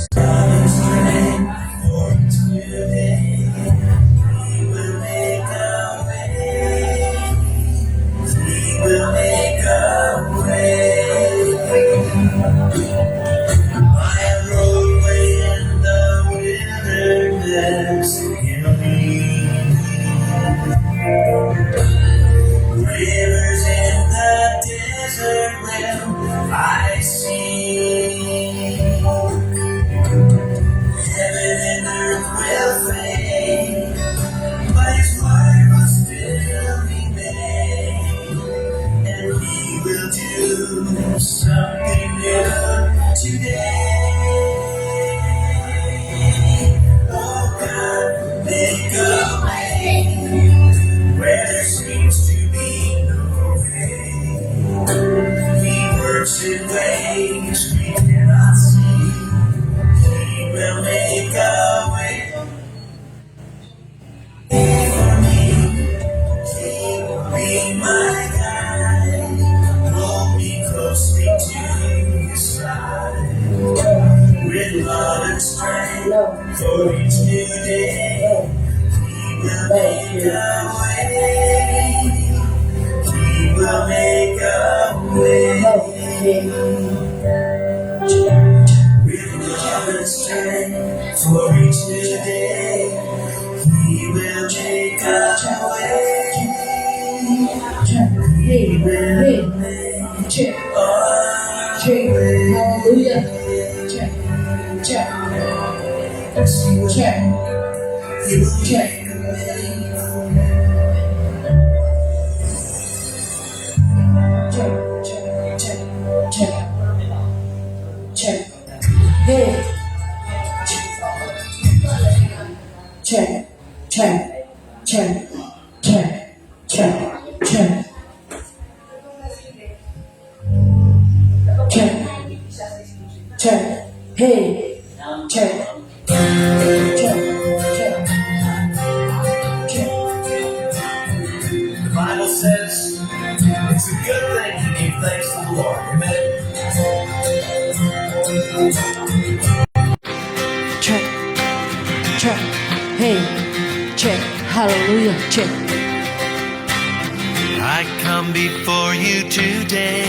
Strength for each new day. He will make a way. He will make a way. By a roadway in the wilderness, He'll lead me. Rivers in the desert will I see. Heaven and earth will fade, but His word will still remain. And He will do something new today. Oh God, make a way where there seems to be no way. He works in ways we cannot see. He will make a way for me. He will be my guide. Hold me closely to His side. With love and strength for each new day. He will make a way. He will make a way. With love and strength for each new day. He will make a way. Check. He Hey, will hey. Make Check. A Check. Way. Hallelujah. Check. Check. Yes, He will. Check. He will Check. Make a way. Check. Check. Check. Check. Check. Hey. Check. Check. Check. Check. Check. Check. Check. Check. Hey. Check. Check. Check. Check. The Bible says it's a good thing to give thanks to the Lord. Amen. Check. Check. Hey. Check. Hallelujah. Check. I come before you today.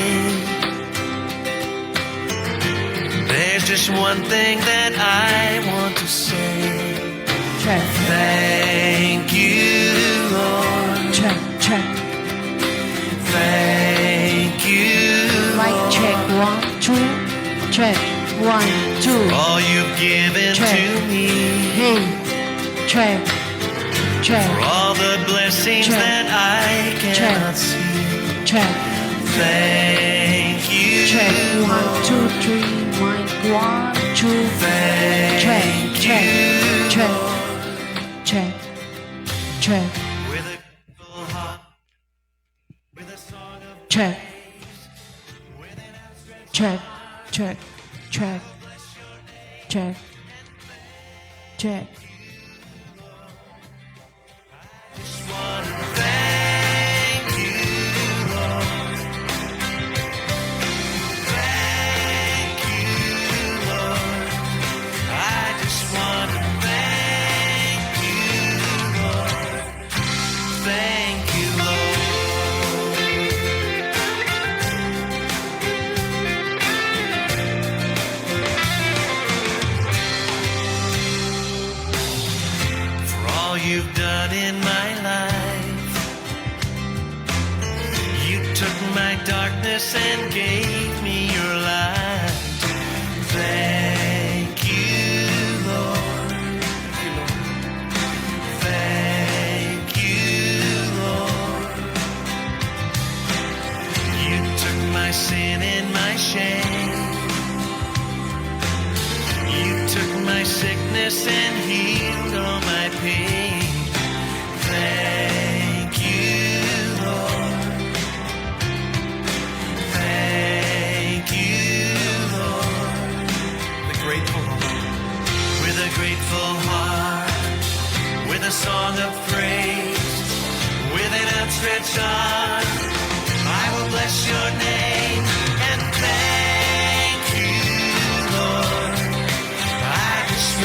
There's just one thing that I want to say. Check. Thank you, Lord. Check. Check. Thank you, Mic check. Lord. One, two. Check. One, two. All you've given Check. To me. Hey. Check. Check. For all the blessings Check. That I cannot see. Check. Thank you, Check. One, Lord. Two, three. Mic. One, two. Thank Check. Check. You, Check. Lord. Check. Check. With a grateful heart, with a song of Check. With an outstretched Check. Check. Check. Check. Check. Just wanna thank you, Lord. Thank you, Lord. I just wanna thank you, Lord. Thank you, Lord. For all you've done in my life. You took my darkness and gave me your light. Thank you, Lord. Thank you, Lord. You took my sin and my shame. You took my sickness and healed all my pain. Thank you, Lord. Thank you, Lord. The grateful heart, with a grateful heart, with a song of praise, with an outstretched arm, I will bless your name and thank you, Lord.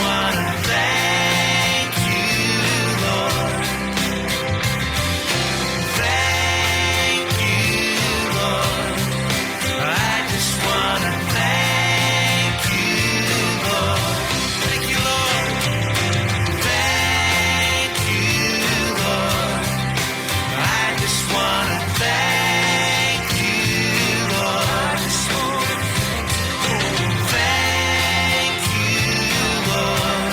wanna thank you, Lord. Thank you, Lord. I just wanna thank you, Lord. Thank you, Lord. Thank you, Lord. I just wanna thank you, Lord. I just wanna thank you, Lord. Thank you, Lord.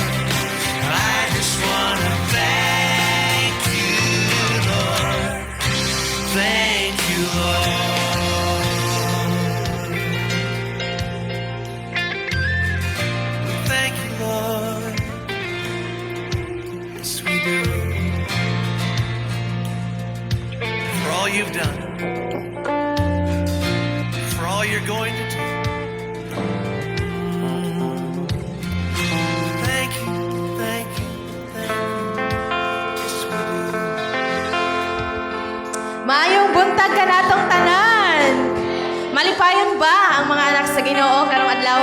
I just wanna thank you, Lord. Thank you, Lord. We thank you, Lord. Yes, we do. For all you've done, for all you're going to do. Thank you, thank you, thank you. Yes, we do. Maayong buntag kanatong tanan. Malipayon ba ang mga anak sa Ginoo karong adlaw?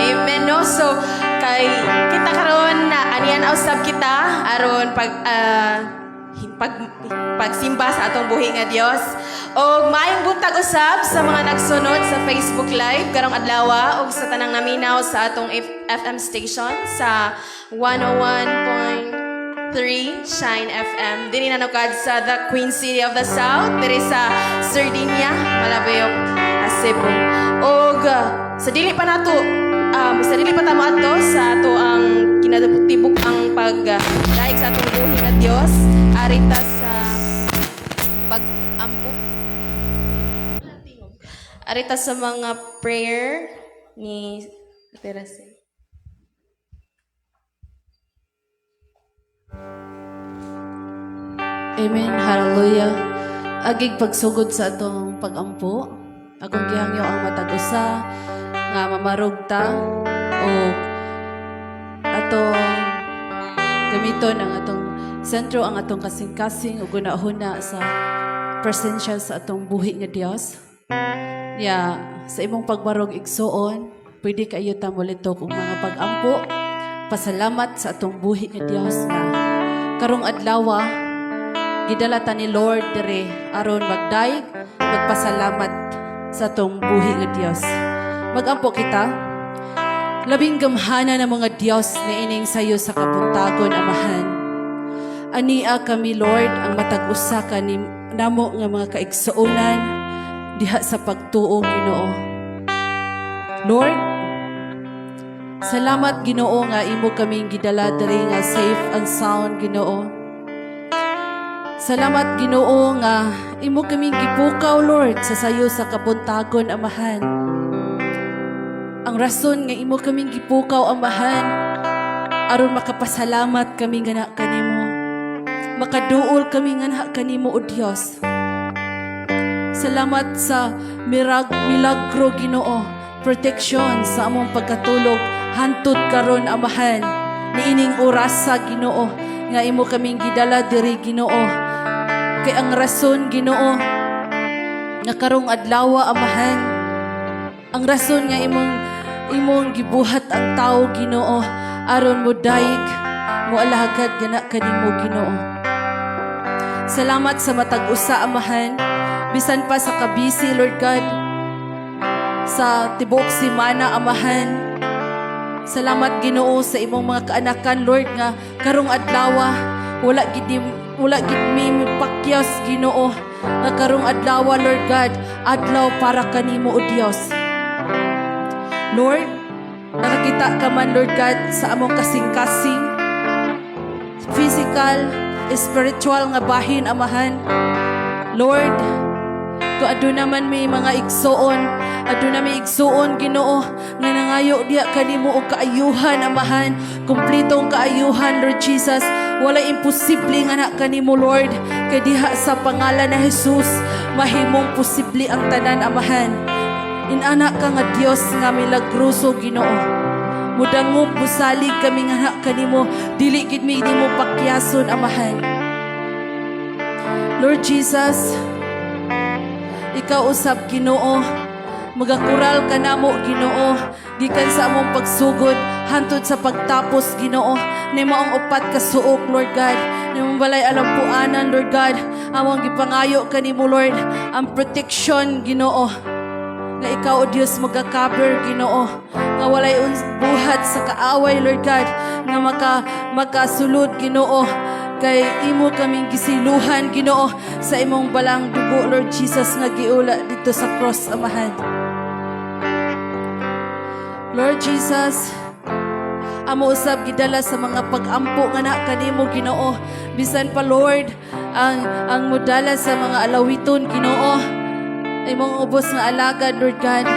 Amen, no. So kay kita karon na anian usab kita aron pag pagsimba sa atong buhi nga Dios. Og maayong buntag usab sa mga nagsunod sa Facebook Live karong adlaw ug sa tanang naminaw sa atong FM station sa 101.3 Shine FM. Dinhi nanukad sa the Queen City of the South, diri sa Sardinia, Malabuyoc, Cebu. Og sa dili pa ta moadto sa ato ang kinatibuk ang pagdaig sa atong buhi nga Dios, arita sa pag-ampo. Arita sa mga prayer ni Teresa. Amen. Hallelujah. Agig pagsugod sa atong pagampo, akong gihangyo ang matag usa nga mamarog ta o atong gamiton ang atong sentro, ang atong kasing-kasing ug hunahuna sa presensya sa atong buhi nga Dios. Ya, sa imong pagbarog, igsuon, pwede kayo ta molitok og mga pag-ampo. Pasalamat sa atong buhi nga Dios nga karong adlaw gidala ta ni Lord dire aron magdayeg, magpasalamat sa atong buhi nga Dios. Magampo kita. Labing gamhana ng mga Dios na ining sayo sa kabuntagon, Amahan. Ania kami, Lord, ang matag usa ka ni namo nga mga kaigsuonan diha sa pagtuo, Ginoo. Lord, salamat, Ginoo, nga imo kaming gidala diri nga safe and sound, Ginoo. Salamat, Ginoo, nga imo kaming gipukaw, Lord, sa sayo sa kabuntagon, Amahan. Ang rason nga imo kaming gipukaw, Amahan, aron makapasalamat kami nga kanimo. Makaduol kami nga kanimo, O Dios. Salamat sa milagro, Ginoo, protection sa among pagkatulog hantod karon, Amahan. Niining orasa, Ginoo, nga imo kaming gidala diri, Ginoo. Kay ang rason, Ginoo, nga karong adlaw, Amahan, ang rason nga imong gibuhat ang tao, Ginoo, aron mo dayeg, mo alagad gana kanimo, Ginoo. Salamat sa matag usa, Amahan, bisan pa sa kabisi, Lord God, sa tibuok semana, Amahan. Salamat, Ginoo, sa imong mga kaanakan, Lord, nga karong adlaw wala gid mi pakyas, Ginoo, nga karong adlaw, Lord God, adlaw para kanimo, O Dios. Lord, nakakita ka man, Lord God, sa among kasing-kasing, physical, spiritual nga bahin, Amahan. Lord, kung aduna man may mga igsuon, aduna may igsuon, Ginoo, nga nangayo diha kanimo og kaayuhan, Amahan, kumpletong kaayuhan, Lord Jesus, wala imposible nga na kanimo, Lord, kay diha sa pangalan na Jesus, mahimong posible ang tanan, Amahan. Inana ka nga Dios nga milagroso, Ginoo. Mudangop, musalig kami nga na kanimo, dili gid mi nimo pakyason, Amahan. Lord Jesus, ikaw usab, Ginoo, Magakural ka namo, Ginoo, gikan sa among pagsugod hantod sa pagtapos, Ginoo, ni maong upat ka suok, Lord God. Nimong balay alampuanan, Lord God. Among gipangayo kanimo, Lord, ang protection, Ginoo, nga ikaw, O Dios, magacover, Ginoo, nga walay buhat sa kaaway, Lord God, nga makasulod, Ginoo, kay imo kaming gisiluhan, Ginoo, sa imong balang dugo, Lord Jesus, nga giula dito sa cross, Amahan. Lord Jesus, amo usab gidala sa mga pag-ampo nga na kanimo, Ginoo. Bisan pa, Lord, ang modala sa mga alawiton, Ginoo, imong ubos nga alagad, Lord God.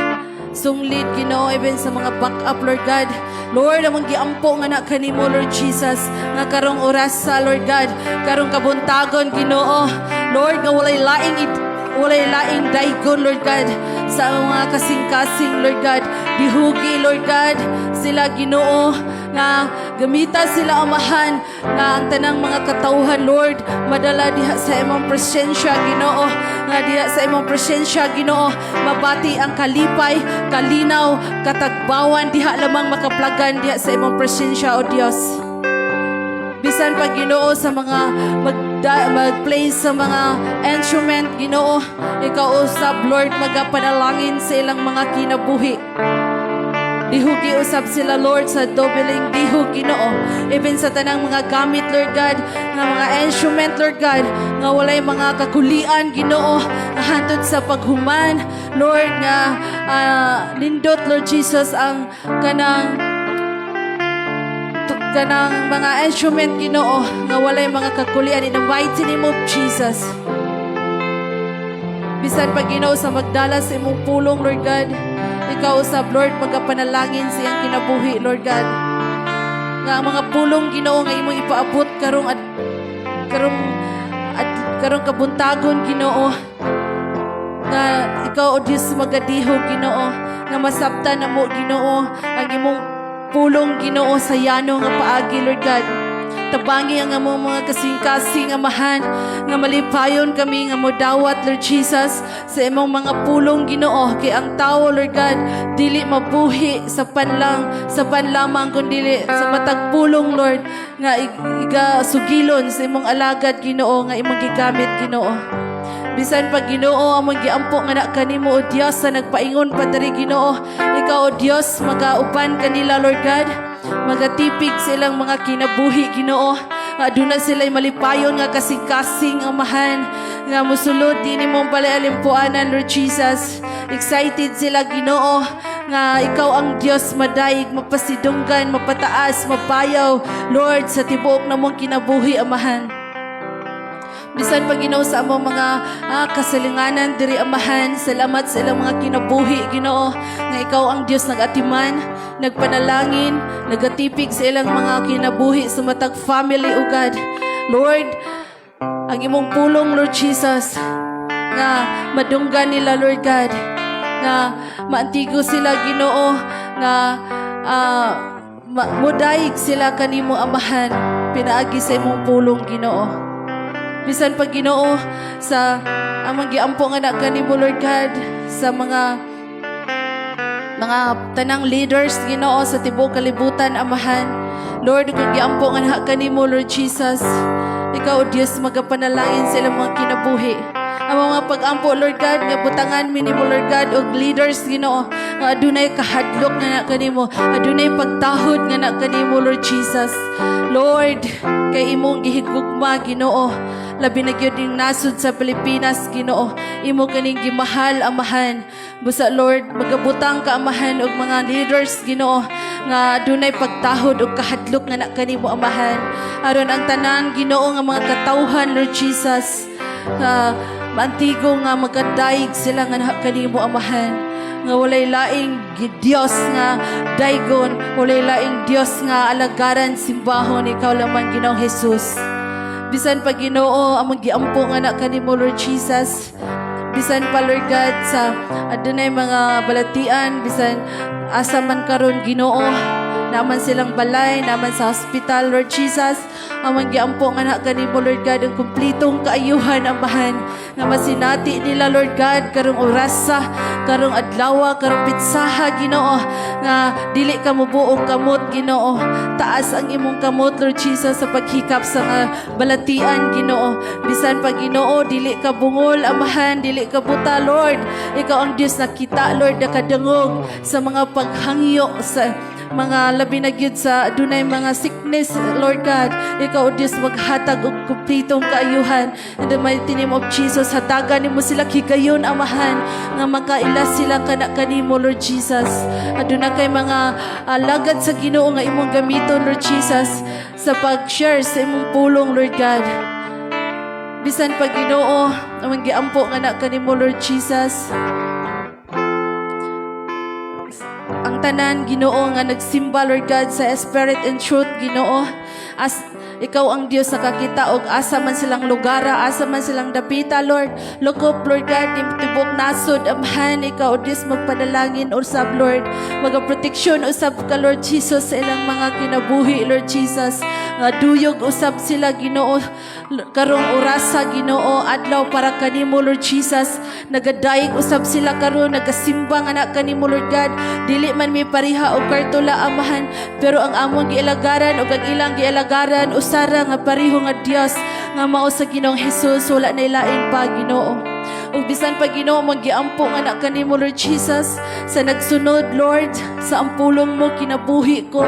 Sunglid, Ginoo, even sa mga backup, Lord God. Lord, among giampo nga na kanimo, Lord Jesus, nga karong orasa, Lord God, karong kabuntagon, Ginoo. Lord, nga walay laing daygon, Lord God, sa mga kasing-kasing, Lord God. Dihugi, Lord God, sila, Ginoo, nga gamita sila, Amahan, nga ang tanang mga katawhan, Lord, madala diha sa imong presensya, Ginoo, nga diha sa imong presensya, Ginoo, mabati ang kalipay, kalinaw, katagbawan, diha lamang makaplagan diha sa imong presensya, O Dios. Bisan pa, Ginoo, sa mga mag-play sa mga instrument, Ginoo, ikaw usab, Lord, magapanalangin sa ilang mga kinabuhi. Dihugi usab sila, Lord, sa dobleng dihog, Ginoo. Even sa tanang mga gamit, Lord God, nga mga instrument, Lord God, nga walay mga kakulian, Ginoo, nga hantod sa paghuman, Lord, nga nindot, Lord Jesus, ang kanang mga instrument, Ginoo, nga walay mga kakulian, in the mighty name of Jesus. Bisan pa, Ginoo, sa magdala sa imong pulong, Lord God, ikaw usab, Lord, magapanalangin sa iyang kinabuhi, Lord God. Nga ang mga pulong, Ginoo, nga imong ipaabot karong kabuntagon, Ginoo, nga ikaw, O Dios, magadihog, Ginoo, nga masabtan na mo, Ginoo, ang imong pulong, Ginoo, sa yano nga paagi, Lord God. Tabangi ang among mga kasing-kasing, Amahan, nga malipayon kami nga modawat, Lord Jesus, sa imong mga pulong, Ginoo, kay ang tao, Lord God, dili mabuhi sa pan lamang kundi sa matag pulong, Lord, nga iga sugilon sa imong alagad, Ginoo, nga imong gigamit, Ginoo. Bisan pa, Ginoo, among giampo nga na kanimo, O Dios, sa nagpaingon pa diri, Ginoo, ikaw, O Dios, magauban kanila, Lord God. Magatipig sa ilang mga kinabuhi, Ginoo. Aduna sila malipayon nga kasing-kasing, Amahan, nga musulod din imong balay alimpuanan, Lord Jesus. Excited sila, Ginoo, nga ikaw ang Dios madayig, mapasidunggan, mapataas, mapayaw, Lord, sa tibuok namong kinabuhi, Amahan. Bisan pa, Ginoo, sa among mga kasalinganan diri, Amahan, salamat sa ilang mga kinabuhi, Ginoo, nga ikaw ang Dios nagatiman, nagpanalangin, nagatipig sa ilang mga kinabuhi sa matag family, O God. Lord, ang imong pulong, Lord Jesus, nga madunggan nila, Lord God, nga maantigo sila, Ginoo, nga mudayig sila kanimo, Amahan, pinaagi sa imong pulong, Ginoo. Bisan pa, Ginoo, sa ang giampo nga na kanimo, Lord God, sa mga tanang leaders, Ginoo, sa tibuok kalibutan, Amahan. Lord, kung giampo nga na kanimo, Lord Jesus, ikaw, O Dios, magapanalangin sa ilang mga kinabuhi. Ang mga pag-ampo, Lord God, nga butangan mi nimo, Lord God, og leaders, Ginoo, nga adunay kahadlok nga na kanimo, adunay pagtahod nga na kanimo, Lord Jesus. Lord, kay imong gihigugma, Ginoo, labi na gyud ning nasod sa Pilipinas, Ginoo, imo kaning gimahal, Amahan. Busa, Lord, magabutang ka, Amahan, og mga leaders, Ginoo, nga adunay pagtahod og kahadlok nga na kanimo, Amahan. Aron ang tanan, Ginoo, nga mga katawhan, Lord Jesus, nga maantigo nga magkadayig sila nga na kanimo, Amahan, nga walay laing Dios nga daygon, walay laing Dios nga alagaran, simbahon, ikaw lamang, Ginoong Jesus. Bisan pa, Ginoo, among giampo nga na kanimo, Lord Jesus. Bisan pa, Lord God, sa adunay mga balatian, bisan asa man karon, Ginoo. Naa man silang balay, naa man sa hospital, Lord Jesus. Among giampo nga na kanimo, Lord God, ang kumplitong kaayuhan, Amahan, nga masinati nila, Lord God, karong orasa, karong adlawa, karong pitsaha, Ginoo, nga dili ka mubuong kamot, Ginoo. Taas ang imong kamot, Lord Jesus, sa paghikap sa nga balatian, Ginoo. Bisan pa, Ginoo, dili ka bungol, Amahan, dili ka buta, Lord. Ikaw ang Dios nakita, Lord, nakadungog sa mga paghangyo sa mga labi na gyud sa dunay mga sickness, Lord God. Ikaw, O Dios, maghatag og kumpletong kaayuhan. In the mighty name of Jesus, hatagan nimo sila higayon, Amahan, nga makaila sila kana kanimo, Lord Jesus. Aduna kay mga alagad sa Ginoo nga imong gamiton, Lord Jesus, sa pag-share sa imong pulong, Lord God. Bisan pa, Ginoo, among giampo nga na kanimo, Lord Jesus, ang tanan, Ginoo, nga nagsimba, Lord God, sa spirit and truth, Ginoo. As ikaw ang Dios nakakita og asa man silang lugara, asa man silang dapita, Lord. Lukop, Lord God, tibok nasod, Amahan, ikaw, O Dios, magpanalangin usab, Lord. Magaproteksyon usab ka, Lord Jesus, sa ilang mga kinabuhi, Lord Jesus. Nga duyog usab sila, Ginoo, karong orasa, Ginoo, adlaw para kanimo, Lord Jesus. Nagadayeg usab sila karon, nagasimba nga na kanimo, Lord God. Dili man mi pareha og kartula, Amahan, pero ang among gialagaran ug ang ilang gialagaran usara nga pareho nga Dios nga mao sa Ginoong Jesus, wala na ilain pa, Ginoo. Ug bisan pa, Ginoo, magiampo nga na kanimo, Lord Jesus, sa nagsunod, Lord, sa ang pulong mo kinabuhi ko.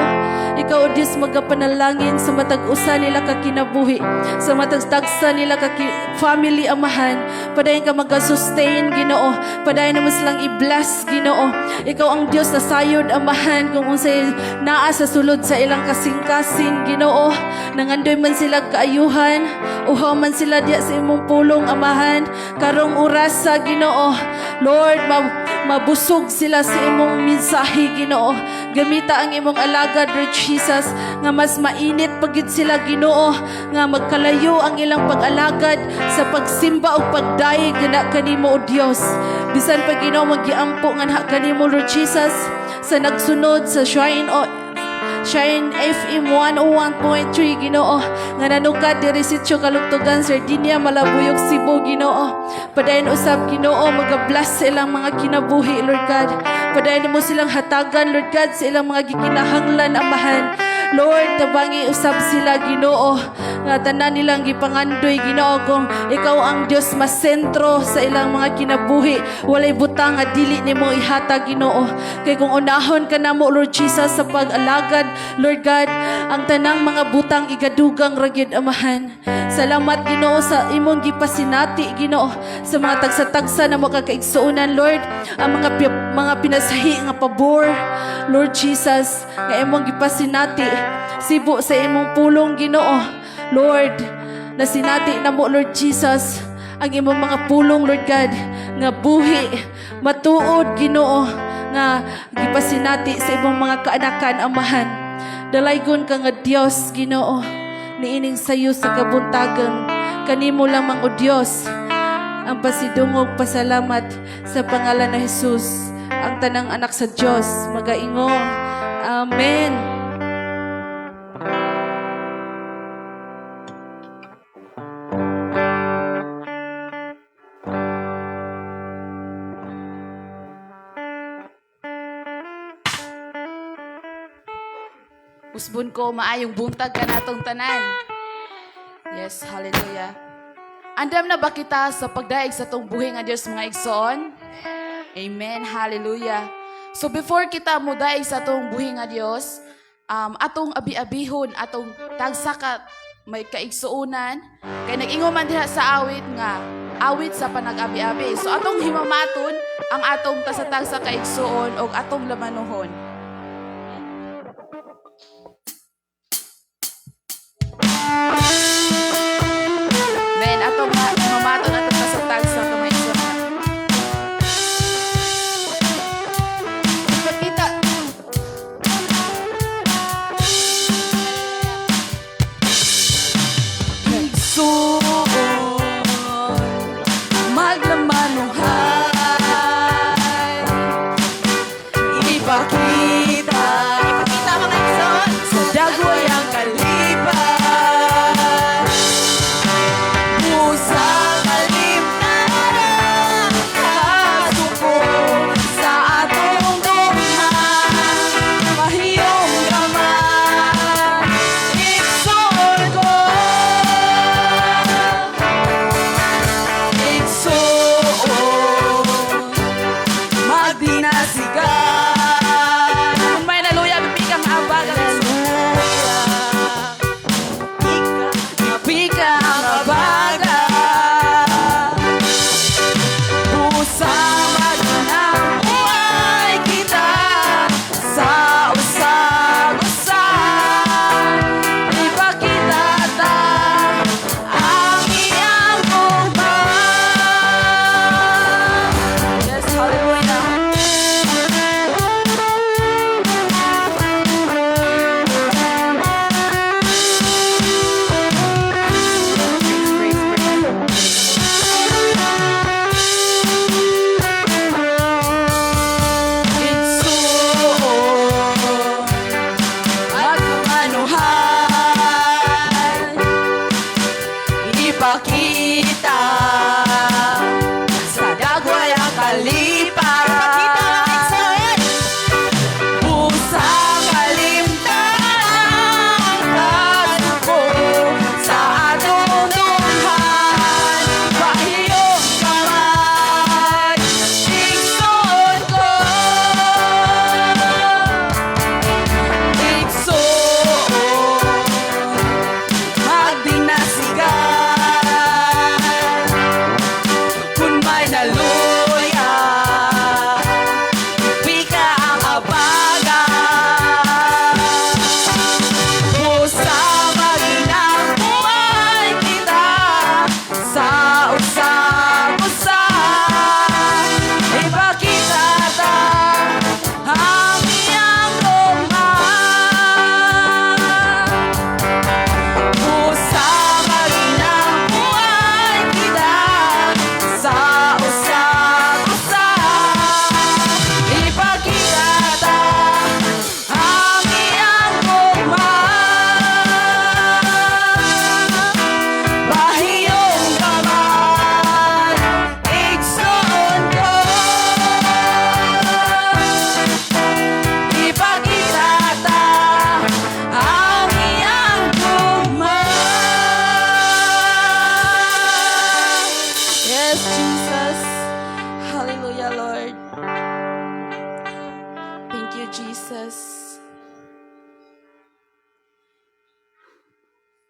Ikaw, O Dios, magapanalangin sa matag usa nila ka kinabuhi, sa matag tagsa nila ka family, Amahan. Padayon ka magasustain, Ginoo. Padayon mo silang i-bless, Ginoo. Ikaw ang Dios na sayod, Amahan, kung unsay naa sa sulod sa ilang kasing-kasing, Ginoo. Nangandoy man sila kaayuhan, uhaw man sila diya sa imong pulong, Amahan. Karong orasa, Ginoo, Lord, mabusog sila sa imong mensahe, Ginoo. Gamita ang imong alagad, Lord Jesus, nga mas mainit pagid sila, Ginoo, nga magkalayo ang ilang pag-alagad sa pagsimba ug pagdayeg na kanimo, O Dios. Bisan pa, Ginoo, magiampo nga na kanimo, Lord Jesus, sa nagsunod sa Shrine o Shine FM 101.3, Ginoo, nga nanukad diri Sitio Kalugtugan, Sardinia, Malabuyok, Cebu, Ginoo. Padayon usab, Ginoo, magabless sa ilang mga kinabuhi, Lord God. Padayon mo silang hatagan, Lord God, sa ilang mga gikinahanglan, Amahan. Lord, tabangi usab sila, Ginoo, nga tanan nilang gipangandoy, Ginoo, kung ikaw ang Dios masentro sa ilang mga kinabuhi, walay butang nga dili nimo ihatag, Ginoo. Kay kung unahon ka namo, Lord Jesus, sa pag-alagad, Lord God, ang tanang mga butang igadugang ra gyud, Amahan. Salamat, Ginoo, sa imong gipasinati, Ginoo, sa mga tagsa-tagsa na makakaigsuonan, Lord, ang mga pinasahi nga pabor, Lord Jesus, nga imong gipasinati sibo sa imong pulong, Ginoo. Lord, nasinati na mo, Lord Jesus, ang imong mga pulong, Lord God, nga buhi, matuod, Ginoo, nga gipasinati sa imong mga kaanakan, Amahan. Dalaygon ka nga Dios, Ginoo, niining sayo sa kabuntagan. Kanimo lamang, O Dios, ang pasidungog pasalamat sa pangalan ni Jesus. Ang tanang anak sa Dios magaingo. Amen. Usbon ko, maayong buntag kanatong tanan. Yes, hallelujah. Andam na ba kita sa pagdaig sa atong buhi nga Dios, mga igsoon? Amen, hallelujah. So before kita mudaig sa atong buhi nga Dios, atong abi-abihon, atong tagsa ka may kaigsuonan, kay nag-ingon man diha sa awit nga awit sa panag-abi-abi. So atong himamaton ang atong tasa-tagsa kaigsuon og atong lamanuhon. Men, atong himamaton atong tasa-tagsa ka may igsuonan. Ipakita. Igsuon, maglamanuhay, ipakita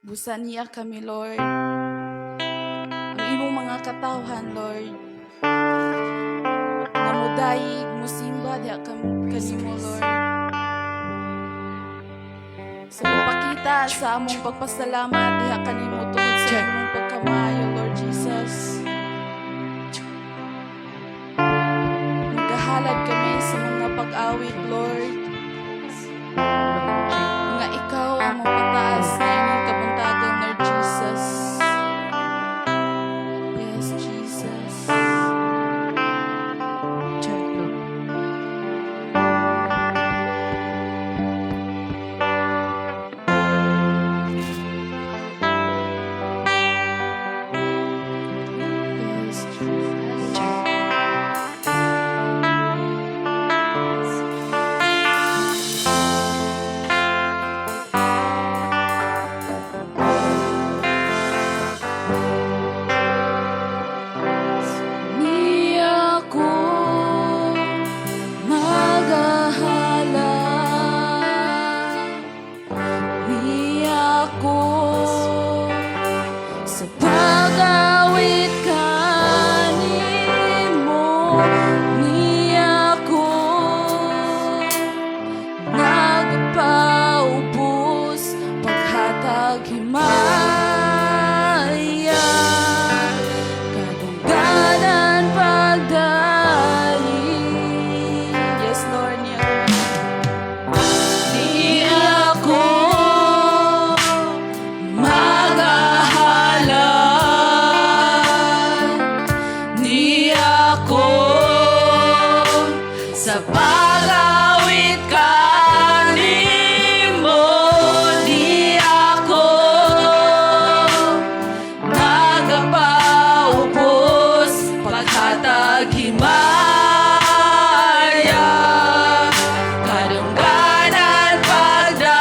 Busa niya kami, Lord. Ang imong mga katawhan, Lord. Nga mudayig, musimba diha kanimo, Lord. Sa pagpakita sa among pagpasalamat diha kanimo tungod sa imong pagkamaayo, Lord Jesus. Nagahalad kami sa mga pag-awit, Lord. Nga ikaw ang mapataas na inyong kabuntagon, Lord Jesus. Yes, Jesus. Check, Lord. Yes, Jesus. Check. Ni ako magahala, ni ako sa pag-awit kanimo, ni ako nagpaubos paghatag himaya, kadungganan pagdayeg. Yes, Lord. Niya. Di ako magahala, ni ako sa pag-awit kanimo, di ako nagapaubos paghatag himaya, kadungganan pagdayeg.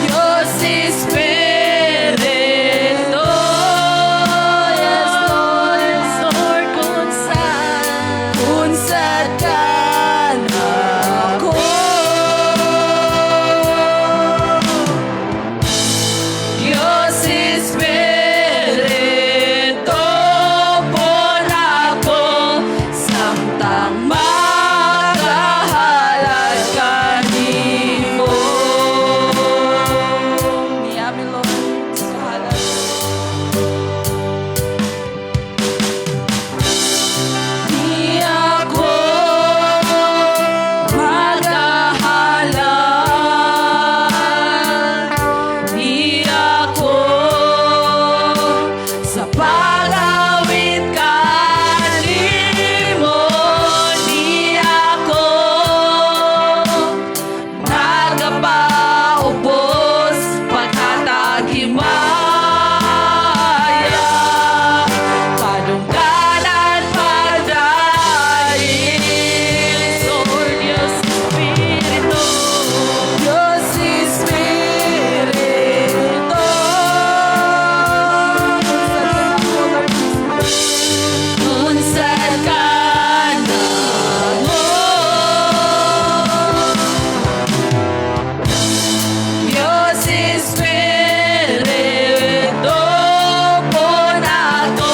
Dios Espiritu. Yes, Lord, yes, Lord, kung ka nako. Dios Espiritu upon ako samtang magahalad kanimo. Niami, Lord. Sa kahalad. Di ako magahala, di ako sa pag-awit kanimo, di ako nagapaubos paghatag himaya, kadungganan pagdayeg. Lord, Dios Espiritu. Dios Espiritu. Unsad ka namo. Dios Espiritu upon ako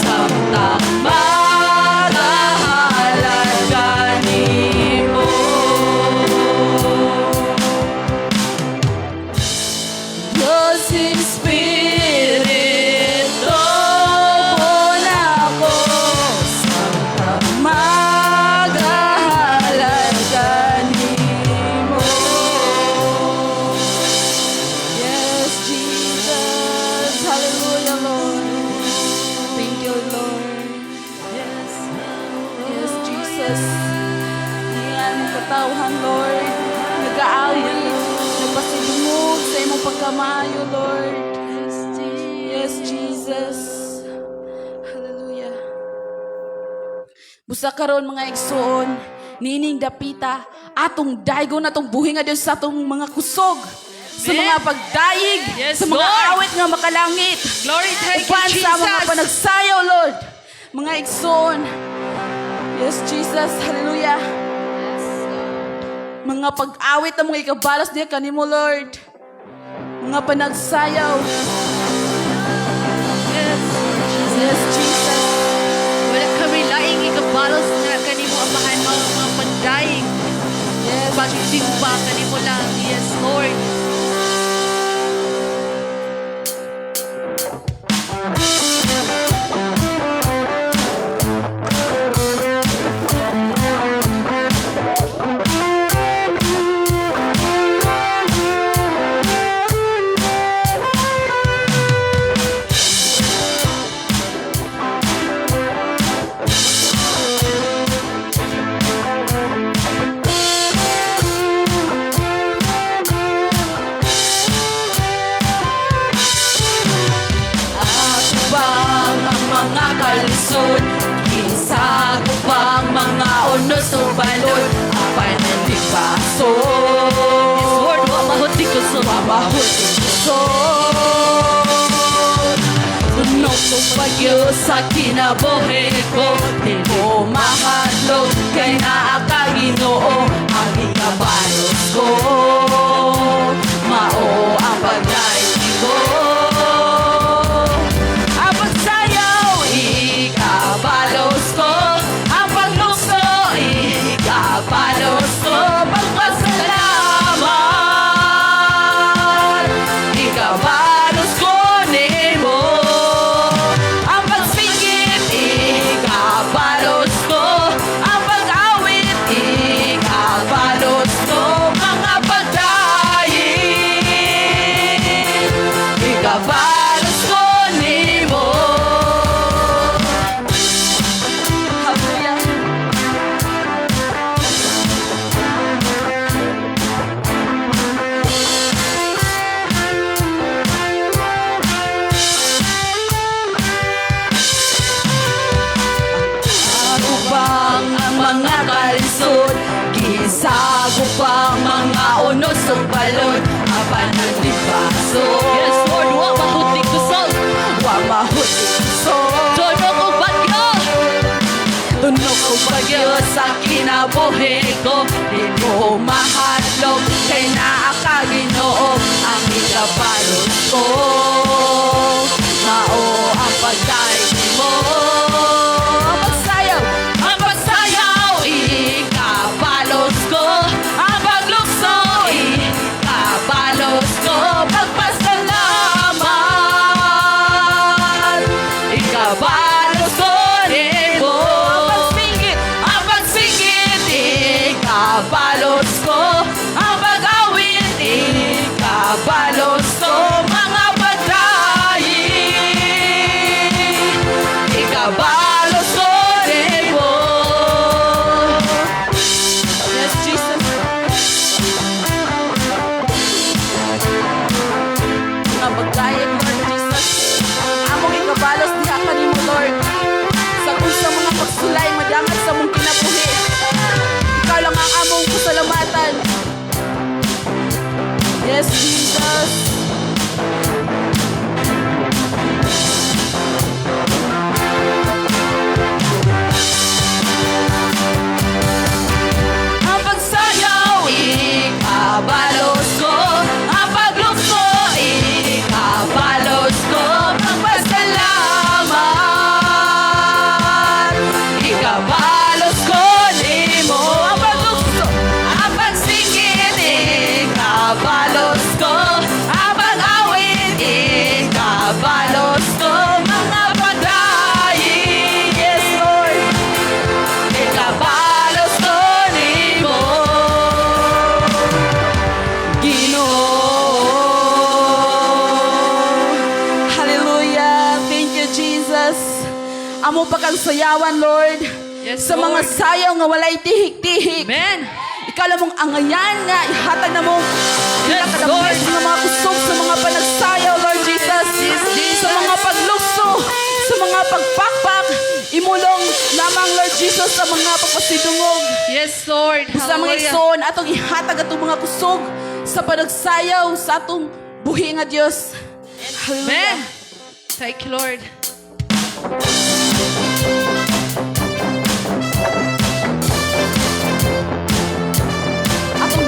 samtang magahalad kanimo. Dios Espiritu upon ako samtang magahalad kanimo. Yes, Jesus. Hallelujah, Lord. Thank you, Lord. Yes, Jesus. Niyan mong katawhan, Lord. Nag-aawit, nagpasidungog sa imong pagkamaayo, Lord. Yes, Jesus. Hallelujah. Busa karon, mga igsoon, niining dapita, atong daygon atong buhi nga Dios sa atong mga kusog, sa mga pagdayeg, Yes, sa mga Lord. awit nga makalangit. Glory, thank you, Uban sa mga Jesus. panagsayaw, Lord. Mga igsoon. Yes, Jesus. Hallelujah. Mga pag-awit ang mga ikabalos diha kanimo, Lord. Mga panagsayaw. Yes, Jesus. Yes, Jesus. Wala kami laing ikabalos na kanimo, Amahan, mga pagdaig. Yes. Pagsimba kanimo lang. Yes, Lord. Ako bang ang mga kalisod? Kinsa ko bang mga unos o balod? Apan ang lipaso. Yes, Lord, wa mahot di kusog. Pamahot kusog. Tunok ko bagyo sa kinabuhi ko. Di ko mahadlok kay naa ka, Ginoo. Ang ikabalos ko, mao ang pagdaig ko. Ang pagsayaw, ikabalos ko. Ang paglukso, ikabalos ko. Pagpasalamat, ikabalos ko nimo. Ang pagsingit, ikabalos ko. Ang pag-awit, ikabalos ko. Mga pagdaig, ikabalos ko nimo. Hallelujah. Upang ang mga kalisod, Gisago pa mga unos ug balod. Apan ang libaso. Yes, Lord, wa mahot di kusog. Wa mahot di kusog. Tunok og bagyo. Tunok og bagyo sa kinabuhi ko. Di ko mahadlok kay naa ka, Ginoo. Ang ikabalos ko, mao ang pagdaig mo. Ang pagsayaw, ang pagsayaw, ikabalos ko. Ang paglukso, ikabalos ko. Pagpasalamat, ikabalos ko nimo. Ang pagsingit, ikabalos ko. Ang pag-awit, ikabalos ko. Mga pagdaig, ikabalos ko nimo. Yes, Jesus. Mga pagdaig, Lord Jesus. Among ikabalos diha kanimo, Lord. Sa kung sa mga pagsulay madangat sa among kinabuhi. Ikaw lang ang among pasalamatan. Yes, Jesus. Ang pagsayaw, ikabalos ko. Ang paglukso, ikabalos ko. Pagpasalamat, ikabalos ko nimo. Ang paglukso, ang pagsingit, ikabalos ko. Ang pag-awit, ikabalos ko. Mga pagdaig, yes, Lord. Ikabalos ko nimo, Ginoo. Hallelujah. Thank you, Jesus. Amo pa kang sayawan, Lord. Yes, sa mga Lord. sayaw nga walay tihik-tihik. Amen. Ikaw lang mong angayan nga ihatag na mo Yes, pinakadabes Lord. nga mga kusog sa mga panagsayaw, Lord Jesus. Yes, Jesus. Sa mga paglukso, sa mga pagpakpak, imulong lamang, Lord Jesus, sa mga pagpasidungog. Yes, Lord. Sa mga Hallelujah. igsoon, atong ihatag atong mga kusog sa panagsayaw sa atong buhi nga Dios. Amen. Hallelujah. Thank you, Lord. Atong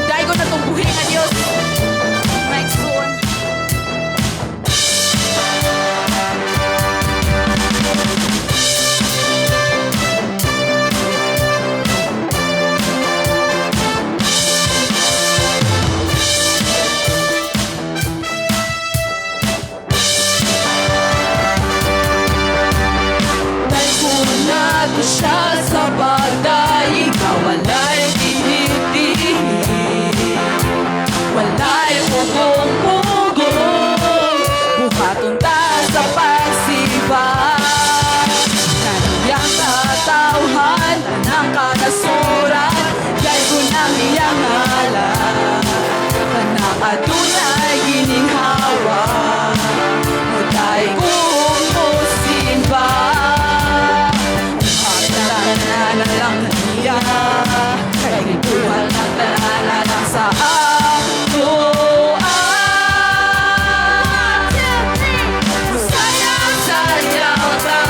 Adunay gininhawa, mudaig kung mosimba. Tanan na lang niya, kay gibuhat ang tanan alang sa atoa. Sayaw, sayaw ta.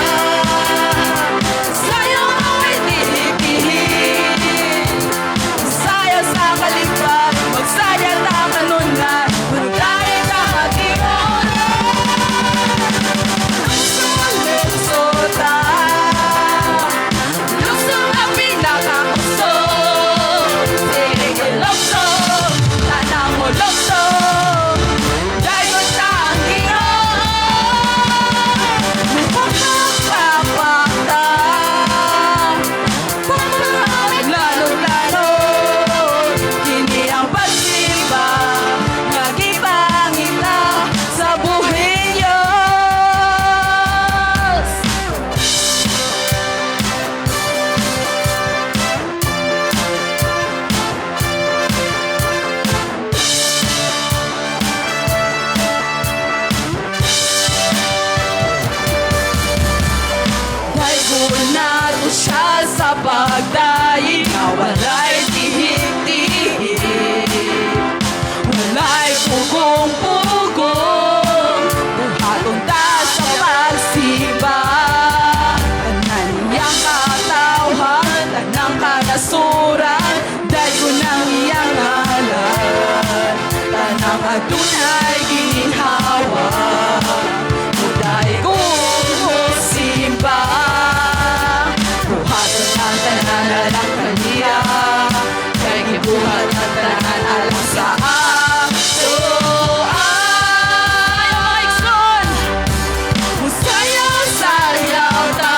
Sayaw away tihik-tihik. Sayaw sa kalipay, magsaya ta kanunay. Mudaig ta hatiron. Lukso ta. Lukso ang pinakakusog. Sige, lukso. Tanang mo lukso. Dayon ta ang Ginoo. Mupakpakpakta. Lalo-lalo. Kini ang pagsimba nga gipangita sa buhing Diyos. Dahil nato siya sa pagdaig na walay tihik-tihik, walay pugong-pugong. Buhaton ta sa pagsimba. Tanan niyang katawhan, tanang kanasuran. Dahil ng iyang ngalan. Tanang adunay gininhawa, mudaig kung mosimba. Buhaton ang tanan alang kaniya, kay gibuhat ang tanan alang sa atoa. Mga igsoon, musayaw, sayaw ta.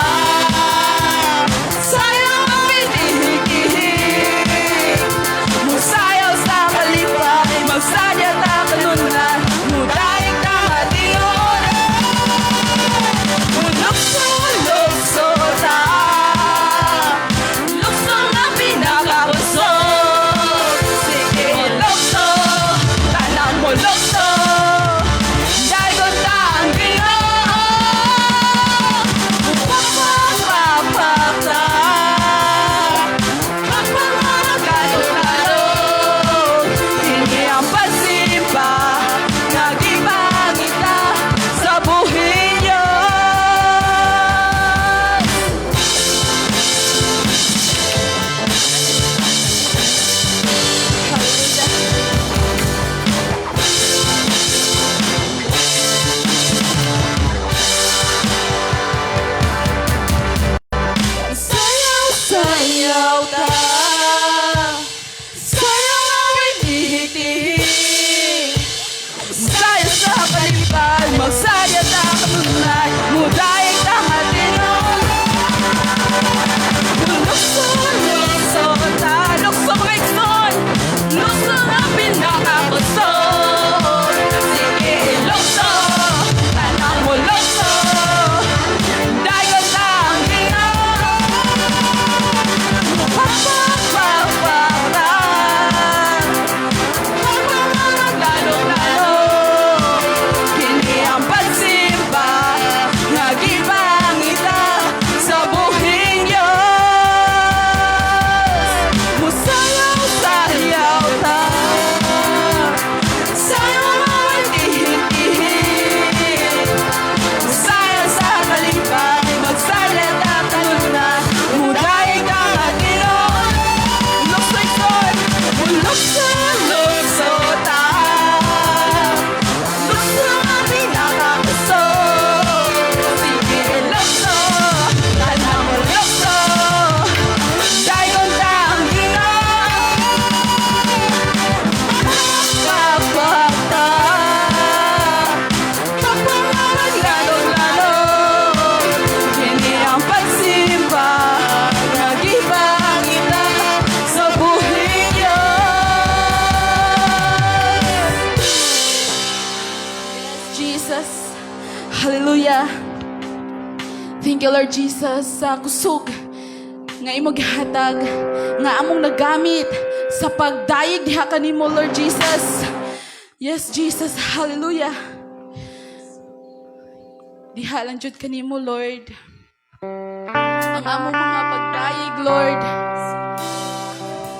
Sayaw ang tihik-tihik. Musayaw sa kalipay, magsaya ta kanunay. Mudaig ta hation. Lukso, lukso ta. Lukso nga pinakakusog. Sige, lukso. Tanan mo lukso. Dayon ta ang Ginoo. Mupakpakpakta. Pagpapagalo-lalo. Kini ang pagsimba nga gipangita sa buhing Diyos. Sayaw, sayaw ta. Sayaw away tihik-tihik. Sayaw sa kalipay, magsaya ta kanunay. Mudaig ta hatiron. Lukso, lukso ta. Lukso, mga igsoon. Lukso ang pinakakusog. Sige, lukso. Tanang mo lukso. Dayon ta ang Ginoo. Mupakpakpakta. Lalo-lalo. Kini ang pagsimba nga gipangita sa buhing Diyos. Musayaw, sayaw ta. Sayaw ang tihik-tihik. Musayaw sa kalipay, magsaya ta kanunay. Mudaig ta hatiron. Lukso, igsoon. Lukso, lukso ta. Lukso ang pinakakusog. Sige, lukso. Tanang mo lukso. Dayon ta ang Ginoo. Papakta. Lalo-lalo. Kini ang pagsimba nga gipangita sa buhing Diyos. Jesus. Hallelujah. Thank you, Lord Jesus, sa kusog nga imong gihatag nga among nagamit sa pagdayeg diha kanimo, Lord Jesus. Yes, Jesus, hallelujah. Diha lang jud kanimo, Lord, ang among mga pagdayeg, Lord.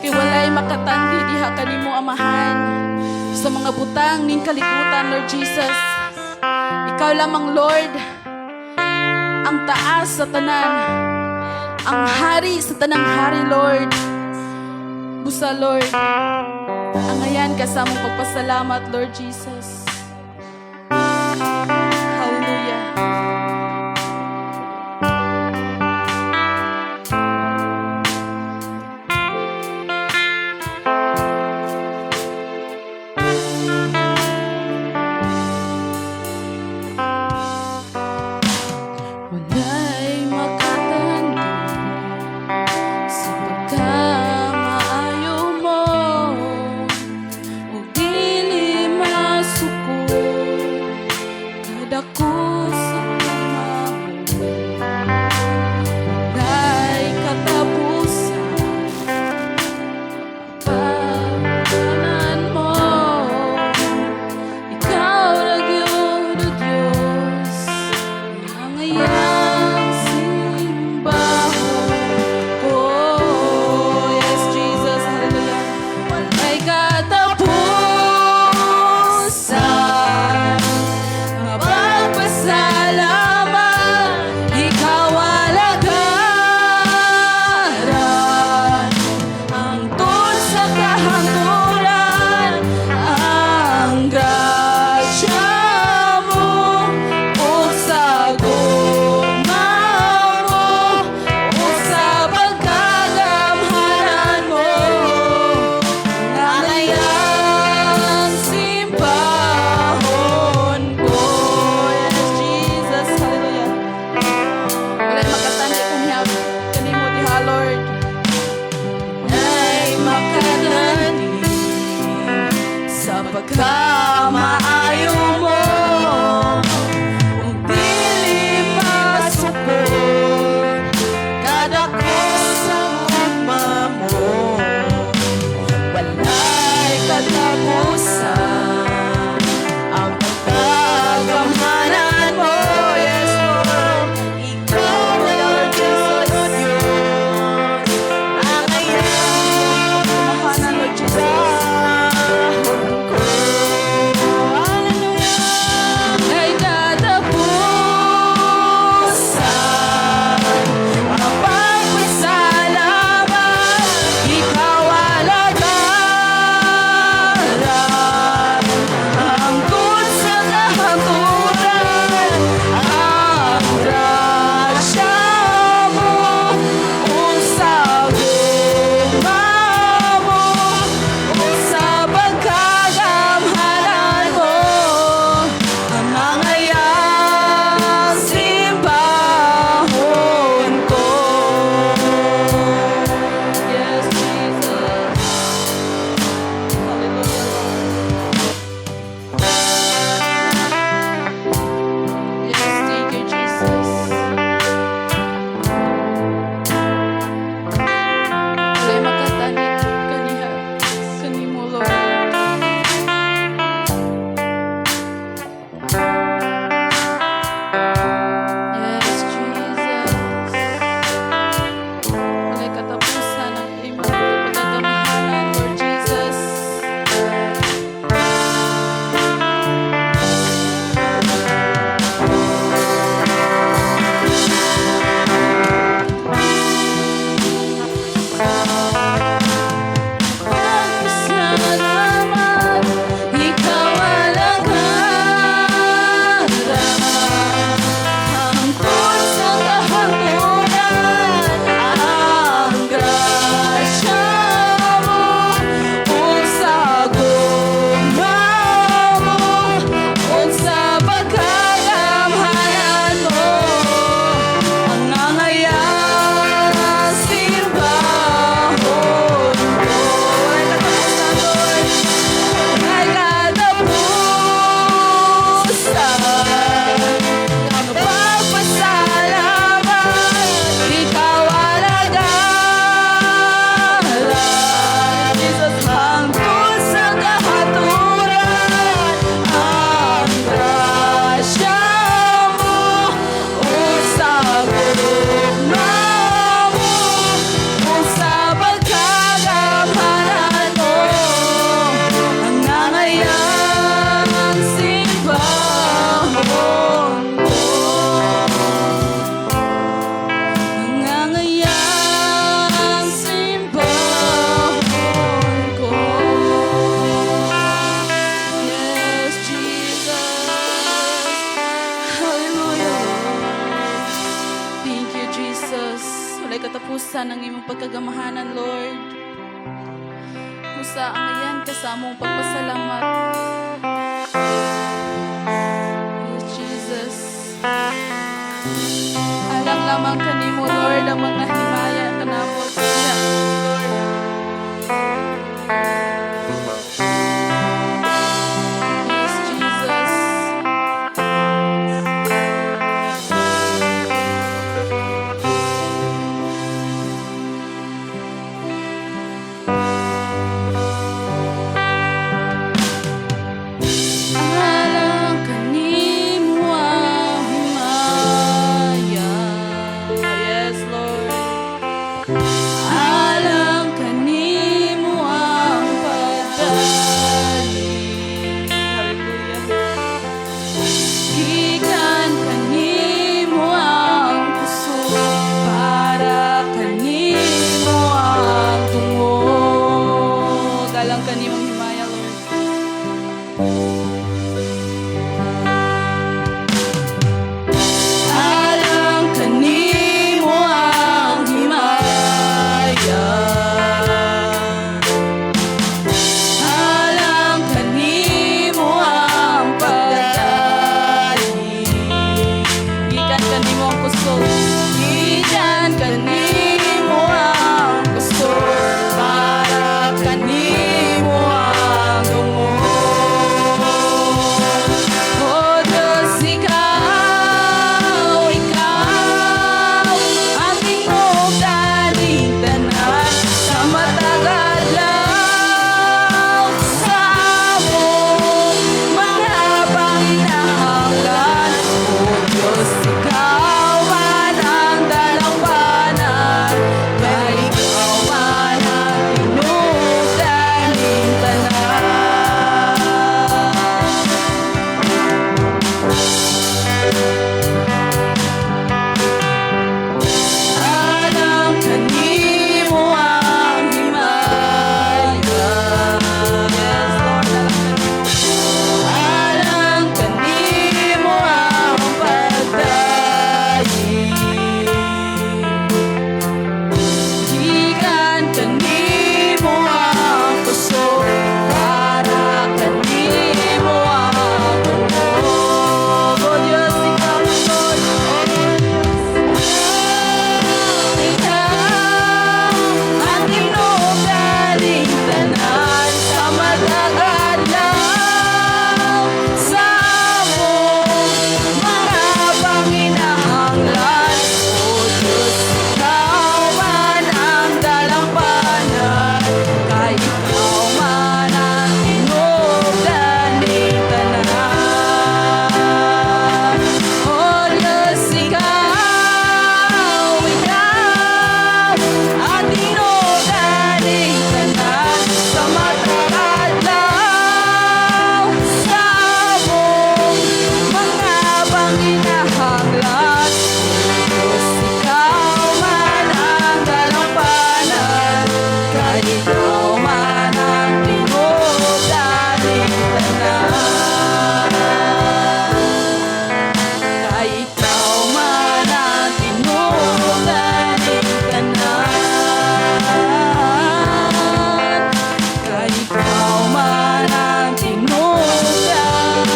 Kay walay makatandi diha kanimo, Amahan, sa mga butang ning kalibutan, Lord Jesus. Ikaw lamang, Lord, ang taas sa tanan. Ang hari sa tanang hari, Lord. Busa, Lord, angayan ka sa among pagpasalamat, Lord Jesus. Hallelujah. Walay makatandi sa pagkamaayo mo ug dili masuko. kagamahanan, Lord. Busa angayan ka sa among pagpasalamat. Yes, Jesus. Alang lamang kanimo, Lord, ang mga himaya kanamo, Lord. Yes, Jesus. Alang kanimo ang himaya. Yes, Lord. Alang kanimo ang pagdali. Hallelujah. Gikan kanimo ang kusog, para kanimo ang tungog. Alang kanimo ang himaya, Lord. Alang kanimo ang himaya. Alang kanimo ang pagdali. Gikan kanimo ang kusog. Gikan kanimo ang kusog, para kanimo ang tungog. O Diyos, ikaw, ikaw ang tinubdan tanan sa matag adlaw, sa among mga panginahanglan. O Diyos, ikaw man ang dalampanan, kay ikaw man ang tinubdan ning tanan. Alang kanimo ang himaya. Yes, Lord, alang kanimo ang pagdayi. Gikan kanimo ang kusog, para kanimo ang tungog. O Diyos, ikaw, Lord, O Diyos, ikaw ang tinubdan ning tanan sa matag adlaw, sa among mga panginahanglan. O Diyos, ikaw man ang dalampanan, kay ikaw man ang tinubdan ning tanan. O Diyos, ikaw, ikaw ang tinubdan ning tanan sa matag adlaw, sa among mga panginahanglan. Diyos, ikaw man ang dalampanan, kay ikaw man ang tinubdan ning tanan. Kay ikaw man ang tinubdan ning tanan. Kay ikaw man ang tinubdan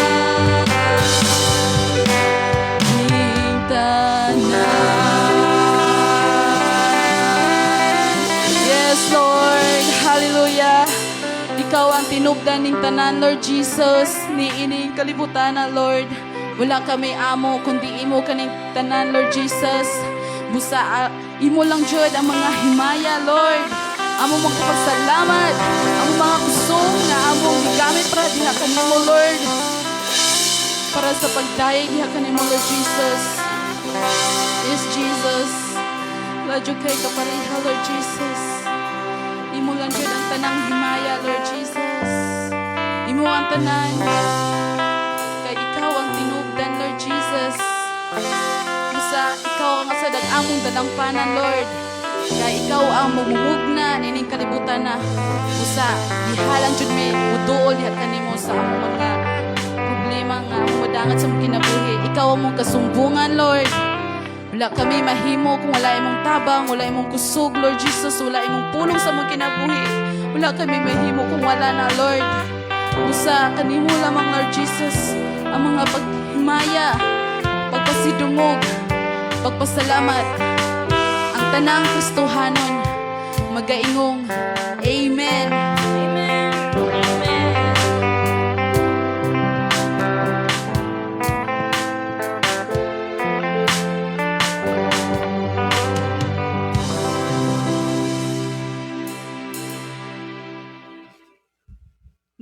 ning tanan. Yes, Lord. Hallelujah. Ikaw ang tinubdan ning tanan, Lord Jesus, ni ining kalibutan na, Lord. Wala kami amo, kundi imo kaning tanan, Lord Jesus. Busa, imo lang jud ang mga himaya, Lord. Amo mga pasalamat, amo mga kusog nga among gigamit para diha kanimo, Lord. Para sa pagdayeg diha kanimo, Lord Jesus. Yes, Jesus. Wala jud kay kapareha, Lord Jesus. Imo lang jud ang tanang himaya, Lord Jesus. Imo ang tanan. Kay ikaw ang tinubdan, Lord Jesus. Busa ikaw ang sad ang among dalampanan, Lord. Kay ikaw ang mamumugna nining kalibutan na. Busa dihalang jud mi muduol diha kanimo sa among mga problema nga among madangat sa among kinabuhi. Ikaw ang among kasumbungan, Lord. Wala kami mahimo kung wala imong tabang, wala imong kusog, Lord Jesus, wala imong pulong sa among kinabuhi. Wala kami mahimo kung wala na, Lord. Usa kanimo lamang, Lord Jesus, ang mga paghimaya, pagpasidungog, pagpasalamat, ang tanang Kristohanon, magaingong Amen. Amen. Amen.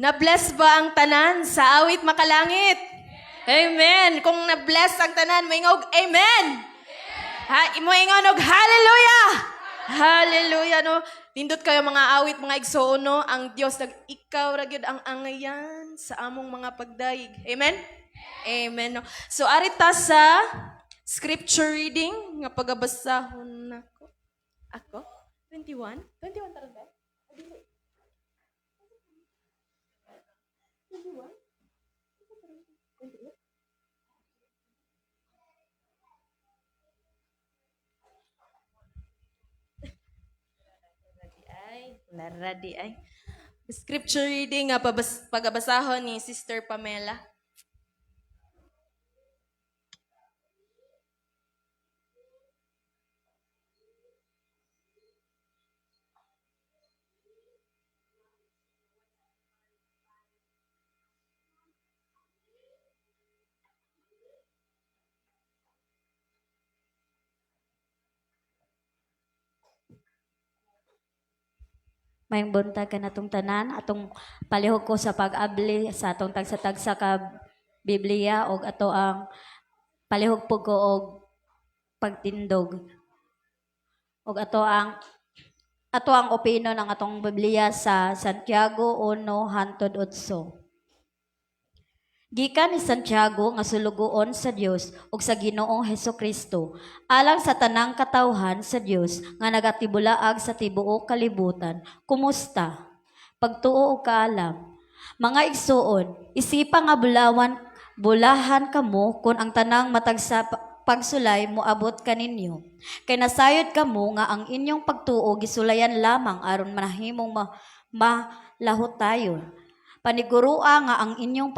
Na-bless ba ang tanan sa awit makalangit? Amen. Kung na-bless ang tanan, moingon og amen. Ha, moingon og hallelujah. Hallelujah, no. Nindot kayo mga awit, mga igsoon, no. Ang Dios nag ikaw ra gyud ang angayan sa among mga pagdayeg. Amen. Amen, no. So ari ta sa scripture reading nga pagabasahon nako. Ako 21? 21 taron ba? 21? 28? Ay, naradi ay. Scripture reading nga pagabasahon ni Sister Pamela. Maayong buntag kanatong tanan, atong palihog ko sa pag-abli sa atong tagsa-tagsa ka Biblia og ato ang palihog po ko og pagtindog. Og ato ang opinon ang atong Biblia sa Santiago 1 hantod 8. Gikan ni Santiago nga sulugoon sa Dios ug sa Ginoong Hesukristo, alang sa tanang katawhan sa Dios nga nagatibulaag sa tibuok kalibutan. Kumusta? Pagtuo og kaalam. Mga igsuon, isipa nga bulawan bulahan kamo kung ang tanang matag sa pagsulay moabot kaninyo. Kay nasayod kamo nga ang inyong pagtuo gisulayan lamang aron manahimong malahutayon. Panigurua nga ang inyong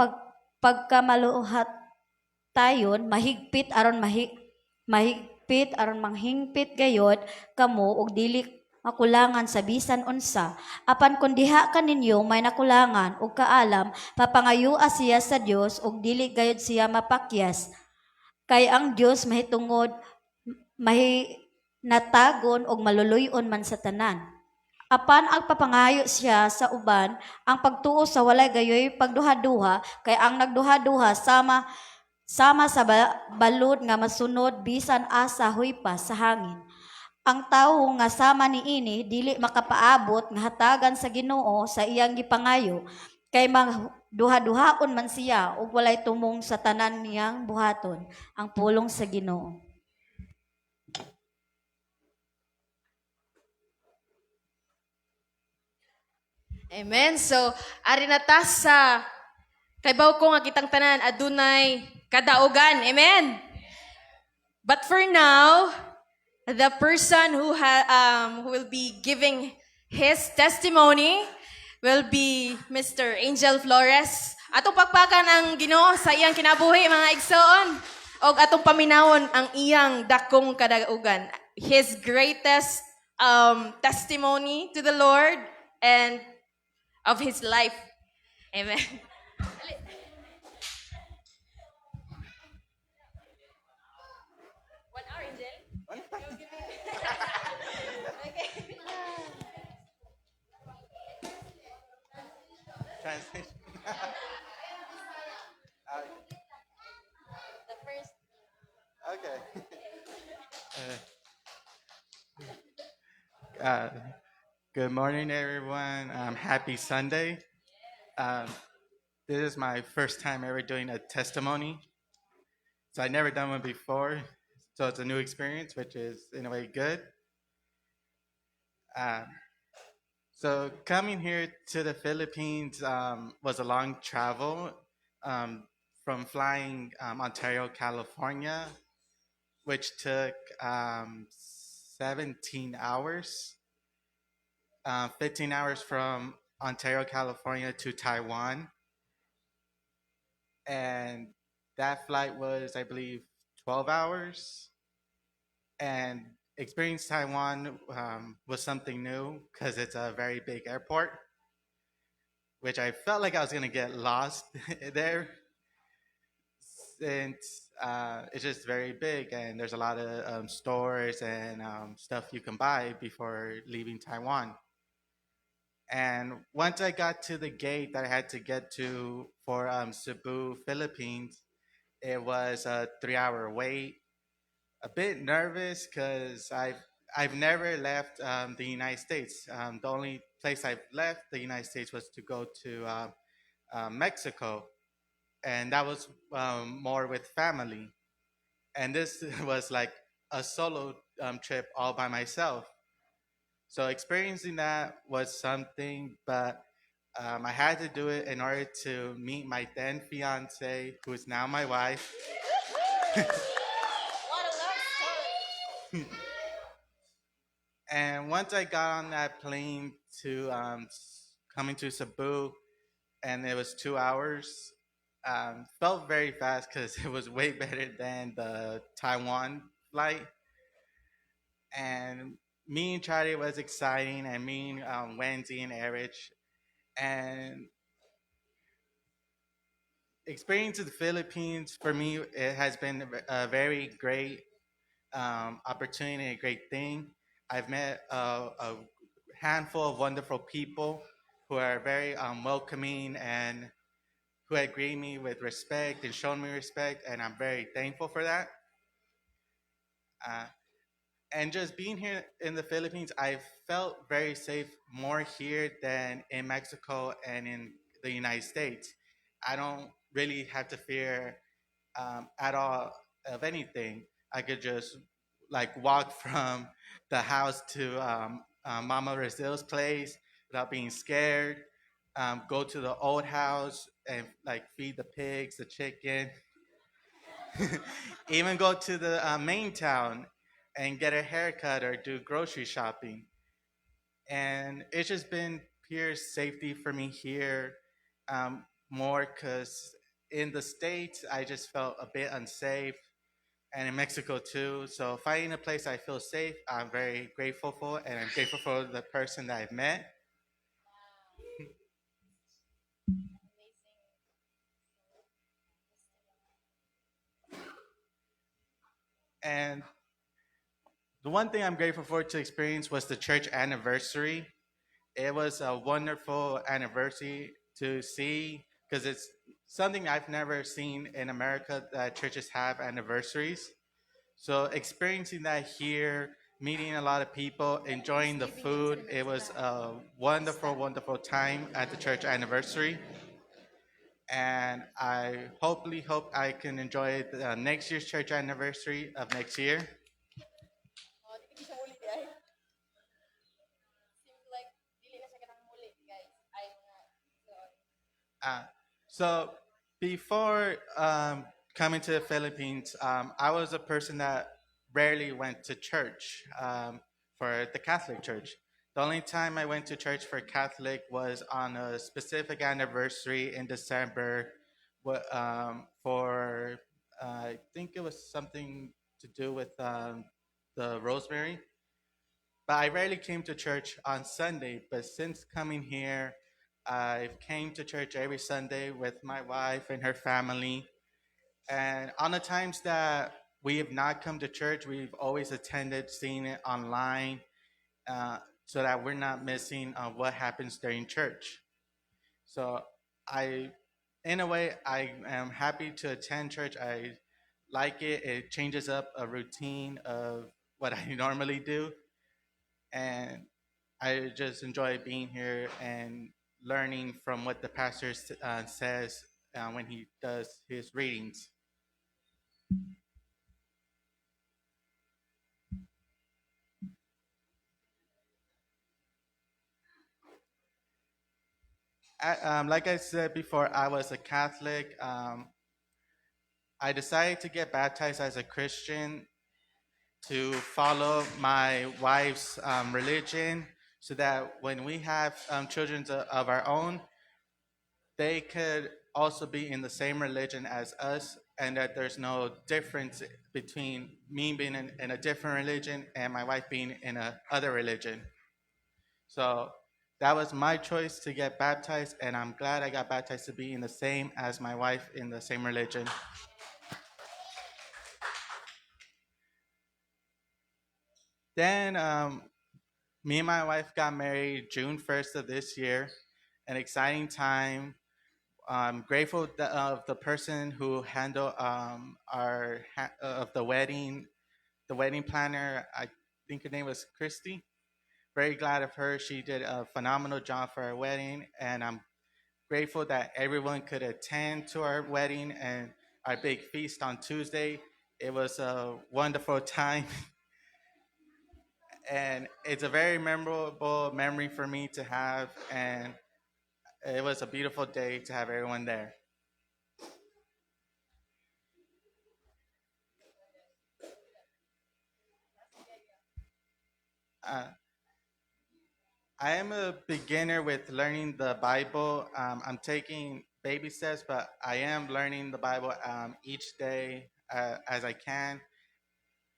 pagkamaluhatayon mahigpit aron manghingpit gayod kamo og dili makulangan sa bisan unsa. Apan kun diha kaninyo may nakulangan og kaalam, papangayua siya sa Dios og dili gayod siya mapakyas, kay ang Dios mahitungod mahinatagon og maluluy-on man sa tanan. Apan ang papangayo siya sa uban, ang pagtuo sa walay gayoy pagduha-duha, kay ang nagduha-duha sama sama sa balod nga masunod bisan asa huypas sa hangin. Ang tawo nga sama niini dili makapaabot nga hatagan sa Ginoo sa iyang gipangayo, kay duha-duhaon man siya ug walay tumong sa tanan niyang buhaton. Ang pulong sa Ginoo. Amen. So, ari na ta sa kaybaw ko nga kitang tanan adunay kadaugan. Amen. But for now, the person who will be giving his testimony will be Mr. Angel Flores. Atong pakpakan ang Ginoo sa iyang kinabuhi, mga igsoon. Og atong paminawon ang iyang dakong kadaugan. His greatest testimony to the Lord and of his life. Amen. 1 hour, Angel? Okay. Translation. The first. Okay. Good morning, everyone. Happy Sunday. This is my first time ever doing a testimony. So I've never done one before. So it's a new experience, which is in a way good. So coming here to the Philippines was a long travel from flying Ontario, California. which took 17 hours, 15 hours from Ontario, California to Taiwan. And that flight was, I believe, 12 hours. And experience Taiwan was something new because it's a very big airport, which I felt like I was going to get lost there since it's just very big and there's a lot of stores and stuff you can buy before leaving Taiwan. And once I got to the gate that I had to get to for Cebu, Philippines, it was a 3-hour wait. A bit nervous because I've never left the United States. The only place I've left the United States was to go to Mexico, and that was more with family. And this was like a solo trip all by myself. So experiencing that was something, but I had to do it in order to meet my then fiance, who is now my wife. What a love story! And once I got on that plane to coming to Cebu, and it was 2 hours, felt very fast because it was way better than the Taiwan flight. And me and Charlie was exciting, and me and Wendy and Erich, and experience of the Philippines for me, it has been a very great opportunity, a great thing. I've met a handful of wonderful people who are very welcoming and who have greeted me with respect and shown me respect, and I'm very thankful for that. And just being here in the Philippines, I felt very safe more here than in Mexico and in the United States. I don't really have to fear at all of anything. I could just like walk from the house to Mama Brazil's place without being scared. Go to the old house and like feed the pigs, the chicken. Even go to the main town and get a haircut or do grocery shopping. And it's just been pure safety for me here, more because in the States, I just felt a bit unsafe, and in Mexico too. So finding a place I feel safe, I'm very grateful for, and I'm grateful for the person that I've met. And the one thing I'm grateful for to experience was the church anniversary. It was a wonderful anniversary to see because it's something I've never seen in America, that churches have anniversaries. So experiencing that here, meeting a lot of people, enjoying the food, it was a wonderful, wonderful time at the church anniversary. And I hopefully hope I can enjoy the next year's church anniversary of next year. Oh, di siya muli diay. Seems like dili na siya kanang muli, guys. Ay mga igsoon. So before coming to the Philippines, I was a person that rarely went to church for the Catholic Church. The only time I went to church for Catholic was on a specific anniversary in December, for I think it was something to do with the Rosemary. But I rarely came to church on Sunday. But since coming here, I've came to church every Sunday with my wife and her family. And on the times that we have not come to church, we've always attended, seeing it online, so that we're not missing what happens during church. So in a way, I am happy to attend church. I like it. It changes up a routine of what I normally do. And I just enjoy being here and learning from what the pastor says when he does his readings. Like I said before, I was a Catholic. I decided to get baptized as a Christian. to follow my wife's religion so that when we have children of our own, they could also be in the same religion as us and that there's no difference between me being in a different religion and my wife being in a other religion. So that was my choice to get baptized, and I'm glad I got baptized to be in the same as my wife in the same religion. Then me and my wife got married June 1st of this year, an exciting time. I'm grateful of the person who handled of the wedding planner. I think her name was Christy. Very glad of her. She did a phenomenal job for our wedding, and I'm grateful that everyone could attend to our wedding and our big feast on Tuesday. It was a wonderful time. And it's a very memorable memory for me to have, and it was a beautiful day to have everyone there. I am a beginner with learning the Bible. I'm taking baby steps, but I am learning the Bible each day as I can.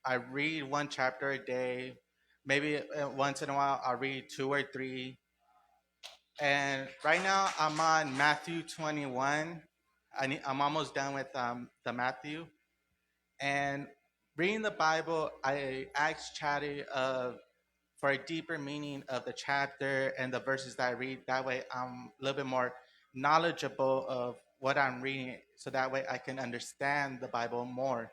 I read one chapter a day. Maybe once in a while, I'll read two or three. And right now, I'm on Matthew 21. I'm almost done with the Matthew. And reading the Bible, I asked Chatty for a deeper meaning of the chapter and the verses that I read. That way, I'm a little bit more knowledgeable of what I'm reading, so that way I can understand the Bible more.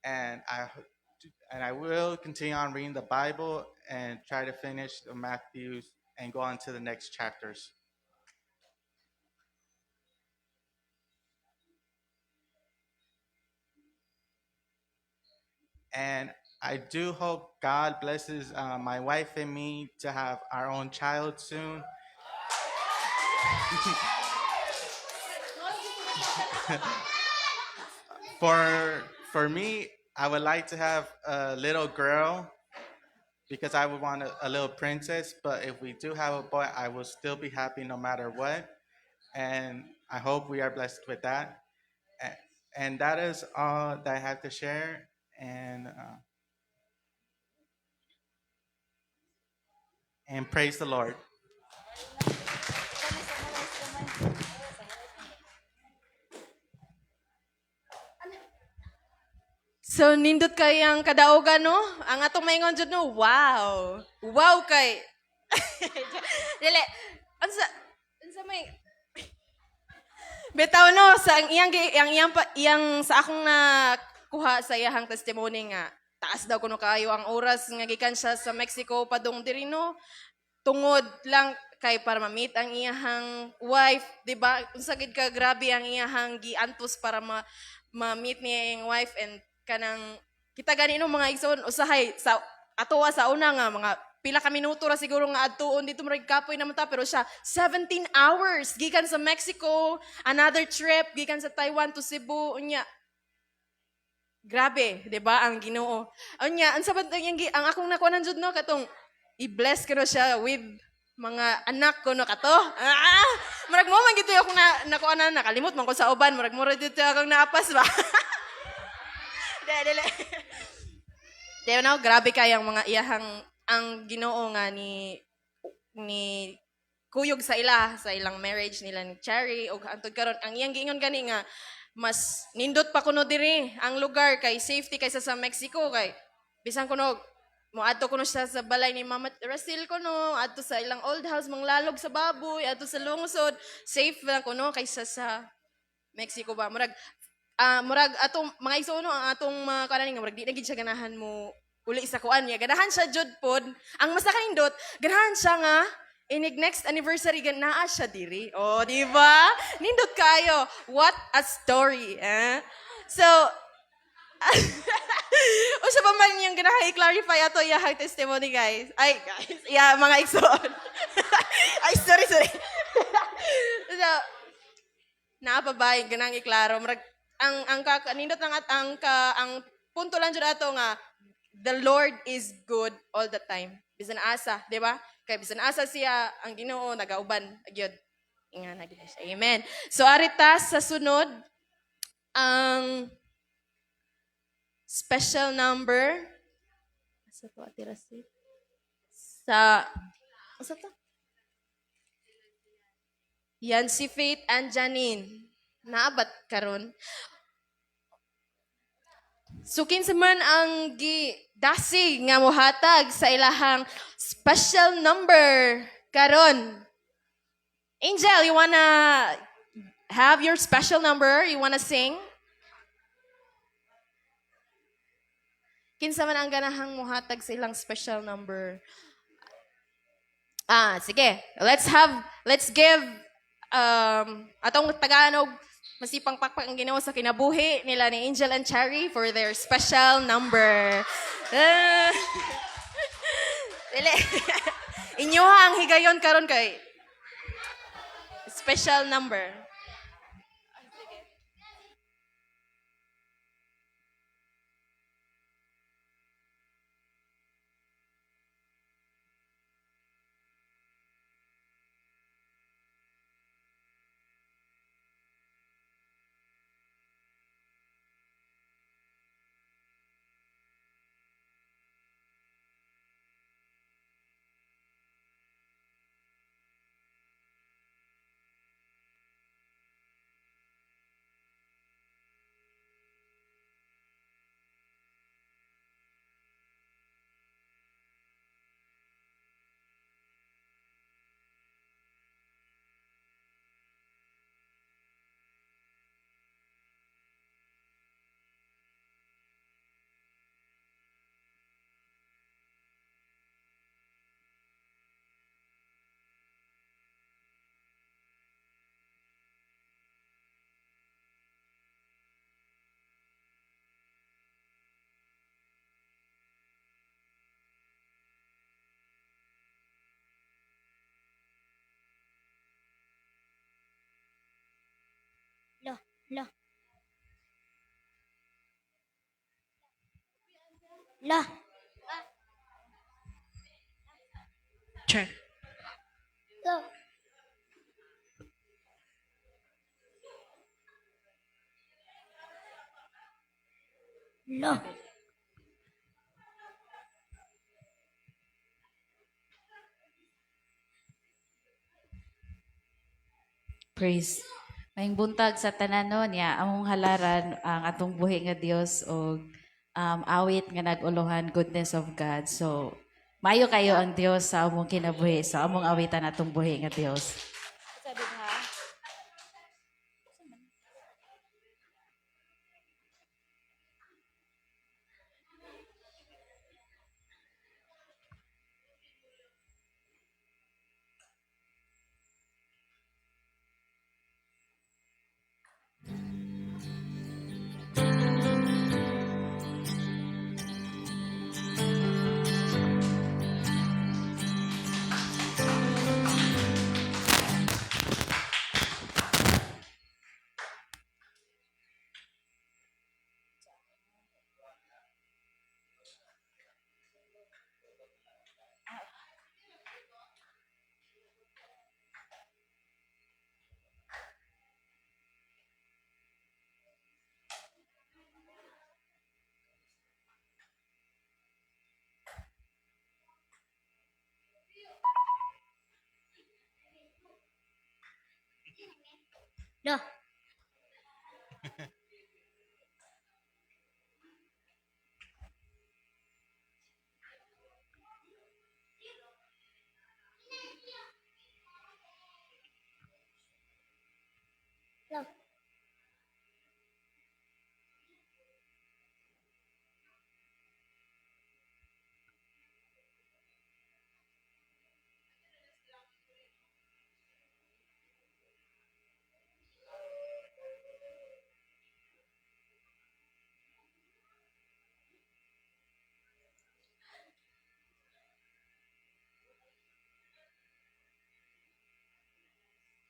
And I will continue on reading the Bible and try to finish the Matthews and go on to the next chapters. And I do hope God blesses my wife and me to have our own child soon. For me, I would like to have a little girl because I would want a little princess. But if we do have a boy, I will still be happy no matter what. And I hope we are blessed with that. And that is all that I have to share. And praise the Lord. So nindot kay ang kadaugan, no? Ang atong maingon jud, no, wow. Wow kay. Dili. Unsa may bitaw, no, sa ang iyang gi- ang iyang pa, iyang sa akong nakuha sa iyang testimony nga taas daw kuno kayo ang oras nga gikan siya sa Mexico padung diri, no, tungod lang kay para ma-meet ang iyahang wife, di ba? Unsa gid ka grabe ang iyahang giantos para ma ma-meet niya iyang wife. And kanang kita gani, no, mga igsoon, usahay sa atoa sa una nga mga pila ka minuto ra siguro nga adtuon dito, murag kapoy naman ta, pero siya 17 hours gikan sa Mexico, another trip gikan sa Taiwan to Cebu. Unya grabe, 'di ba, ang Ginoo. Unya, unsa ba ang akong nakuha jud, no, katong i-bless kuno siya with mga anak kuno kato. Ah, murag mo man gito akong na nakuha na nakalimot man ko sa uban, murag mo dito akong naapas ba. Dili, dili. Di no, grabe kayang mga iyahang ang Ginoo nga ni kuyog sa ila sa ilang marriage nila ni Cherry. Ug hantod karon ang iyang giingon gani nga mas nindot pa kuno diri ang lugar kay safety kaysa sa Mexico, kay bisan kuno moadto kuno siya sa balay ni Mama Russell kuno, adto sa ilang old house, manglalog sa baboy, adto sa lungsod, safe lang kuno kaysa sa Mexico ba. Murag murag atong mga igsoon, no, ang atong mga kanan nga murag di na gid siya ganahan mo uli sa kuan niya. Ganahan siya jud pod. Ang mas nakanindot, ganahan siya nga inig next anniversary gan naa siya diri. Oh, di ba? Nindot kayo. What a story, eh? So, unsa pa man yung ganahan i-clarify ato iyahang testimony, guys? Ay, guys. Yeah, mga igsoon. Ay, sorry, sorry. So, naa pa ba yung ganang iklaro? Murag, ang nindot lang at ang ka, ang Punto lang jud ato nga the Lord is good all the time. Bisan asa, di ba? Kay bisan asa siya ang Ginoo nagauban gyud. Inga na gyud siya. Amen. So arita sa sunod ang special number. Asa to, Ate Rasi? Sa asa to? Yan si Faith and Janine. Naabat karon. So kinsa man ang gidasig nga mohatag sa ilahang special number karon. Angel, you wanna have your special number? You wanna sing? Kinsa man ang ganahang mohatag sa ilang special number? Ah, sige. Let's give atong Tagalog masipang pakpak ang Ginoo sa kinabuhi nila ni Angel and Cherry for their special number. Ah. Dili. Inyoha ang higayon karon kay special number. La, la. La. Check. La. La. Praise. Maayong buntag sa tanan no niya among halaran ang atong buhi nga Dios og awit nga nag-ulohan, Goodness of God. So maayo kayo ang Dios sa among kinabuhi. So among awitan atong buhi nga Dios. La. La.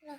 La.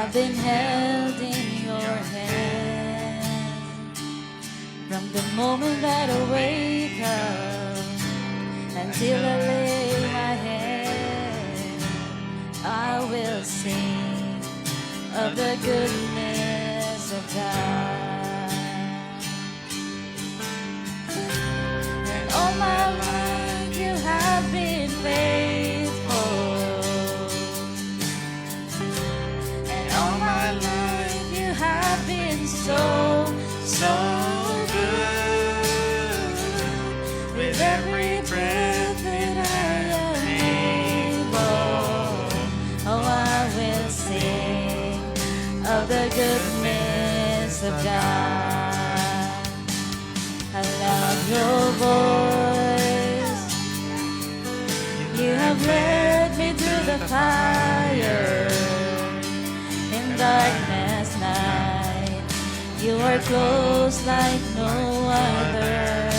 I've been held in your hand from the moment that I wake up until I lay my head. I will sing of the goodness of God. And all my life you have been faithful. And all my life you have been so, so good. With every breath that I am able, oh, I will sing of the goodness of God. I love your voice. You have led me through the fire in darkness night. You are close like no other.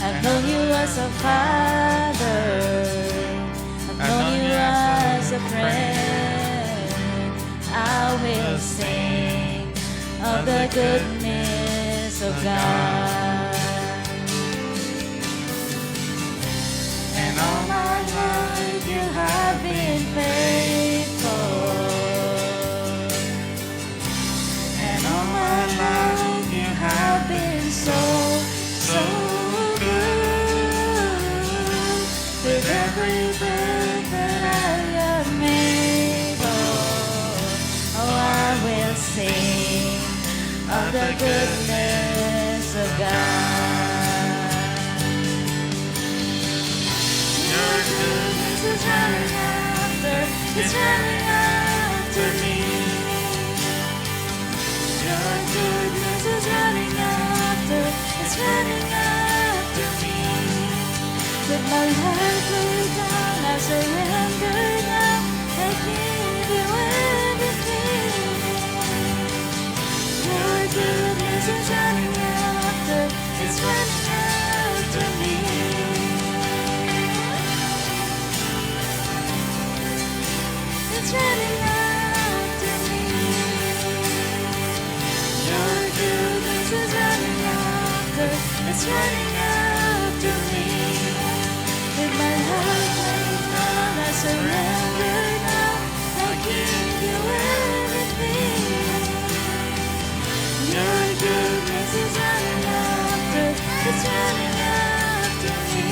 I've known you as a father. I've known you as a friend. I will sing of the goodness of God. And all my life you have been faithful. And all my life you have been so, so good. With every breath that I am able, oh, I will sing of the goodness of God. Your goodness is running after, it's running after me. Your goodness is running after, it's running after me. With my life laid down, I surrender now. I give you everything. Your goodness is running after, it's running after me. It's running after me. Your goodness is running after, it's running after me. With my life laid down, I surrender now. I give you everything. Your goodness is running after, it's running after me.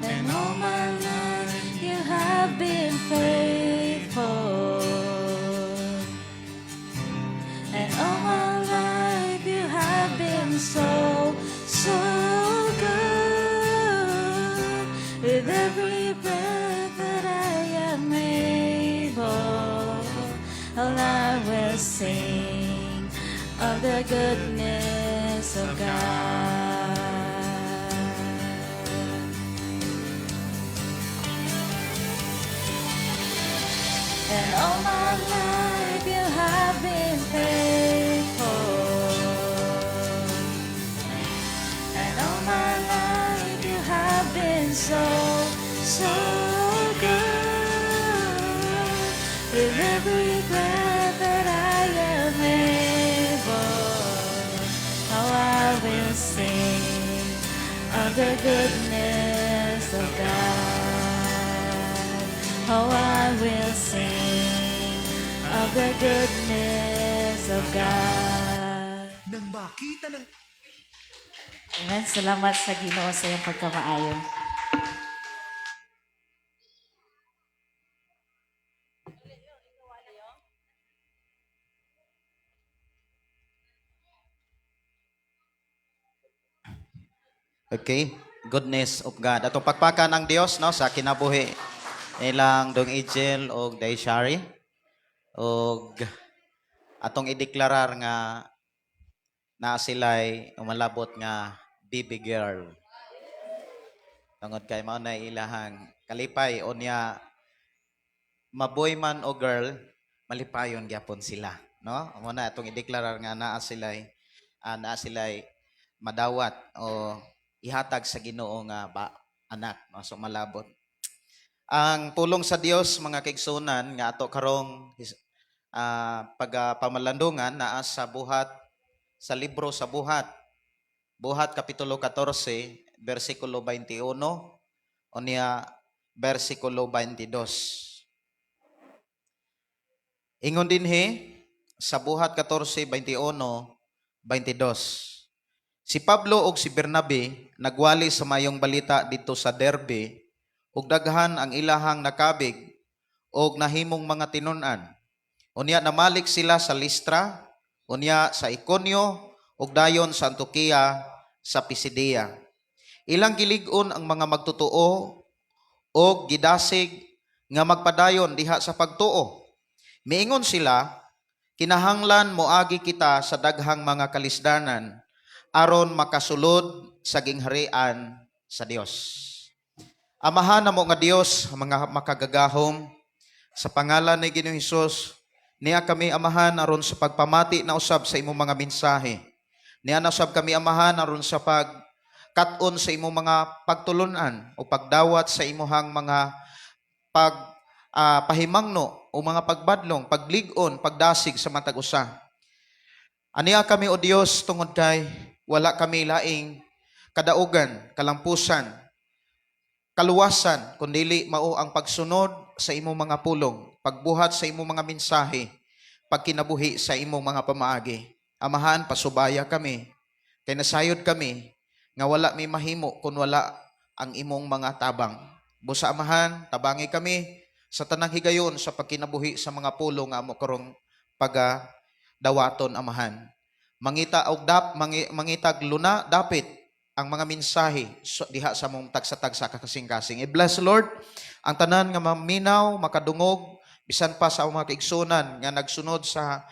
And all my life you have been faithful. And all my life you have been so, so good. With every breath that I am able, all I will sing of the goodness of God. And all my life you have been faithful. And all my life you have been so, so good. With every breath that I am able, how I will sing of the goodness of God. How I will sing of the goodness of God. Nang makita ng Amen. Salamat sa Ginoo sa iyong pagkamaayo. Okay, goodness of God. Atong pakpakan ang Dios, no, sa kinabuhi nilang Dong Ejel og Daishari og atong ideklarar nga naa sila'y umalabot nga baby girl. Tungod kay mao na ilahang kalipay, unya maboy man o girl, malipayon gyapon sila, no? Mao na atong ideklarar nga naa sila'y madawat o Ihatag sa Ginoo nga ba anak, no? So malabot. Ang pulong sa Dios, mga kaigsunan, nga ato karong pagpamalandungan naa sa Buhat, sa libro sa Buhat. Buhat kapitulo 14 bersikulo 21 unya bersikulo 22. Ingon dinhi sa Buhat 14:21, 22. Si Pablo ug si Bernabe nagwali sa Maayong Balita didto sa Derbe ug daghan ang ilahang nakabig og nahimong mga tinun-an. Unya namalik sila sa Listra, unya sa Iconio ug dayon sa Antioquia sa Pisidia. Ilang gilig-on ang mga magtutoo og gidasig nga magpadayon diha sa pagtuo. Miingon sila, "Kinahanglan moagi kita sa daghang mga kalisdanan aron makasulod sa gingharian sa Dios." Amahan namo nga Dios, mga makagagahom, sa pangalan ni Ginoong Hesus, niya kami, Amahan, aron sa pagpamati na usab sa imong mga mensahe. Niya na usab kami, Amahan, aron sa pag kat-on sa imong mga pagtulunan o pagdawat sa imuhang mga pag pahimangno o mga pagbadlong, paglig-on, pagdasig sa matag usa. Aniya kami, O Dios, tungod kay wala kami laing kadaugan, kalampusan, kaluwasan, kundili mao ang pagsunod sa imong mga pulong, pagbuhat sa imong mga mensahe, pagkinabuhi sa imong mga pamaagi. Amahan, pasubaya kami, kay nasayod kami nga wala mi mahimo kung wala ang imong mga tabang. Busa, Amahan, tabangi kami sa tanang higayon sa pagkinabuhi sa mga pulong nga amo karong paga dawaton, Amahan. Mangita og mangitag luna dapit ang mga mensahe diha sa mong tagsa-tagsa ka kasing-kasing. I-bless, Lord, ang tanan nga maminaw, makadungog, bisan pa sa mga kaigsunan nga nagsunod sa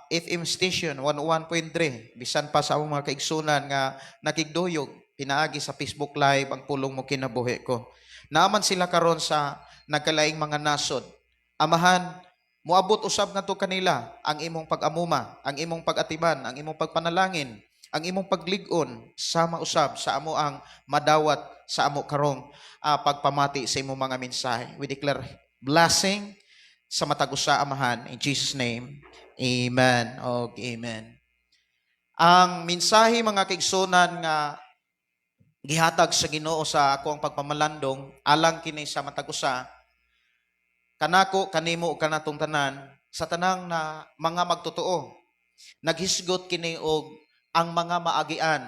FM station 101.3, bisan pa sa mga kaigsunan nga nakigduyog pinaagi sa Facebook Live ang pulong mo kinabuhi ko. Naaman sila karon sa nagkalaing mga nasod. Amahan, moabot usab ngadto kanila ang imong pag-amuma, ang imong pag-atiman, ang imong pagpanalangin, ang imong paglig-on sama usab sa amo ang madawat sa amo karong pagpamati sa imong mga mensahe. We declare blessing sa matag usa, Amahan. In Jesus' name. Amen. Og amen. Ang mensahe, mga kaigsunan, nga gihatag sa Ginoo sa ako ang pagpamalandong alang kini sa matag usa kanako, kanimo ug kanatong tanan, sa tanang na mga magtotoo. Naghisgot kini og ang mga maagian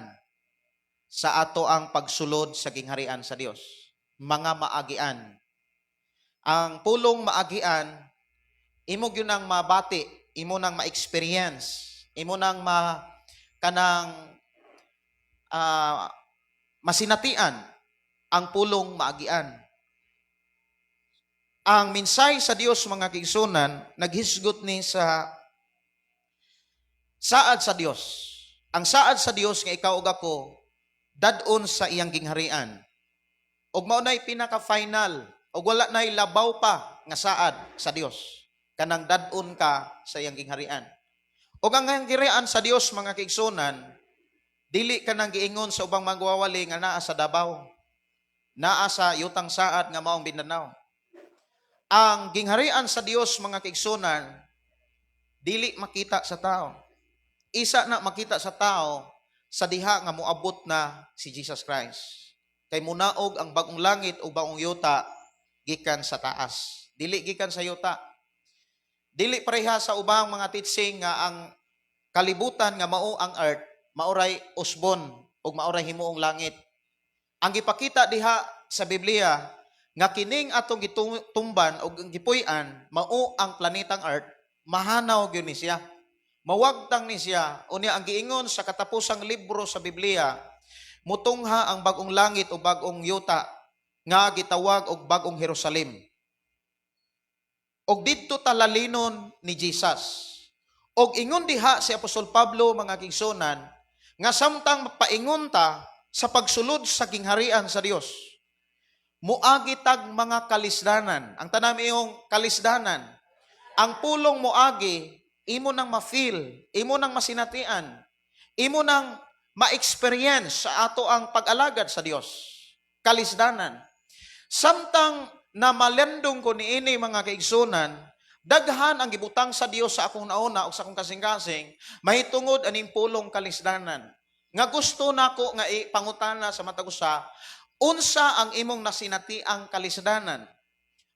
sa ato ang pagsulod sa gingharian sa Dios. Mga maagian. Ang pulong maagian, imo gyud nang mabati, imo nang ma-experience, imo nang ma kanang masinatian ang pulong maagian. Ang mensahe sa Dios, mga kaigsunan, naghisgot ni sa saad sa Dios. Ang saad sa Dios nga ikaw ug ako dad-on sa iyang gingharian. Ug mao nay pinaka-final ug wala nay labaw pa nga saad sa Dios. Kanang dad-on ka sa iyang gingharian. Ug ang gingharian sa Dios, mga kaigsunan, dili kanang giingon sa ubang magwawali nga naa sa Davao. Naa sa yutang saad nga maong Mindanao. Ang gingharian sa Dios, mga kaigsunan, dili makita sa tao. Isa na makita sa tao sa diha nga moabot na si Jesus Christ. Kay munaog ang bagong langit o bagong yuta gikan sa taas. Dili gikan sa yuta. Dili pareha sa ubang mga teaching nga ang kalibutan nga mao ang earth, maoray usbon ug maoray himuong langit. Ang gipakita diha sa Biblia nga kining atong gitumban o gipuy-an mao ang planetang earth, mahanaw gyud ni siya. Mawagtang ni siya. Unya ang giingon sa katapusang libro sa Biblia, mutungha ang bagong langit o bagong yuta nga gitawag og bagong Jerusalem. Og didto talalinon ni Jesus. Og ingon diha si Apostol Pablo, mga kaigsunan, nga samtang paingon ta sa pagsulod sa gingharian sa Dios, muagi tag mga kalisdanan. Ang tanan iyong kalisdanan. Ang pulong moagi, imo nang ma-feel, imo nang masinatian, imo nang ma-experience sa ato ang pag-alagad sa Dios. Kalisdanan. Samtang na malandong ko niini, mga kaigsunan, daghan ang gibutang sa Dios sa akong nauna o sa akong kasing-kasing mahitungod aning pulong kalisdanan. Nga gusto nako nga ipangutana sa matag usa, unsa ang imong nasinatiang kalisdanan?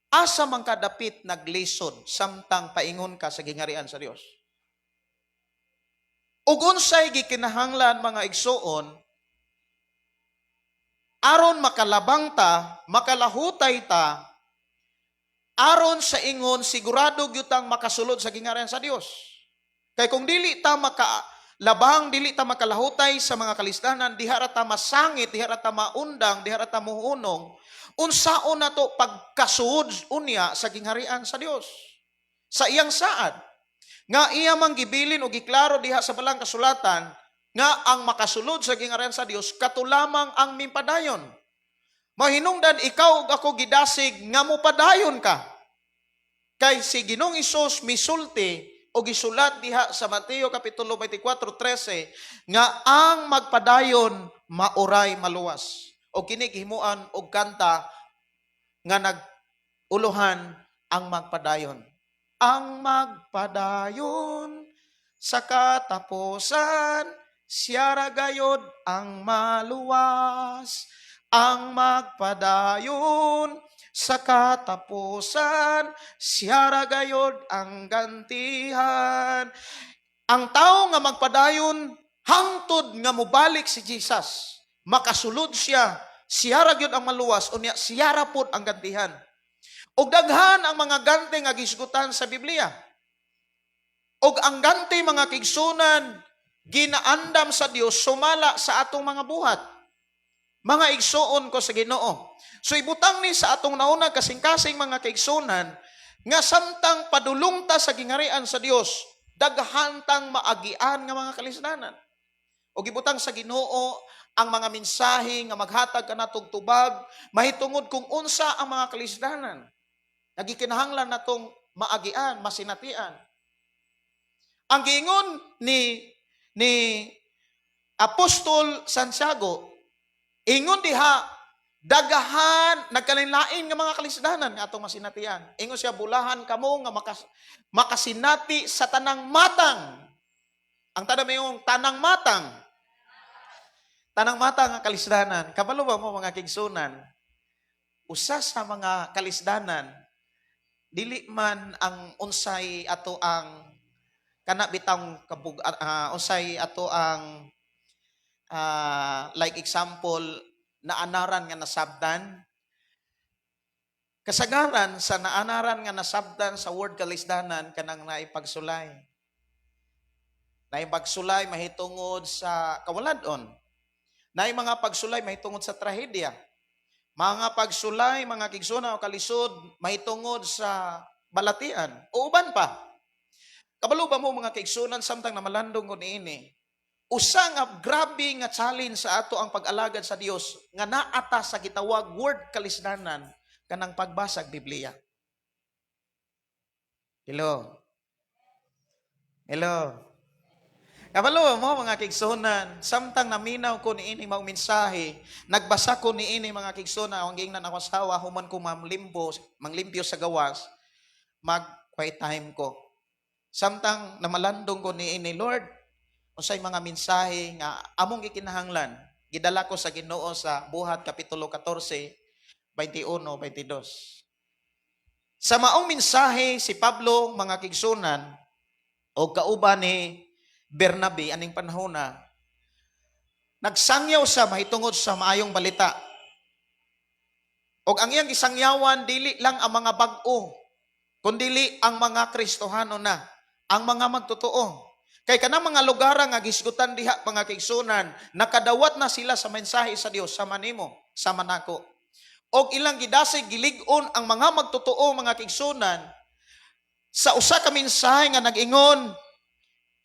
Asa man ka dapit naglisod samtang paingon ka sa gingharian sa Dios? Ug unsay gikinahanglan, mga igsuon, aron makalabang ta, makalahutay ta, aron sa ingon sigurado gyud tang makasulod sa gingharian sa Dios? Kay kung dili ta makalabang, dili ta makalahutay sa mga kalisdanan, diha ra ta masangit, diha ra ta maundang, diha ra ta muhunong, unsaon nato pagkasuod unya sa gingharian sa Dios? Sa iyang saad. Nga iya mang gibilin o giklaro diha sa balang kasulatan nga ang makasulod sa gingharian sa Dios kato lamang ang mipadayon. Mahinungdan ikaw ug ako gidasig nga mopadayon ka. Kay si Ginoong Hesus misulti o gisulat diha sa Mateo kapitulo 24:13 nga ang magpadayon maoray maluwas. O kini gihimuan og kanta nga nag-uluhan "Ang Magpadayon". Ang magpadayon sa katapusan, siya ra gayod ang maluwas. Ang magpadayon sa katapusan, siya ra gayod ang gantihan. Ang tao nga magpadayon hangtod nga mobalik si Jesus, makasulod siya, siya ra gyud ang maluwas, unya siya ra pod ang gantihan. Og daghan ang mga ganti nga gisgutan sa Biblia. Og ang ganti, mga kaigsunan, ginaandam sa Dios sumala sa atong mga buhat. Mga igsuon ko sa Ginoo. So ibutang ni sa atong nauna kasing-kasing, mga kaigsunan, nga samtang padulong ta sa gingharian sa Dios, daghan tang maagian nga mga kalisdanan. O gibutang sa Ginoo ang mga mensahe nga maghatag kanatog tubag mahitungod kung unsa ang mga kalisdanan. Nagikinahanglan natong maagian, masinatian. Ang giingon ni Apostol Santiago, ingon diha, daghan, nagkalain-lain nga mga kalisdanan nga atong masinatian. Ingon siya, "Bulahan kamo nga makasinati sa tanang matang." Ang tanan mayong tanang matang. Tanang matang ang kalisdanan. Kabalo ba mo, mga kaigsunan? Usa sa mga kalisdanan, dili man ang unsay ato ang kana bitang kabug unsay ato ang like example, naanaran nga nasabdan. Kasagaran sa naanaran nga nasabdan sa word kalisdanan, kanang naipagsulay. Naipagsulay mahitungod sa kawaladon. Naay mga pagsulay mahitungod sa trahedya. Mga pagsulay, mga kaigsuonan, o kalisod mahitungod sa balatian o uban pa. Kabalo ba mo, mga kaigsunan, samtang namalandong ko niini, usa nga grabe nga challenge sa ato ang pag-alagad sa Dios nga naata sa gitawag word kalisdanan, kanang pagbasag Biblia. Hello. Hello. Kabalo mo, mga kaigsunan, samtang naminaw ko niini mao mensahe, nagbasa ko niini, mga kaigsunan, ang giingnan ako asawa, human ko mamlimpo, manglimpyo sa gawas, mag quiet time ko. Samtang namalandong ko niini, "Lord, unsay mga mensahe nga among gikinahanglan?" Gidala ko sa Ginoo sa Buhat kapitulo 14, 21, 22. Sa maong mensahe, si Pablo, mga kaigsunan, o kauban ni Bernabe aning panahon na nagsangyaw sa mahitungod sa maayong balita. Og ang iyang gisangyawan, dili lang ang mga bag-o, kundili ang mga Kristohano na, ang mga magtotoo. Kay kanang mga lugar nga gisgutan diha, mga kaigsunan, nakadawat na sila sa mensahe sa Dios sama nimo, sama nako. Og ilang gidasig, gilig-on ang mga magtotoo, mga kaigsunan, sa usa ka mensahe nga nag-ingon,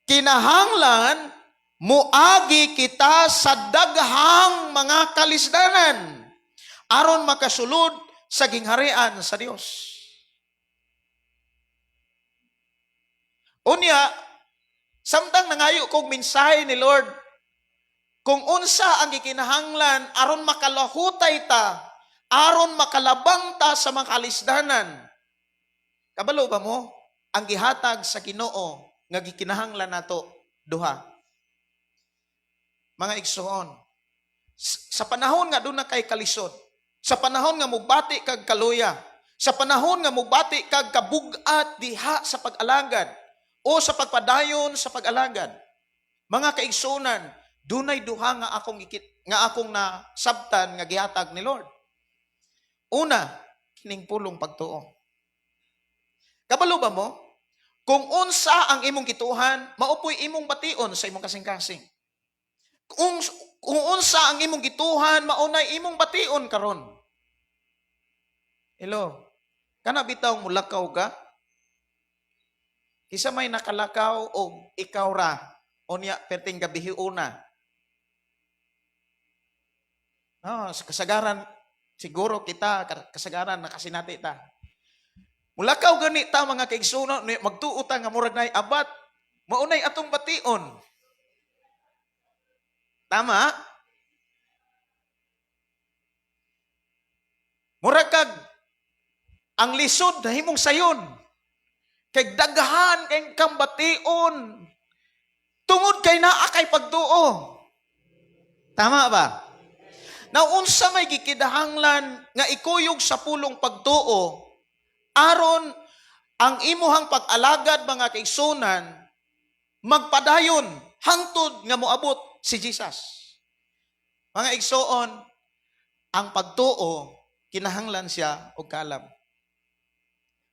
kinahanglan muagi kita sa daghang mga kalisdanan aron makasulod sa gingharian sa Dios. Unya, samtang nangayo kog mensahe ni Lord, Kung unsa ang gikinahanglan aron makalahutay ta, aron makalabang ta sa mga kalisdanan. Kabalo ba mo? Ang gihatag sa Ginoo nga gikinahanglan nato duha. Mga igsoon, sa panahon nga duna kay kalisod, sa panahon nga mubati kag kaluya, sa panahon nga mubati kag kabug-at diha sa pag-alagad o sa pagpadayon sa pag-alagad, mga kaigsuonan, dunay duha nga akong nasabtan nga gihatag ni Lord. Una, kining pulong pagtuo. Kabalo ba mo? Kung unsa ang imong gituohan, mao poy imong bation sa imong kasing-kasing. Kung unsa ang imong gituohan, mao nay imong bation karon. Hello. Kana bitaw mulakaw ka? Kinsa may nakalakaw og ikaw ra, unya perting gabihiuna? No, sa kasagaran siguro kita, kasagaran nakasinati ta. Mulakaw gani ta, mga kaigsuonan, magtuo ta nga murag nay abat, mao nay atong bation. Tama? Murag kag ang lisod nahimong sayon. Kay daghan kay kang bation. Tungod kay naa kay pagtuo. Tama ba? Now, unsa may gikinahanglan nga ikuyog sa pulong pagtuo aron ang imuhang pag-alagad, mga kaigsuonan, magpadayon hangtod nga moabot si Jesus? Mga igsoon, ang pagtuo kinahanglan siya og kaalam.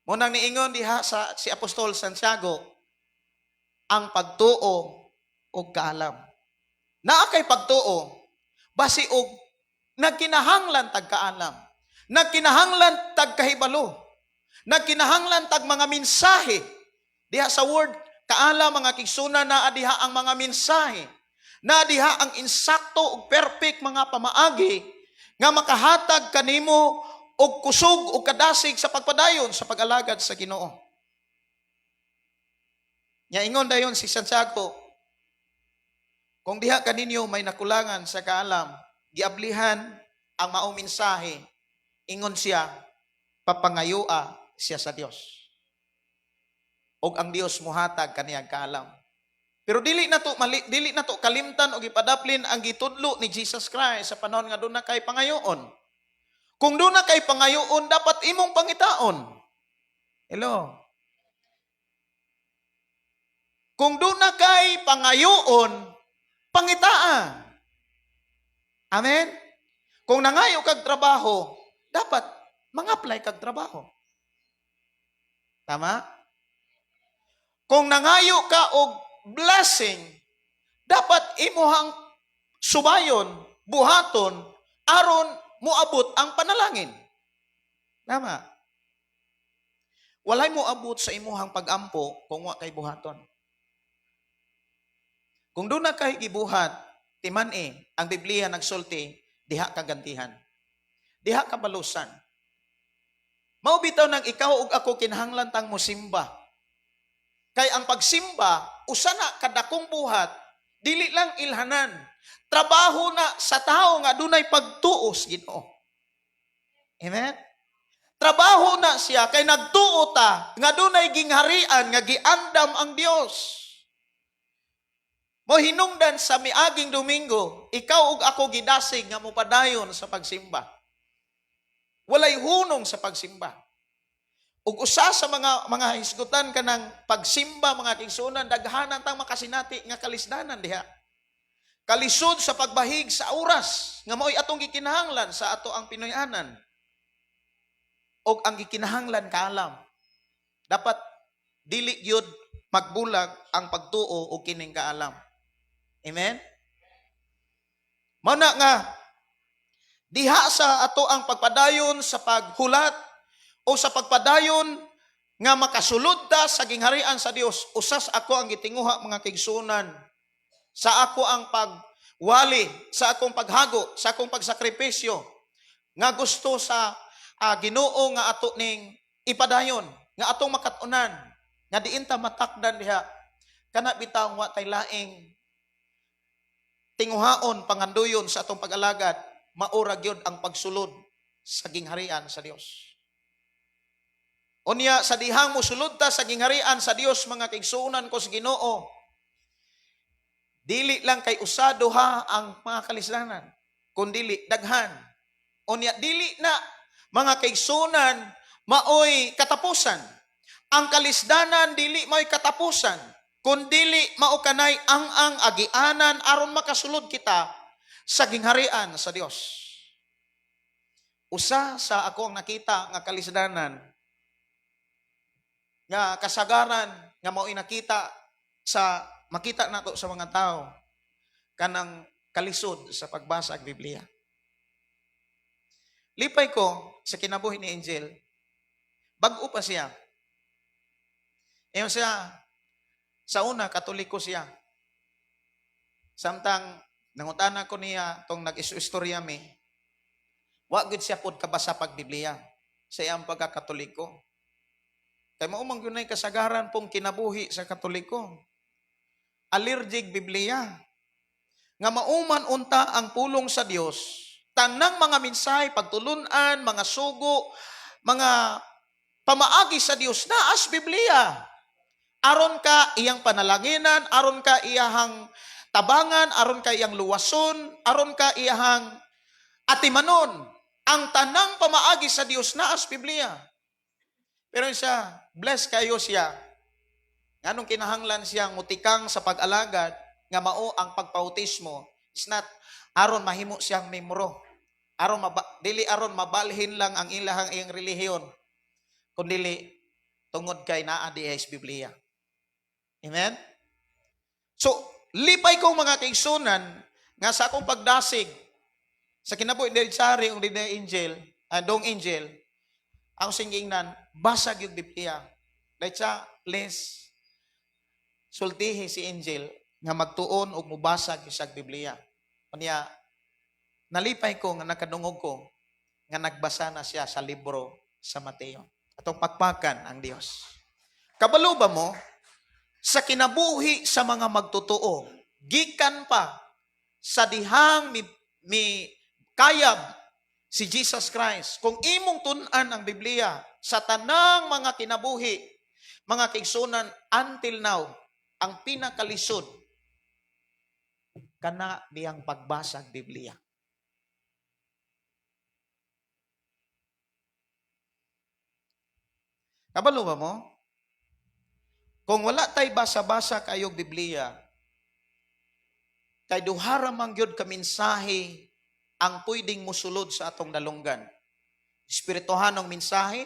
Mao nang niingon diha sa si Apostol Santiago, ang pagtuo og kaalam. Naa kay pagtuo, basi og nagkinahanglan tag kaalam. Nagkinahanglan tag kahibalo. Nagkinahanglan tag mga mensahe. Diha sa word kaalam, mga kaigsuonan, naa diha ang mga mensahe. Naa diha ang insakto ug perfect mga pamaagi nga makahatag kanimo og kusog ug kadasig sa pagpadayon sa pag-alagad sa Ginoo. Nya ingon dayon si Santiago, kung diha kaninyo may nakulangan sa kaalam, giablihan ang maong mensahe, ingon siya, papangayua siya sa Dios. Og ang Dios muhatag kaniyang kaalam. Pero dili na to kalimtan og ipadaplin ang gitudlo ni Jesus Christ sa panahon nga duna kay pangayoon. Kung duna kay pangayoon, dapat imong pangitaon. Hello. Kung duna kay pangayoon, pangitaa. Amen? Kung nangayo kag trabaho, dapat mang-apply kag trabaho. Tama? Kung nangayo ka og blessing, dapat imuhang subayon, buhaton, aron moabot ang panalangin. Tama? Walay moabot sa imuhang pagampo kung wa kay buhaton. Kung duna kay gibuhat, timan-i, ang Biblia nagsulti, diha ka gantihan. Diha ka balusan. Mao bitaw nang ikaw ug ako kinahanglan tang mosimba. Kay ang pagsimba, usa na kadakong buhat, dili lang ilhanan. Trabaho na sa tao nga dunay pagtuo sa Ginoo. Amen? Trabaho na siya kay nagtuo ta nga dunay gingharian nga giandam ang Dios. Mo hinungdan sa miaging Domingo, ikaw ug ako gidasig nga mopadayon sa pagsimba. Walay hunong sa pagsimba. Ug usa sa mga hisgutan kanang pagsimba, mga kaigsuonan, daghanan tang makasinati nga kalisdanan diha. Kalisod sa pagbahig sa oras nga mao'y atong gikinahanglan sa ato ang Pinoy-anan. Og ang gikinahanglan kaalam. Dapat dili gyud magbulag ang pagtuo og kining kaalam. Amen? Mao na nga diha sa ato ang pagpadayon sa paghulat o sa pagpadayon nga makasulod ta sa gingharian sa Dios, usas ako ang gitinguha, mga kaigsuonan, sa ako ang pagwali, sa akong paghago, sa akong pagsakripisyo nga gusto sa Ginoo nga ato ning ipadayon, nga atong makat-unan, nga diin ta matakdan diha kana bitaw wa tay laing tinguhaon, panganduyon sa atong pag-alagad, mao ra gyud ang pagsulod sa gingharian sa Dios. Unya sa dihang mosulod ta sa gingharian sa Dios, mga kaigsuonan ko sa Ginoo, dili lang kay usa duha ang mga kalisdanan, kundili daghan. Unya dili na, mga kaigsuonan, maoy katapusan. Ang kalisdanan dili maoy katapusan, kundili mao kanay ang agianan aron makasulod kita sa gingharian sa Dios. Usa sa ako ang nakita nga kalisdanan nga kasagaran nga mao'y nakita sa makita nato sa mga tao, kanang kalisod sa pagbasa og Biblia. Lipay ko sa kinabuhi ni Angel, bag-o pa siya. Ingon siya, sa una, Katoliko siya. Samtang nangutana ko niya tong nag-istorya mi, wa gud siya pod kabasa pag Biblia sa iyang pagkakatoliko. Kay mao man gyud kasagaran pong kinabuhi sa Katoliko. Allergic Biblia. Nga mauman unta ang pulong sa Dios, tanang mga mensahe, pagtulunan, mga sugo, mga pamaagi sa Dios naa sa Biblia. Aron ka iyang panalanginan, aron ka iyahang tabangan, aron ka iyang luwason, aron ka iyahang atimanon. Ang tanang pamaagi sa Dios naa sa Biblia. Pero siya, bless kayo siya. Nganong kinahanglan siyang mutikang sa pag-alagad nga mao ang pagpautismo is not aron mahimo siyang membro. Aron maba, dili aron mabalhin lang ang ilahang iyang relihiyon, kundili tungod kay naa diha sa Biblia. Amen? So, lipay ko, mga kaigsunan, nga sa akong pagdasig sa kinabuhi ni Sari ug ni Angel, Dong Angel, ang singingnan, basa yung Biblia. Letsa, please, sultihi si Angel nga magtuon og mubasa gyud sa Biblia. Unya, nalipay ko nga nakadungog ko nga nagbasa na siya sa libro sa Mateo. Atong pakpakan ang Dios. Kabalo ba mo, sa kinabuhi sa mga magtotoo, gikan pa sa dihang mi kayab si Jesus Christ, kung imong tun-an ang Biblia sa tanang mga kinabuhi, mga kaigsunan, until now, ang pinakalisod kana diyang pagbasa og Biblia. Kabalo ba mo? Kung wala tay basa-basa kayog Biblia, kay duha ra man gyud ka mensahe ang pwedeng musulod sa atong dalunggan. Espirituhanong mensahe,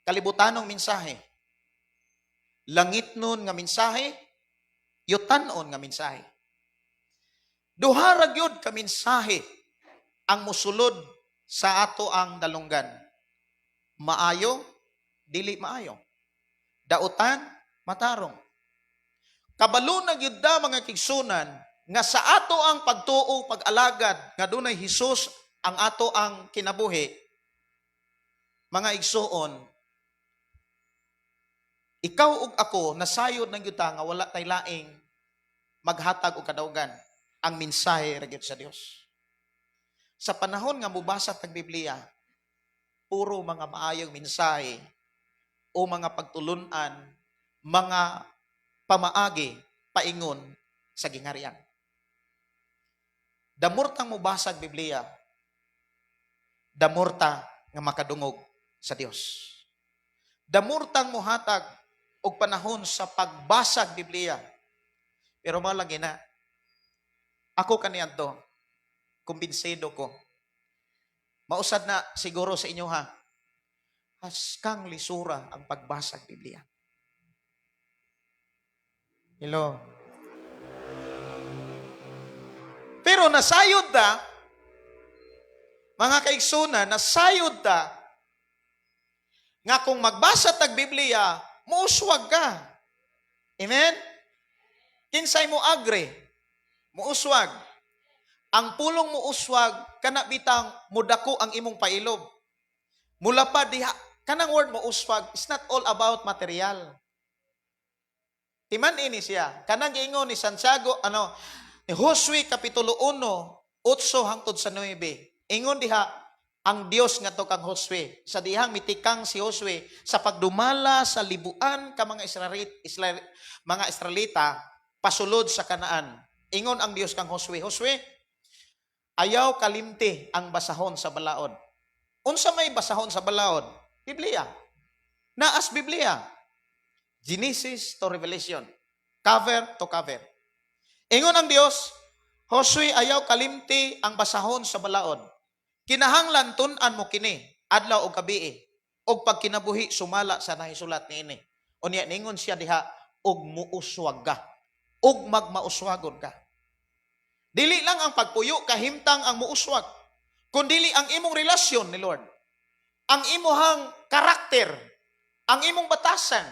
kalibutanong mensahe. Langitnon nga mensahe, yutanon nga mensahe. Duha ra gyud ka mensahe ang musulod sa ato ang dalunggan. Maayo, dili maayo. Dautan, matarong. Kabalo na gyud da, mga kaigsunan, nga sa ato ang pagtuo, pag-alagad nga dunay Hesus ang ato ang kinabuhi, mga igsuon, ikaw ug ako nasayod ng yuta nga wala tay laing maghatag og kadaugan, ang mensahe ra gyud sa Dios. Sa panahon nga mubasa tag Biblia, puro mga maayong mensahe o mga pagtulunan, mga pamaagi paingon sa gingharian. The more tang mubasag Biblia, the more ta nga makadungog sa Dios. The more tang muhatag og panahon sa pagbasag Biblia. Pero mao lagi na, ako kaniadto, kumbinsido ko. Mausad na siguro sa inyo ha, haskang lisura ang pagbasag Biblia. Hello. Pero nasayod ta, mga kaigsunan, nasayod ta, nga kung magbasa tag Biblia, muuswag ka. Amen? Kinsay mo agree? Muuswag. Ang pulong muuswag, kana bitang mudako ang imong pailob. Mula pa diha, kanang word muuswag, it's not all about material. Timan ini siya. Kanang giingon ni Santiago, ano, Ni Josue Kapitulo 1, 8 hangtod sa 9. Ingon diha ang Dios ngadto kang Josue. Sa dihang mitikang si Josue sa pagdumala sa libuan ka mga Israelit, Israel, mga Israelita pasulod sa Kanaan. Ingon ang Dios kang Josue, "Josue, ayaw kalimti ang basahon sa balaod." Unsa may basahon sa balaod? Biblia. Naas Biblia. Genesis to Revelation. Cover to cover. Ingon ang Dios, "Josue, ayaw kalimti ang basahon sa balaod. Kinahanglan tun-an mo kini adlaw og gabii og pagkinabuhi sumala sa nahisulat niini." Unya ningon siya diha, "Og muuswag ka, og magmauswagon ka." Dili lang ang pagpuyo kahimtang ang muuswag, kundili ang imong relasyon ni Lord, ang imuhang karakter, ang imong batasan,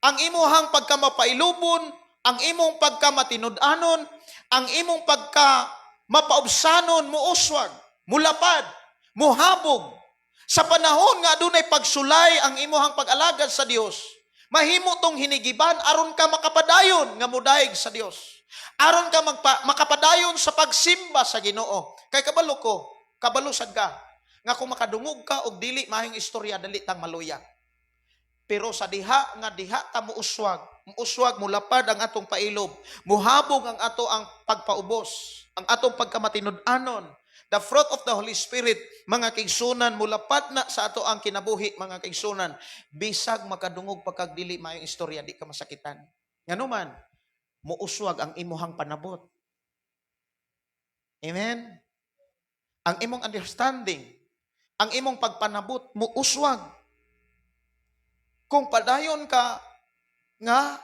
ang imuhang pagkamapailubon, ang imong pagkamatinud-anon, ang imong pagka mapaubsanon, muuswag, mulapad, muhabog. Sa panahon nga adunay pagsulay ang imuhang pag-alagad sa Dios, mahimo tong hinigiban aron ka makapadayon nga mudayeg sa Dios. Aron ka makapadayon sa pagsimba sa Ginoo. Kay kabalo ko, kabalo sad ka nga kung makadungog ka og dili maayong istorya, dali tang maluya. Pero sa diha nga diha ta muuswag, muuswag, mulapad ang atong pailob, muhabog ang ato ang pagpaubos, ang atong pagkamatinud-anon. The fruit of the Holy Spirit, mga kaigsunan, mulapad na sa ato ang kinabuhi, mga kaigsunan. Bisag makadungog pagkag dili maayong istorya, di ka masakitan. Ngano man, muuswag ang imuhang panabot. Amen? Ang imong understanding, ang imong pagpanabot, muuswag. Kung padayon ka nga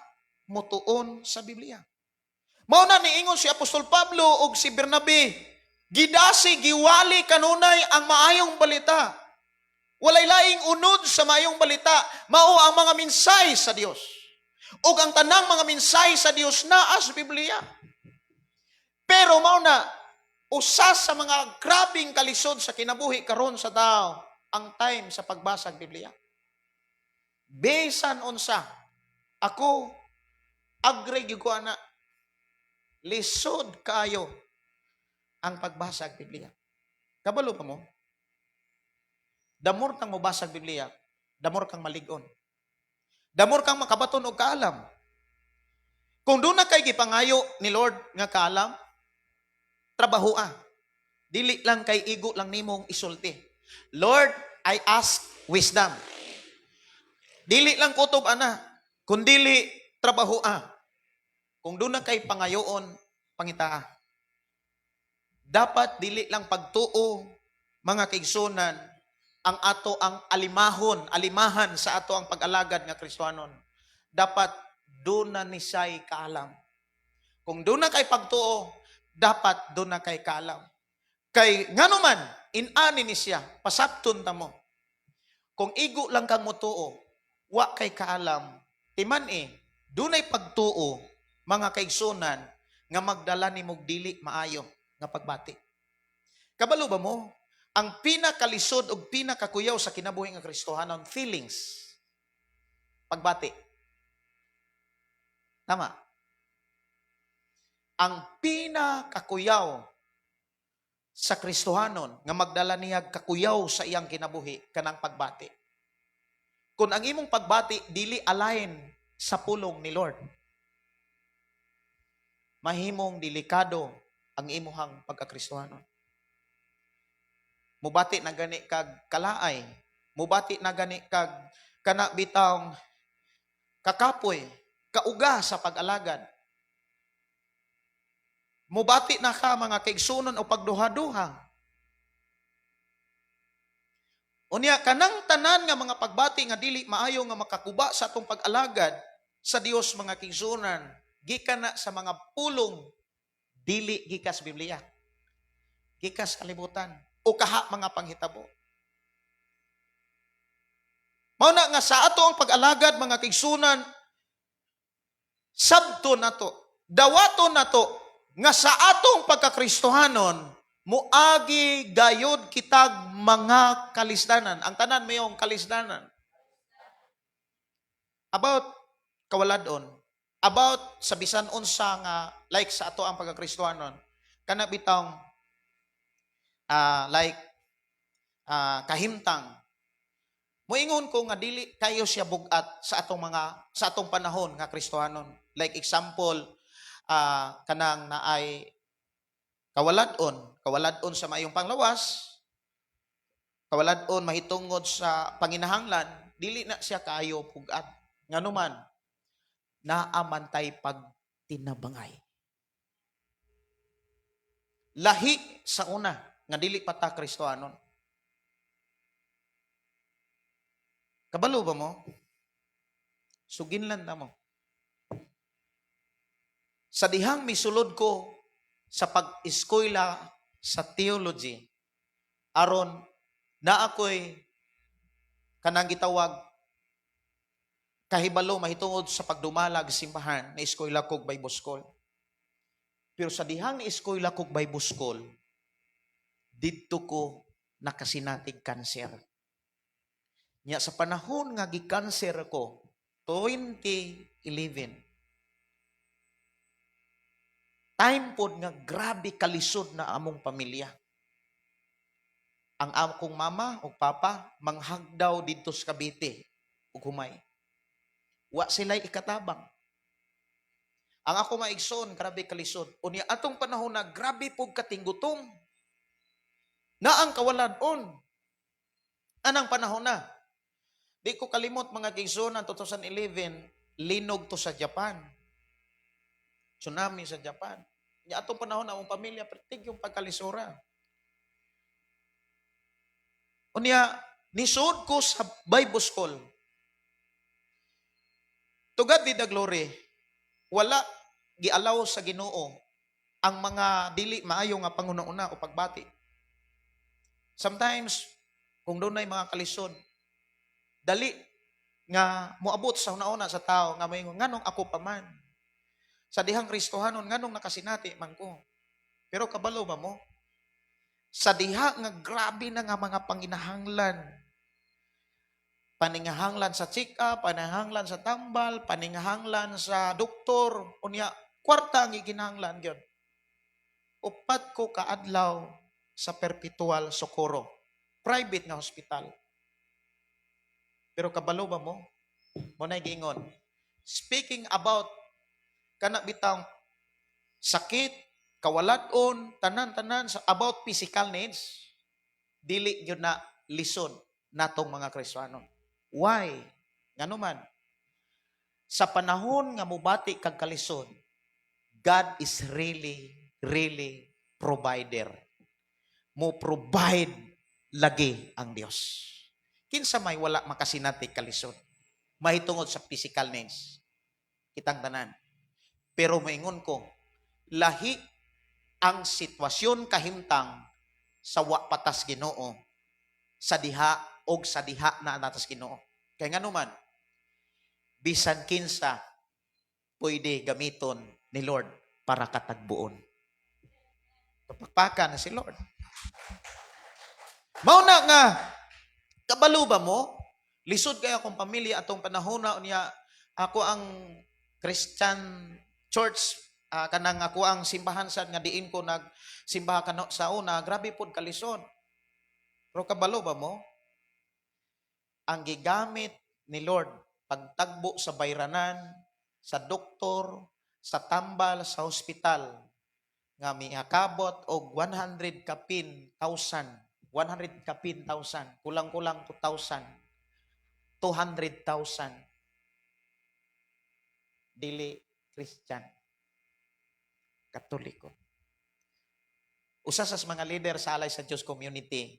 mutuon sa Biblia. Mao na niingon si Apostol Pablo ug si Bernabe, gidasi, giwali kanunay ang maayong balita. Walay laing unod sa maayong balita, mao ang mga mensahe sa Dios. Ug ang tanang mga mensahe sa Dios naa sa Biblia. Pero mao na usa sa mga grabing kalisod sa kinabuhi karon sa tao ang time sa pagbasa og Biblia. Bisan unsa, ako agree gyud ko ana, lisod kayo ang pagbasa og Biblia. Kabalo pa mo? The more kang mobasa og Biblia, the more kang malig-on. The more kang makabaton og kaalam. Kung duna kay gipangayo ni Lord nga kaalam, trabahoa. Dili lang kay igo lang nimong isulti. "Lord, I ask wisdom." Dili lang kutob ana, kundili trabahoa. Kung duna kay pangayoon, pangitaa. Dapat dili lang pagtuo, mga kaigsunan, ang ato ang alimahon, alimahan sa ato ang pag-alagad nga Kristohanon. Dapat duna ni siya'y kaalam. Kung duna kay pagtuo, dapat duna kay kaalam. Kay ngano man, inani ni siya, pasabton ta mo. Kung igo lang kang motuo, wa kay kaalam, timan eh, dunay pagtuo, mga kaigsunan, nga magdala ni mog dili maayo nga pagbati. Kabalo ba mo? Ang pinakalisod ug pinakakuyaw sa kinabuhi nga Kristohanon, feelings. Pagbati. Tama. Ang pinakakuyaw sa Kristohanon nga magdala niya kakuyaw sa iyang kinabuhi kanang pagbati. Kung ang imong pagbati dili align sa pulong ni Lord, mahimong delikado ang imuhang pagkakristohanon. Mubati na gani kag kalaay, mubati na gani kag kana bitawng kakapoy, kauga sa pag-alagad. Mubati na ka, mga kaigsunon, o pagduha-duha. Unya kanang tanan nga mga pagbati nga dili maayo nga makakuba sa atong pag-alagad sa Dios, mga kaigsunan, gikan na sa mga pulong dili gikas Biblia. Gikas kalibutan o kaha mga panghitabo. Mao na nga sa ato ang pag-alagad, mga kaigsunan, sabto nato, dawato nato nga sa atong pagkakristohanon muagi gayod kitag mga kalisdanan. Ang tanan mayong kalisdanan. About kawaladon. About sa bisan unsa nga like sa ato ang pagkakristohanon, kana bitawng like kahimtang, moingon ko nga dili kayo siya bugat sa atong mga sa atong panahon nga Kristohanon. Like example, kanang naay kawalad-on, kawalad-on sa maayong panglawas, kawalad-on mahitungod sa panginahanglan, dili na siya kaayo pugat. Ngano man, naa man tay pagtinabangay. Lahi sa una nga dili pa ta Kristohanon. Kabalo ba mo? Suginlan na mo. Sa dihang misulod ko sa pag-eskwela sa theology, aron na ako'y kanang gitawag kahibalo mahitungod sa pagdumalag simbahan, na eskwela kog Bible School. Pero sa dihang ni eskwela kog Bible School, didto ko nakasinatig cancer. Nya sa panahon nga gi-cancer ko, 2011, time pod nga grabe kalisod na among pamilya. Ang akong mama ug papa manghagdaw didto sa Cavite ug humay. Wa sila'y ikatabang. Ang ako maigsoon, grabe kalisod. Unya atong panahon na grabe pug katinggutom. Na ang kawalan-on. Anang panahon na. Di ko kalimot, mga kaigsoon, ang 2011, linog to sa Japan. Tsunami sa Japan. Nya atong panahon na among pamilya pertig yung pagkalisura. Unya nisud ko sa Bible School. To God be the glory. Wala gialaw sa Ginoo ang mga dili maayo nga panguna-una o pagbati. Sometimes kung dunay mga kalisod, dali nga moabot sa una-una sa tao nga moingon, "Nganong ako pa man? Sa dihang Kristohanon, nganong nakasinati man ko?" Pero kabalo ba mo? Sa diha nga grabe na nga mga panginahanglan, paningahanglan sa check-up, paningahanglan sa tambal, paningahanglan sa doktor, unya kwarta ang gikinahanglan gyud. 4 ko kaadlaw sa Perpetual Socorro, private nga hospital. Pero kabalo ba mo? Mo na giingon. Speaking about kana bitang sakit, kawalat-on, tanan-tanan sa about physical needs, dili gyud na lisod natong mga Kristiyano. Why? Ngano man? Sa panahon nga mubati kag kalisod, God is really, really provider. Mo provide lagi ang Dios. Kinsa may wala makasinati kalisod mahitungod sa physical needs? Kitang tanan. Pero moingon ko, lahi ang sitwasyon kahimtang sa wa patas Ginoo sa diha og sa diha na natas Ginoo. Kay ngano man, bisan kinsa pwede gamiton ni Lord para katagbuon. Papakpakan na si Lord. Mao na nga kabalo ba mo? Lisod kay akong pamilya atong panahon na. Unya ako ang Christian church, kanang ako ang simbahan sad nga diin ko nagsimbaha kano sa una, grabe pod kalisod. Pero kabalo ba mo? Ang gigamit ni Lord pagtagbo sa bayranan, sa doktor, sa tambal, sa hospital, nga miakabot og 100 kapin thousand, 100 kapin thousand, kulang-kulang 2,000, 200,000, dili Christian, Katoliko. Usa sa mga leader sa Alay sa Diyos community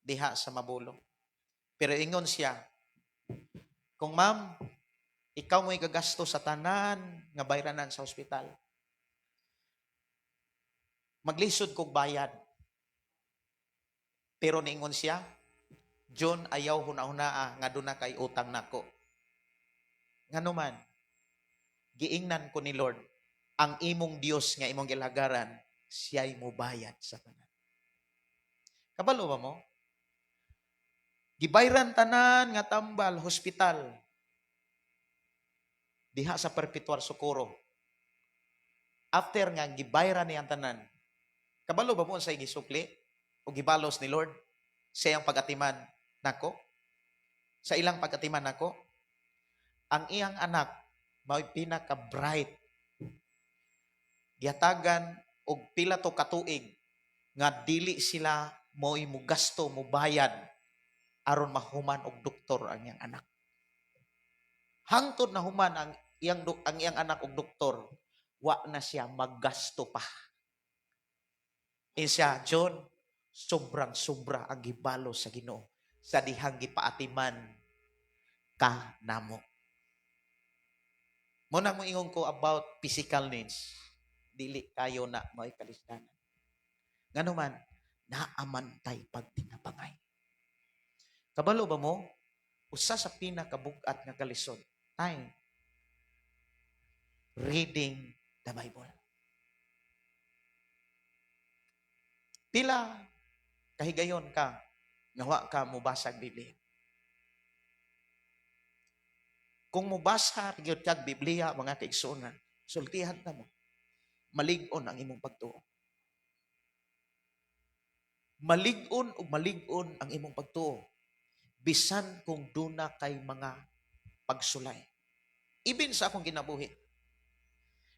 diha sa Mabolo. Pero ingon siya, "Kung ma'am, ikaw mo'y gagasto sa tanan nga bayranan sa ospital. Maglisod kog bayad." Pero niingon siya, "John, ayaw huna-hunaa nga duna kay utang nako. Ngano man, giingnan ko ni Lord, ang imong Dios nga imong gilagaran, siya'y mubayad sa tanan." Kabalo ba mo? Gibayran tanan nga tambal, hospital. Diha sa Perpetual Socorro. After nga gibayra niya ang tanan, kabalo ba mo sa gisukli o gibalos ni Lord sa iyang pag-atiman nako? Sa ilang pag-atiman nako? Ang iyang anak mao'y pinaka-bright. Gihatagan og pila to katuig nga dili sila mo'y mugasto, mubayad aron mahuman og doktor ang iyang anak. Hangtod na human ang iyang anak og doktor, wa na siya maggasto pa. Siya, John, sobrang sobra ang gibalo sa Ginoo sa dihang gipaatiman ka namo. Mao na moingon ko about physical needs. Dili kayo na mao'y kalisdanan. Ngano man, naa man tay pagtinabangay. Kabalo ba mo? Usa sa pinakabug-at nga kalisod, time. Reading the Bible. Pila kahigayon ka nga wa ka mobasa og Biblia? Kung mobasa gyud kag Biblia, mga kaigsuonan, sultihan ta mo, malig-on ang imong pagtuo. Malig-on ug malig-on ang imong pagtuo bisan kung duna kay mga pagsulay. Ibin sa akong kinabuhi.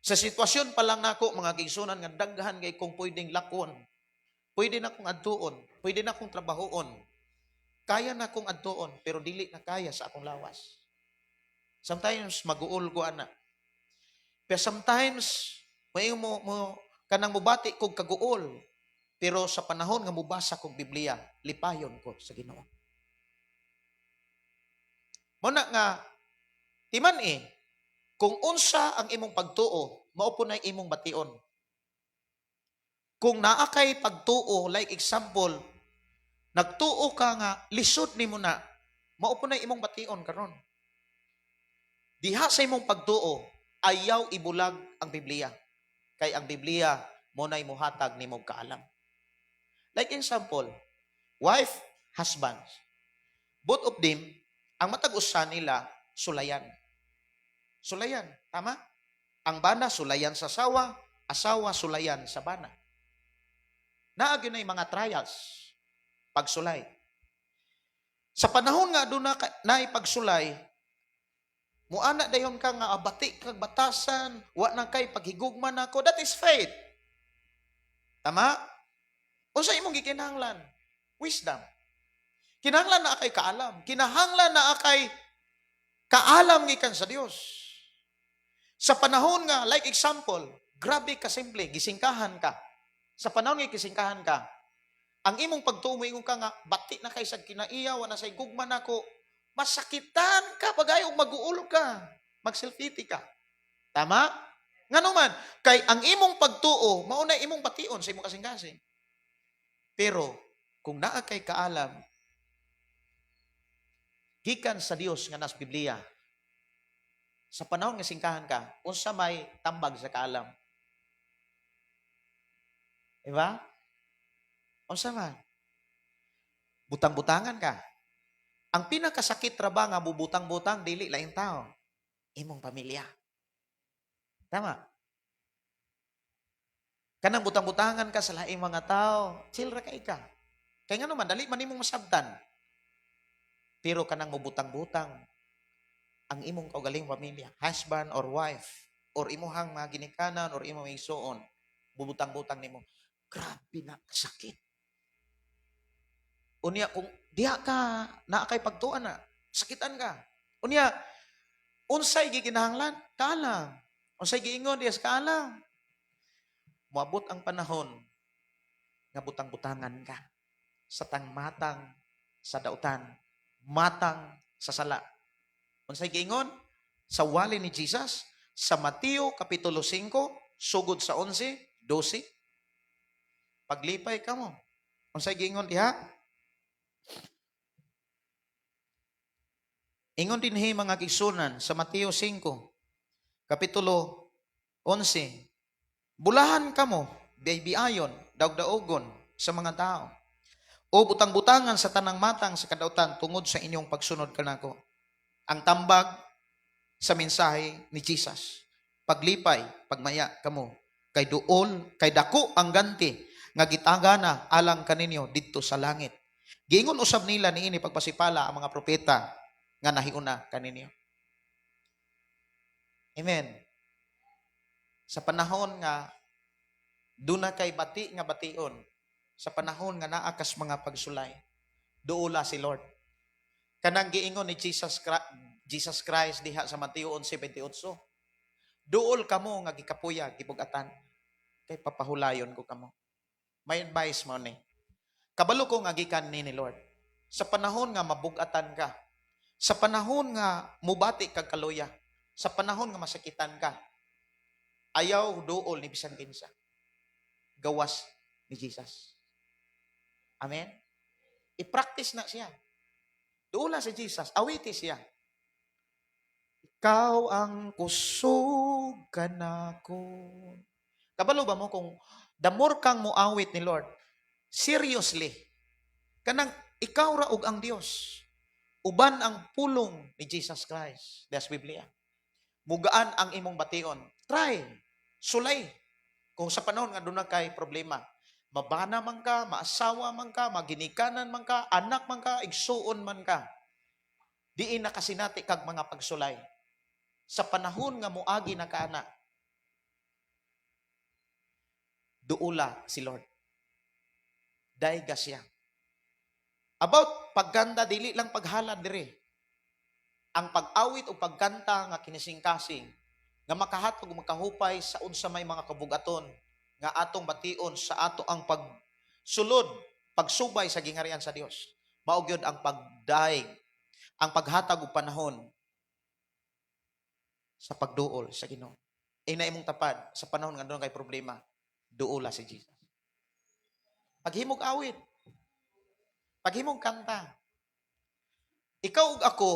Sa sitwasyon pa lang nako, mga kaigsuonan, nga daghan kay kung pwedeng lakon, pwede na kong adtuon, pwede na kong trabahoon, kaya na kong adtuon, pero dili na kaya sa akong lawas. Sometimes maguol ko ana. Pero sometimes may mo kanang mubati kog kaguol, pero sa panahon nga mubasa kog Biblia, lipayon ko sa Ginoo. Mao na nga timan eh, kung unsa ang imong pagtuo, mao po na imong bation. Kung naa kay pagtuo, like example, nagtuo ka nga lisod nimo na, mao po na imong bation karon. Diha sa imong pagtuo, ayaw ibulag ang Biblia. Kay ang Biblia mao na'y muhatag nimo kaalam. Like example, wife, husband. Both of them, ang matag usa nila, sulayan. Sulayan, tama? Ang bana, sulayan sa asawa, asawa, sulayan sa bana. Naa gyud mga trials, pagsulay. Sa panahon nga doon na naipagsulay, muana dayon ka nga abati kag batasan, wa na kay paghigugma nako, that is faith. Tama? Unsa imong gikinahanglan? Wisdom. Kinahanglan naa kay kaalam. Kinahanglan naa kay kaalam gikan sa Dios. Sa panahon nga, like example, grabe ka simple, gisingkahan ka. Sa panahon nga gisingkahan ka, ang imong pagtuo mo ingon ka nga bati na kay sa kinaiya, wa na say gugma nako, masakitan ka pagayo mag-uul ka, mag-self-pity ka. Tama? Ngano man, kay ang imong pagtuo, mao na imong bation sa imong kasing-kasing. Pero kung naa kay kaalam gikan sa Dios nga nas Biblia, sa panahon nga singkahan ka, unsa may tambag sa kaalam? Diba? Unsa man? Butang-butangan ka. Ang pinakasakit ra ba nga bubutang-butang dili laing tao? Imong pamilya. Tama? Kanang butang-butangan ka sa laing mga tao, chill ra kay ka. Kay ngano man, dali man imong masabtan. Pero kanang mubutang-butang ang imong kaugaling pamilya, husband or wife, or imuhang mga ginikanan or imong igsuon, bubutang-butang nimo. Grabe na sakit. Unya kung diha ka naa kay pagtuan na, sakitan ka. Unya unsay gikinahanglan? Kaalam. Unsay giingon diha sa kaalam? Moabot ang panahon nga butang-butangan ka sa tangmatang sa dautan, matang sa sala. Unsay giingon? Sa wali ni Jesus sa Mateo kapitulo 5 sugod sa 11, 12. Paglipay ka mo. Unsay giingon diha? Ingon dinhi, mga kaigsuonan, sa Mateo 5 kapitulo 11. Bulahan kamo, biayon, daog-daogon sa mga tao. O butang-butangan sa tanang matang sa kadautan tungod sa inyong pagsunod kanako. Ang tambag sa mensahe ni Jesus. "Paglipay, pagmaya kamo kay duol, kay dako ang ganti nga gitagana alang kaninyo didto sa langit. Giingon usab nila niini pagpasipala ang mga propeta nga nahiuna kaninyo." Amen. Sa panahon nga duna kay bati nga bation, sa panahon nga naa kas mga pagsulay, duola si Lord. Kanang giingon ni Jesus Christ diha sa Mateo 11:28, "Duol kamo nga gikapuya, gibug-atan, kay papahulayon ko kamo." May advice mo ni. Kabalo ko nga gikan ni Lord. Sa panahon nga mabugatan ka, sa panahon nga mubati kag kaluya, sa panahon nga masakitan ka, ayaw duol ni bisan kinsa. Gawas ni Jesus. Amen? I-practice na siya. Duola si Jesus. Awiti siya. "Ikaw ang kusog kanako." Kabalo ba mo kung the more kang muawit ni Lord, seriously, kanang ikaw ra og ang Dios. Uban ang pulong ni Jesus Christ. Des Biblia. Mugaan ang imong bation. Try. Sulay. Kung sa panahon nga doon kay problema, mabana man ka, maasawa man ka, maginikanan man ka, anak man ka, igsuon man ka. Diin nakasinati kag mga pagsulay. Sa panahon nga muagi na ka ana, duula si Lord. Dayga siya. About pagkanta, dili lang paghalad dire. Ang pag-awit o pagkanta nga kinisingkasing, nga makahatag o makahupay sa unsa may mga kabugaton, nga atong bation sa ato ang pagsulod, pagsubay sa gingharian sa Dios. Mao gyud ang pagdaig, ang paghatag og panahon sa pagduol sa Ginoo. Ina imong tapad sa panahon nga doon kay problema, duola si Jesus. Paghimog awit, paghimog kanta. Ikaw ug ako,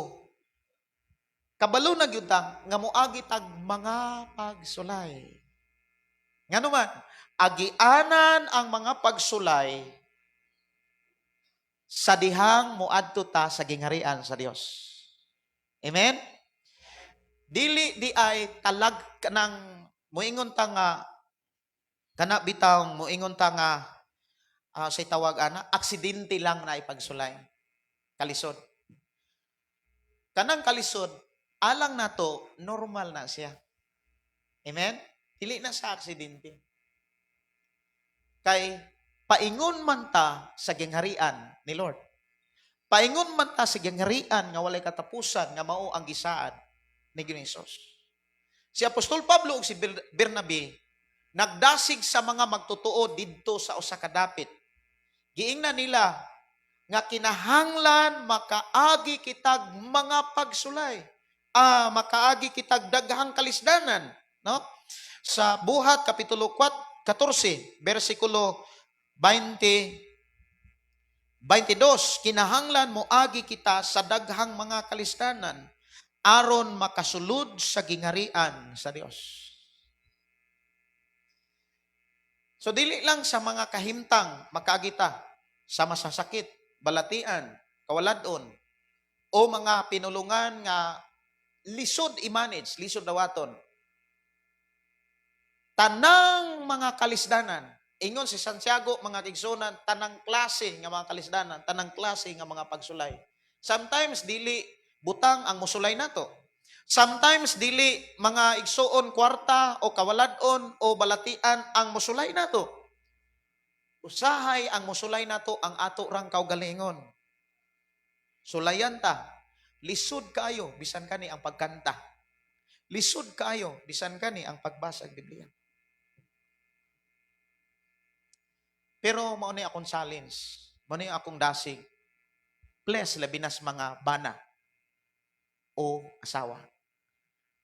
kabalo na gyud ta nga moagi tag mga pagsulay. Ngano man, agianan ang mga pagsulay sa dihang moadto ta sa gingharian sa Dios. Amen? Dili di ay talag kanang moingon ta nga kana bitawng moingon ta nga say tawag ana, aksidente lang na ipagsulay. Kalisod. Kanang kalisod alang nato, normal na siya. Amen? Dili na sa aksidente. Kay paingon man ta sa gingharian ni Lord. Paingon man ta sa gingharian nga walay katapusan nga mao ang gisaad ni Ginoong Hesus. Si Apostol Pablo ug si Bernabe nagdasig sa mga magtotoo didto sa usa ka dapit. Giingnan nila nga kinahanglan makaagi kitag mga pagsulay. Makaagi kitag daghang kalisdanan, no? Sa Buhat kapitulo 4, 14, bersikulo 20 22, kinahanglan moagi kita sa daghang mga kalisdanan aron makasulod sa gingharian sa Dios. So dili lang sa mga kahimtang makaagita sa masasakit, balatian, kawaladon o mga pinulungan nga lisod i-manage, lisod dawaton. Tanang mga kalisdanan, ingon si Santiago, mga kaigsuonan, tanang klase nga mga kalisdanan, tanang klase nga mga pagsulay. Sometimes dili butang ang musulay nato. Sometimes dili, mga igsuon, kwarta o kawaladon o balatian ang musulay nato. Usahay ang musulay nato ang ato rang kaugalingon. Sulayan ta. Lisod kaayo bisan kani ang pagkanta. Lisod kaayo bisan kani ang pagbasa og Biblia. Pero mao ni akong challenge, mao ni akong dasig. Bless labi nas mga bana o asawa.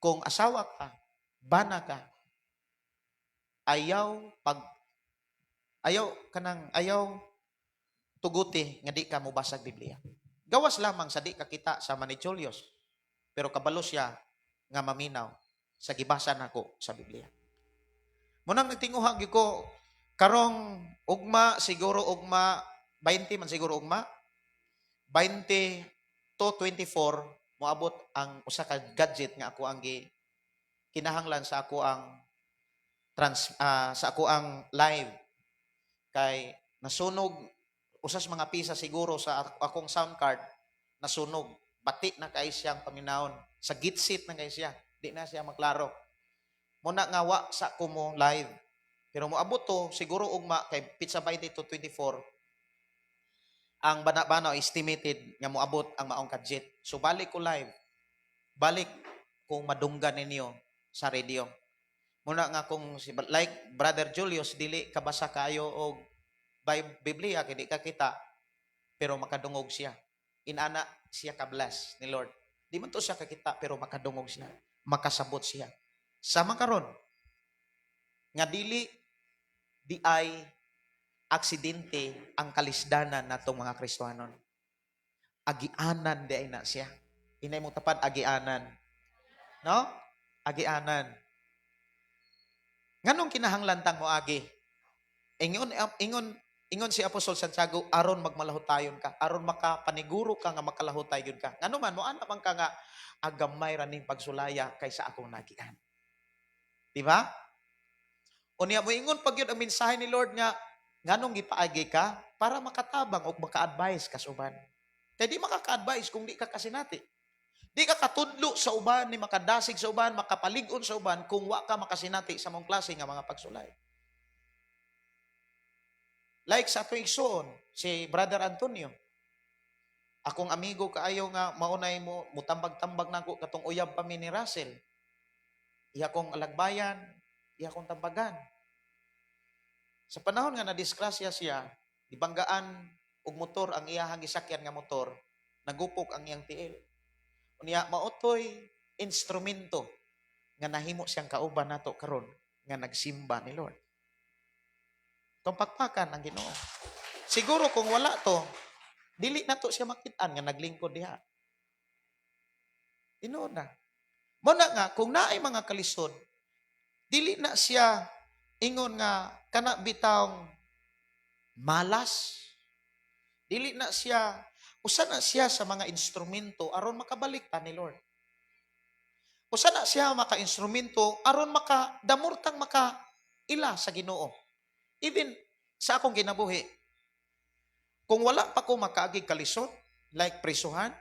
Kung asawa ka, bana ka, ayaw pag ayaw kanang ayaw tuguti nga di ka mobasag Biblia. Gawas lamang sa di ka kita sa Manichulios. Pero kabalo siya nga maminaw sa gibasa nako sa Biblia. Munang nagtinguha gyud ko karong ugma, siguro ugma 20 man, siguro ugma 20 to 24. Moabot ang usa ka gadget nga ako ang gi kinahanglan sa ako ang live kay nasunog usas mga pisa siguro sa akong sound card. Nasunog, bati na kay siyang paminawon, sa gitsit na kay siya, di na siya maklaro. Muna nga wa sa ko mo live, pero moabot to siguro ugma kay petsa 20 to 24 ang bana-bana, estimated nga moabot ang maong gadget. So balik ko live, balik kung madunggan ninyo sa radio. Muna nga kung si, like Brother Julius, dili kabasa kayo og Biblia kay di ka kita, pero makadungog siya. Inana siya ka bless ni Lord. Di man to siya kakita, pero makadungog siya, makasabot siya. Sama karon nga dili di ay aksidente ang kalisdanan natong mga Kristohanon. Agianan di ay na siya. Inay mo tapad, agianan. No? Agianan. Nganong kinahanglan tang moagi? Ingon ingon ingon si Apostol Santiago, aron magmalahutayon ka, aron makapaniguro ka nga makalahutay gyud ka. Ngano man mo ana man ka nga agamay ra ning pagsulaya kaysa akong nagian. Di ba? Unya mo ingon pag yun ang mensahe ni Lord nga nganong gipaagi ka para makatabang o maka-advise ka sa uban. Kay di makaka-advise kung di ka kasinati. Di ka katudlo sa uban, ni makadasig sa uban, makapalig-on sa uban kung wa ka makasinati sa mong klase nga mga pagsulay. Like sa atong igsuon, si Brother Antonio. Akong amigo kaayo nga maunay mo mutambag-tambag nako katong uyab pa mi ni Russell. Iya kong alagbayan, iya kong tambagan. Sa panahon nga nadisgrasya siya, gibanggaan og motor ang iyahang gisakyan nga motor, nagupok ang iyang tiil. Unya maotoy instrumento nga nahimo siyang kauban nato karon nga nagsimba ni Lord. Tong pakpakan ang Ginoo. Siguro kung wala to, dili na to siya makit-an nga naglingkod diha. Tinuod na. Mo na nga kung naay mga kalisod, dili na siya ingon nga kana bitawng malas. Dili na siya, usa na siya sa mga instrumento aron makabalik ta ni Lord. Usa na siya maka instrumento aron maka damurtang maka ila sa Ginoo. Even sa akong kinabuhi, kung wala pa ko makaagig kalisod, like prisuhan,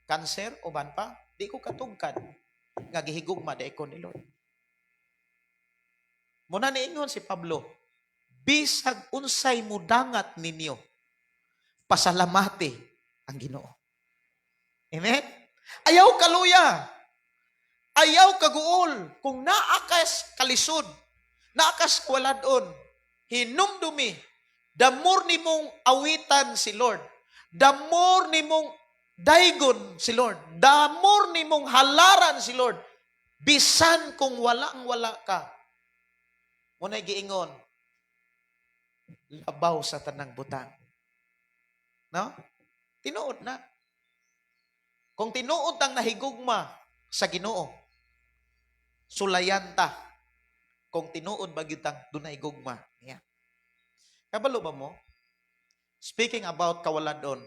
cancer, uban pa, di ko katugkad nga gihigugma di ko ni Lord. Muna niingon si Pablo, "Bisag unsay mudangat ninyo, pasalamati ang Ginoo." Amen? Ayaw kaluya. Ayaw kaguol. Kung naa kas kalisod, naa kas kawaladon, hinumdumi, the more nimong awitan si Lord, the more nimong daygon si Lord, the more nimong halaran si Lord, bisan kung walang wala ka, muna'y giingon, labaw sa tanang butang. No? Tinuod na. Kung tinuod ang nahigugma sa Ginoo, sulayan ta. Kung tinuod ba gyud tang dunay gugma niya. Kabalo ba mo? Speaking about kawaladon,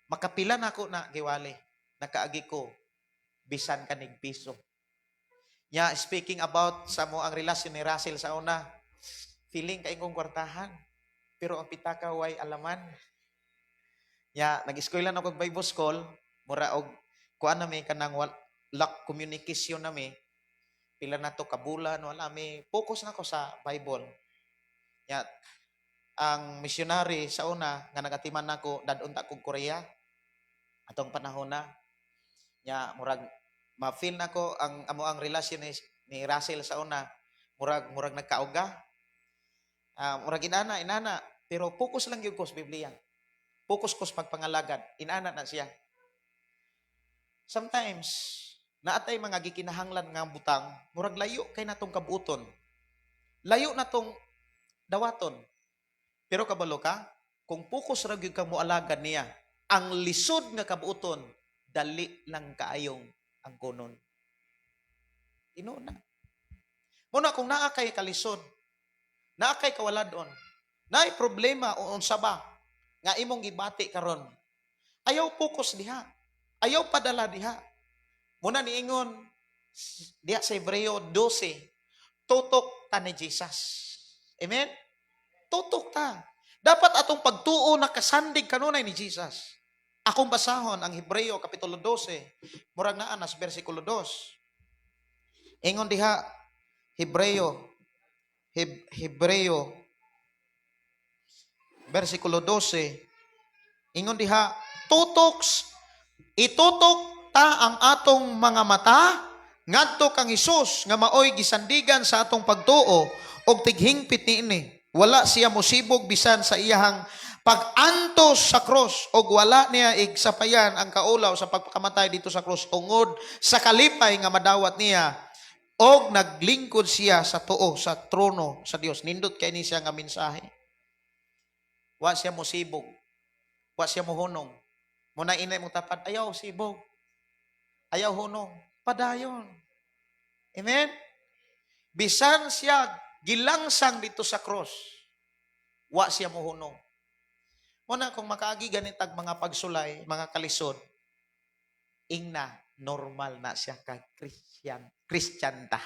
makapila na ako na giwali. Nakaagi ko bisan kanig piso. Ya, speaking about sa mo ang relasyon ni Russell sa una, feeling kay kong kwartahan. Pero ang pitaka way alaman. Ya, nag-eskwela na ako og Bible school, mura og kuan na mi kanang lack communication na mi. Pila na to kabulan, wala mi. Focus na ko sa Bible. Ya, ang missionary sa una nga nagatiman nako, dad-on ta kog Korea atong panahon na. Ya, murag ma-feel nako ang amo ang relasyon ni Russell sa una, murag nagkauga. Ah, murag inana inana, pero focus lang gyud ko sa Biblia. Focus ko sa pagpangalagad. Inana na siya. Sometimes naatay mga gikinahanglan nga butang, murag layo kay natong kabuton. Layo natong dawaton. Pero kabalo ka, kung focus ra gyud ka moalagad niya, ang lisod nga kabuton, dali lang kaayong ang kunon. Tinuod na. Muna kung naa kay kalisod, naa kay kawaladon, naay problema o unsa ba nga imong gibati karon, ayaw focus diha. Ayaw padala diha. Muna niingon diha sa Hebreo 12, tutok ta ni Jesus. Amen? Tutok ta. Dapat atong pagtuo nakasandig kanunay ni Jesus. Akong basahon ang Hebreo kapitulo 12, murag naa nas bersikulo 2. Ingon diha Hebreo bersikulo 12, ingon diha, tutok, itutok ta ang atong mga mata ngadto kang Hesus nga maoy gisandigan sa atong pagtuo og tighingpit niini. Wala siya mosibog bisan sa iyahang pag-antos sa krus og wala niya igsapayan ang kaulaw sa pagpakamatay dito sa krus tungod sa kalipay nga madawat niya og naglingkod siya sa tuo sa trono sa Dios. Nindot kay ni siya nga mensahe. Wa siya mosibog, wa siya mohunong. Muna inay mo tapad, ayaw sibog, ayaw hunong, padayon. Amen. Bisan siya gilangsang dito sa cross, wa siya mohunong. Muna kung makaagi ganitag mga pagsulay, mga kalisod, ingna normal na siya ka Christian, Christian ta.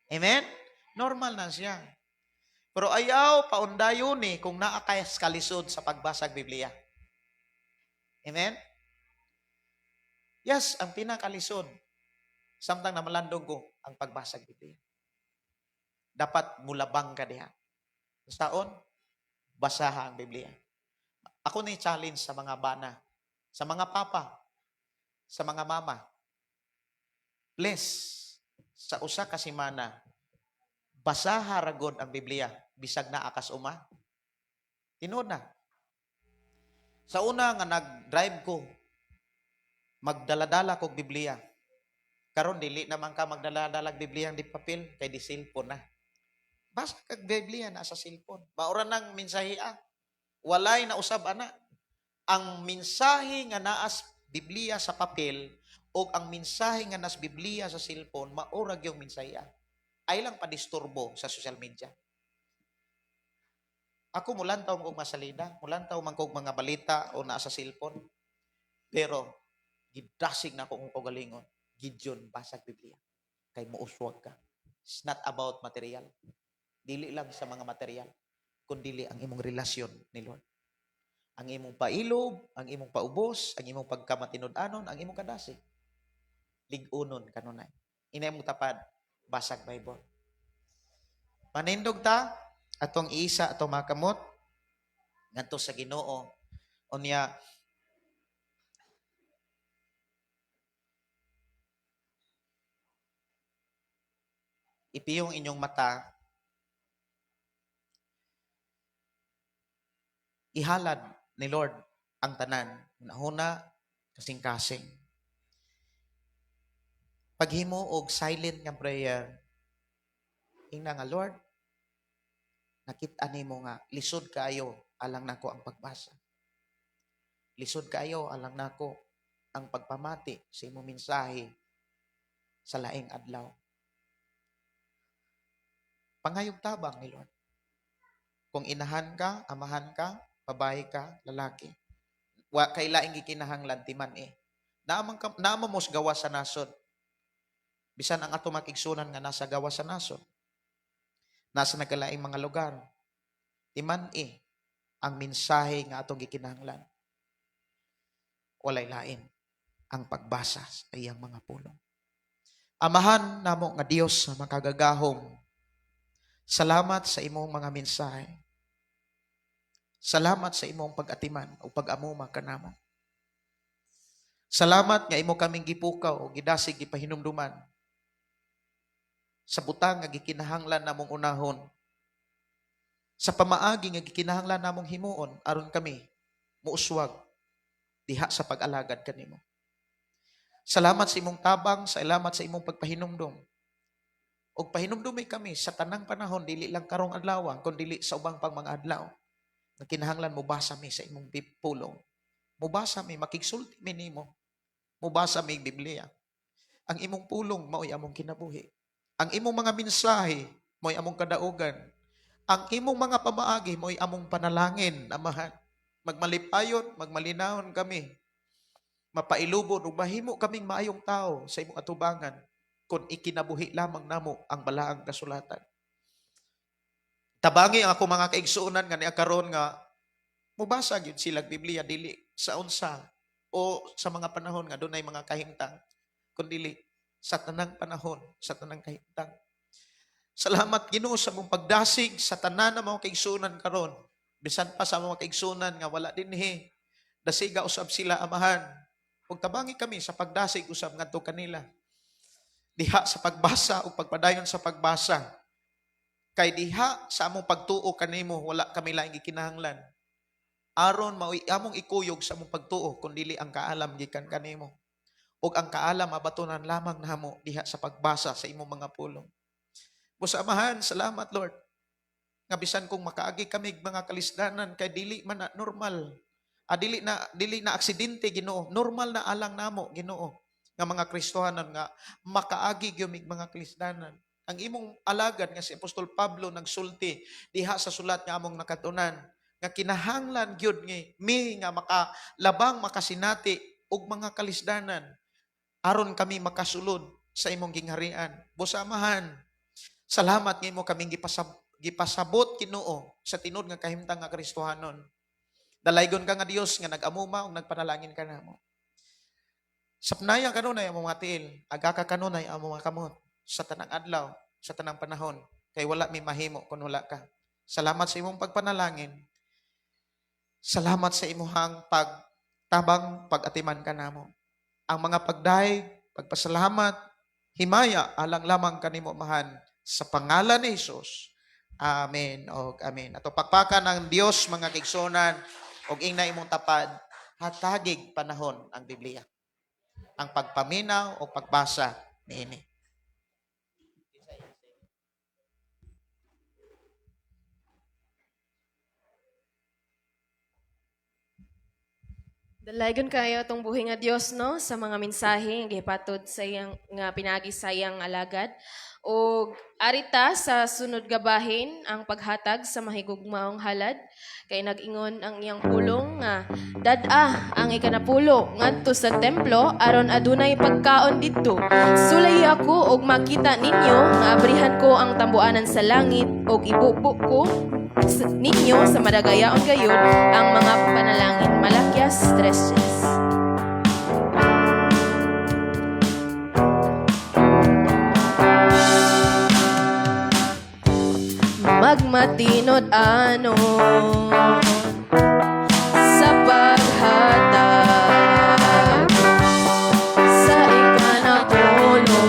Amen? Normal na siya. Pero ayaw paundayon ni kung naa kay kalisod sa pagbasag Biblia. Amen? Yes, ang pinakalisod samtang namalandong ko ang pagbasag Biblia. Dapat mulabang ka diha. Saon, basaha ang Biblia. Ako ni challenge sa mga bana, sa mga papa, sa mga mama. Please, sa usa ka semana, basaha ragod ang Biblia bisag naa kas uma. Tinuod na. Sa una nga nag-drive ko, magdala-dala kog Biblia. Karon dili naman ka magdala-dala og Biblia di papel kay di cellphone na. Basa kag Biblia na sa cellphone. Maura nang mensahe ah. Walay na usab ana. Ang mensahe nga naas Biblia sa papel o ang mensahe nga nas Biblia sa cellphone, maurag yung mensahe ah. Ay lang padisturbo sa social media. Ako mulantaw man kog masalida, mulantaw man kog mga balita o naa sa cellphone. Pero gidasig na ako kung kaugalingon. Gideon, basag Biblia. Kay muuswag ka. It's not about material. Dili lang sa mga material, kundili ang imong relasyon ni Lord. Ang imong pailob, ang imong paubos, ang imong pagkamatinud-anon, ang imong kadasig. Lig-unon kanunay. Inay mong tapad, basag Bible. Manindog ta, atong iisa atong mga kamot, ngadto sa Ginoo. Unya, ipiyong inyong mata, ihalad ni Lord ang tanan. Hunahuna, kasing-kasing. Paghimo og silent nga prayer, ingna nga, Lord, nakita nimo nga lisod kaayo alang nako ang pagbasa. Lisod kaayo alang nako ang pagpamati sa imong mensahe sa laing adlaw. Pangayog tabang ni Lord. Kung inahan ka, amahan ka, babae ka, lalaki. Wa kay laing gikinahanglan timan eh. Naamang ka, naama mo sa gawas sa nasod. Bisan ang ato makigsunan nga nasa gawas sa nasod. Nasa nagkalaing mga lugar. Timan eh ang mensahe nga atong gikinahanglan. Walay lain ang pagbasa sa iyang mga pulong. Amahan namo nga Dios sa makagagahom. Salamat sa imong mga mensahe. Salamat sa imong pag-atiman o pag-amuma kanamo. Salamat nga imo kaming gipukaw o gidasig gipahinumduman sa butang nga gikinahanglan namong unahon, sa pamaagi nga gikinahanglan namong himuon aron kami muuswag diha sa pag-alagad kanimo. Salamat sa imong tabang, salamat sa imong pagpahinumdum. Og pahinumdumi kami sa tanang panahon, dili lang karong adlaw, kun dili sa ubang pang mga adlaw. Na kinahanglan mobasa mi sa imong pulong. Mobasa mi, makigsulti mi nimo. Mobasa mi Biblia. Ang imong pulong mao'y among kinabuhi. Ang imong mga mensahe mao'y among kadaugan. Ang imong mga pamaagi mao'y among panalangin, Amahan. Magmalipayon, magmalinahon kami. Mapailubon ug mahimo kaming maayong tao sa imong atubangan kung ikinabuhi lamang namo ang balaang kasulatan. Tabangi ang ako mga kaigsuonan nga niya karon nga mubasa gyud sila Biblia, dili sa unsa o sa mga panahon nga dunay mga kahimtang, kundi sa tanang panahon, sa tanang kahimtang. Salamat, Ginoo, sa mong pagdasig sa tanan na mga kaigsuonan karon. Bisan pa sa mga kaigsuonan nga wala dinhi. Dasiga usab sila, Amahan. Ug tabangi kami sa pagdasig usab ngadto kanila. Diha sa pagbasa ug pagpadayon sa pagbasa. Kay diha sa among pagtuo kanimo, wala kami laing gikinahanglan aron mao'y among ikuyog sa among pagtuo kun dili ang kaalam gikan kanimo. Ug ang kaalam mabatunan lamang namo diha sa pagbasa sa imong mga pulong. Busa, Amahan, salamat, Lord. Nga bisan kung makaagi kami mga kalisdanan, kay dili man na normal. Ah, dili na aksidente, Ginoo. Normal na alang namo, Ginoo, nga mga Kristohanon nga makaagi gyud mig mga kalisdanan. Ang imong alagad nga si Apostol Pablo nagsulti diha sa sulat nga among nakatunan nga kinahanglan gyud nga mi nga makalabang, makasinati og mga kalisdanan aron kami makasulod sa imong gingharian. Busa, Amahan, salamat nga imo kaming gipasabot, Ginoo, sa tinuod nga kahimtang nga Kristohanon. Dalaygon ka nga Dios nga nag-amuma ug nagpanalangin kanamo. Sapnaya kanunay ang mga tiil, agaka kanunay ang mga kamot sa tanang adlaw, sa tanang panahon, kay wala mi mahimo kung wala ka. Salamat sa imong pagpanalangin. Salamat sa imuhang pagtabang, pag-atiman kanamo. Ang mga pagdayeg, pagpasalamat, himaya alang lamang kanimo, Amahan, sa pangalan ni Jesus. Amen og amen. Ato pakpakan ang Dios, mga kaigsuonan, og ingna imong tapad, hatagig panahon ang Biblia. Ang pagpaminaw o pagbasa niini. Dalaygon kayo atong buhi nga Dios, no, sa mga mensahe nga gipatod sa iyang nga pinagi sa iyang alagad. Og arita sa sunod gabahin ang paghatag sa mahigugmaong halad, kay nag-ingon ang iyang pulong nga dad-a ang ikanapulo ngadto sa templo aron adunay pagkaon didto. Sulayi ako og makita ninyo nga abrihan ko ang tambuanan sa langit og ibubo ko ninyo sa madagayaon gayud ang mga panalangin. Malakias 3:10. Magmatinud-anon sa paghatag sa ikanapulo,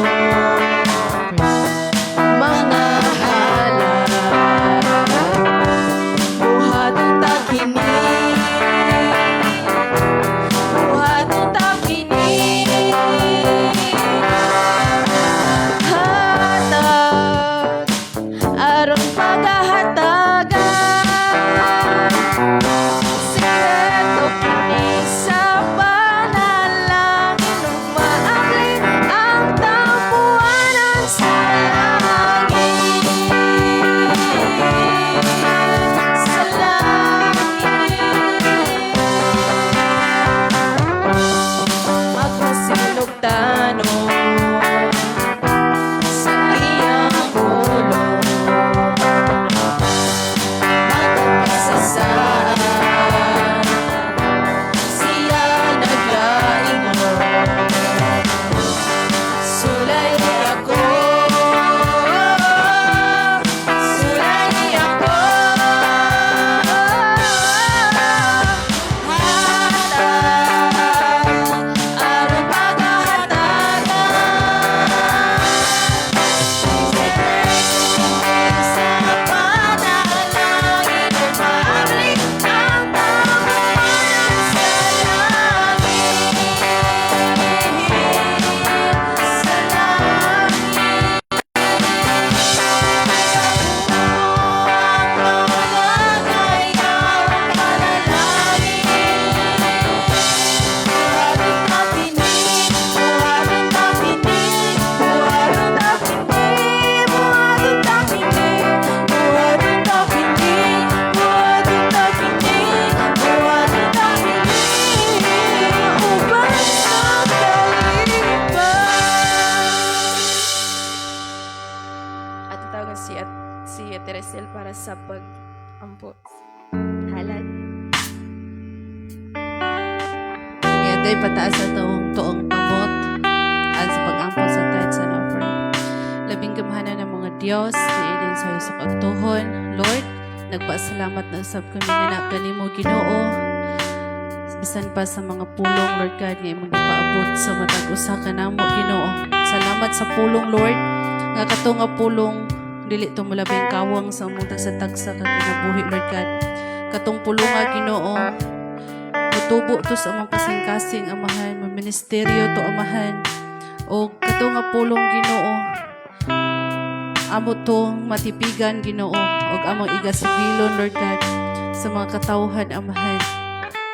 mga halad. Buhaton ta kini, buhaton ta kini, hatag aron pagahatagan. Ate Racel para sa pag-ampo. Halad. Sige, ito ipataas atong tuong kamot at sa pag-ampo sa tithes and offering. Labing gamhanan ng mga Diyos, niining sa iyo sa katuhon. Lord, nagpasalamat na usab kami nga na kanimo Ginoo. Bisan pa sa mga pulong, Lord God, nga imong gipaabot sa matag usa ka namo, Ginoo. Salamat sa pulong, Lord, nga kato nga pulong dili to molabing kawang sa among tagsa-tagsa ka kinabuhi, Lord God. Katong pulong nga, Ginoo, mutubo to sa among kasing-kasing, Amahan, ministeryo to, Amahan. O kato nga pulong, Ginoo, amo tong matipigan, Ginoo, og among igasibilon, Lord God, sa mga katawhan, Amahan,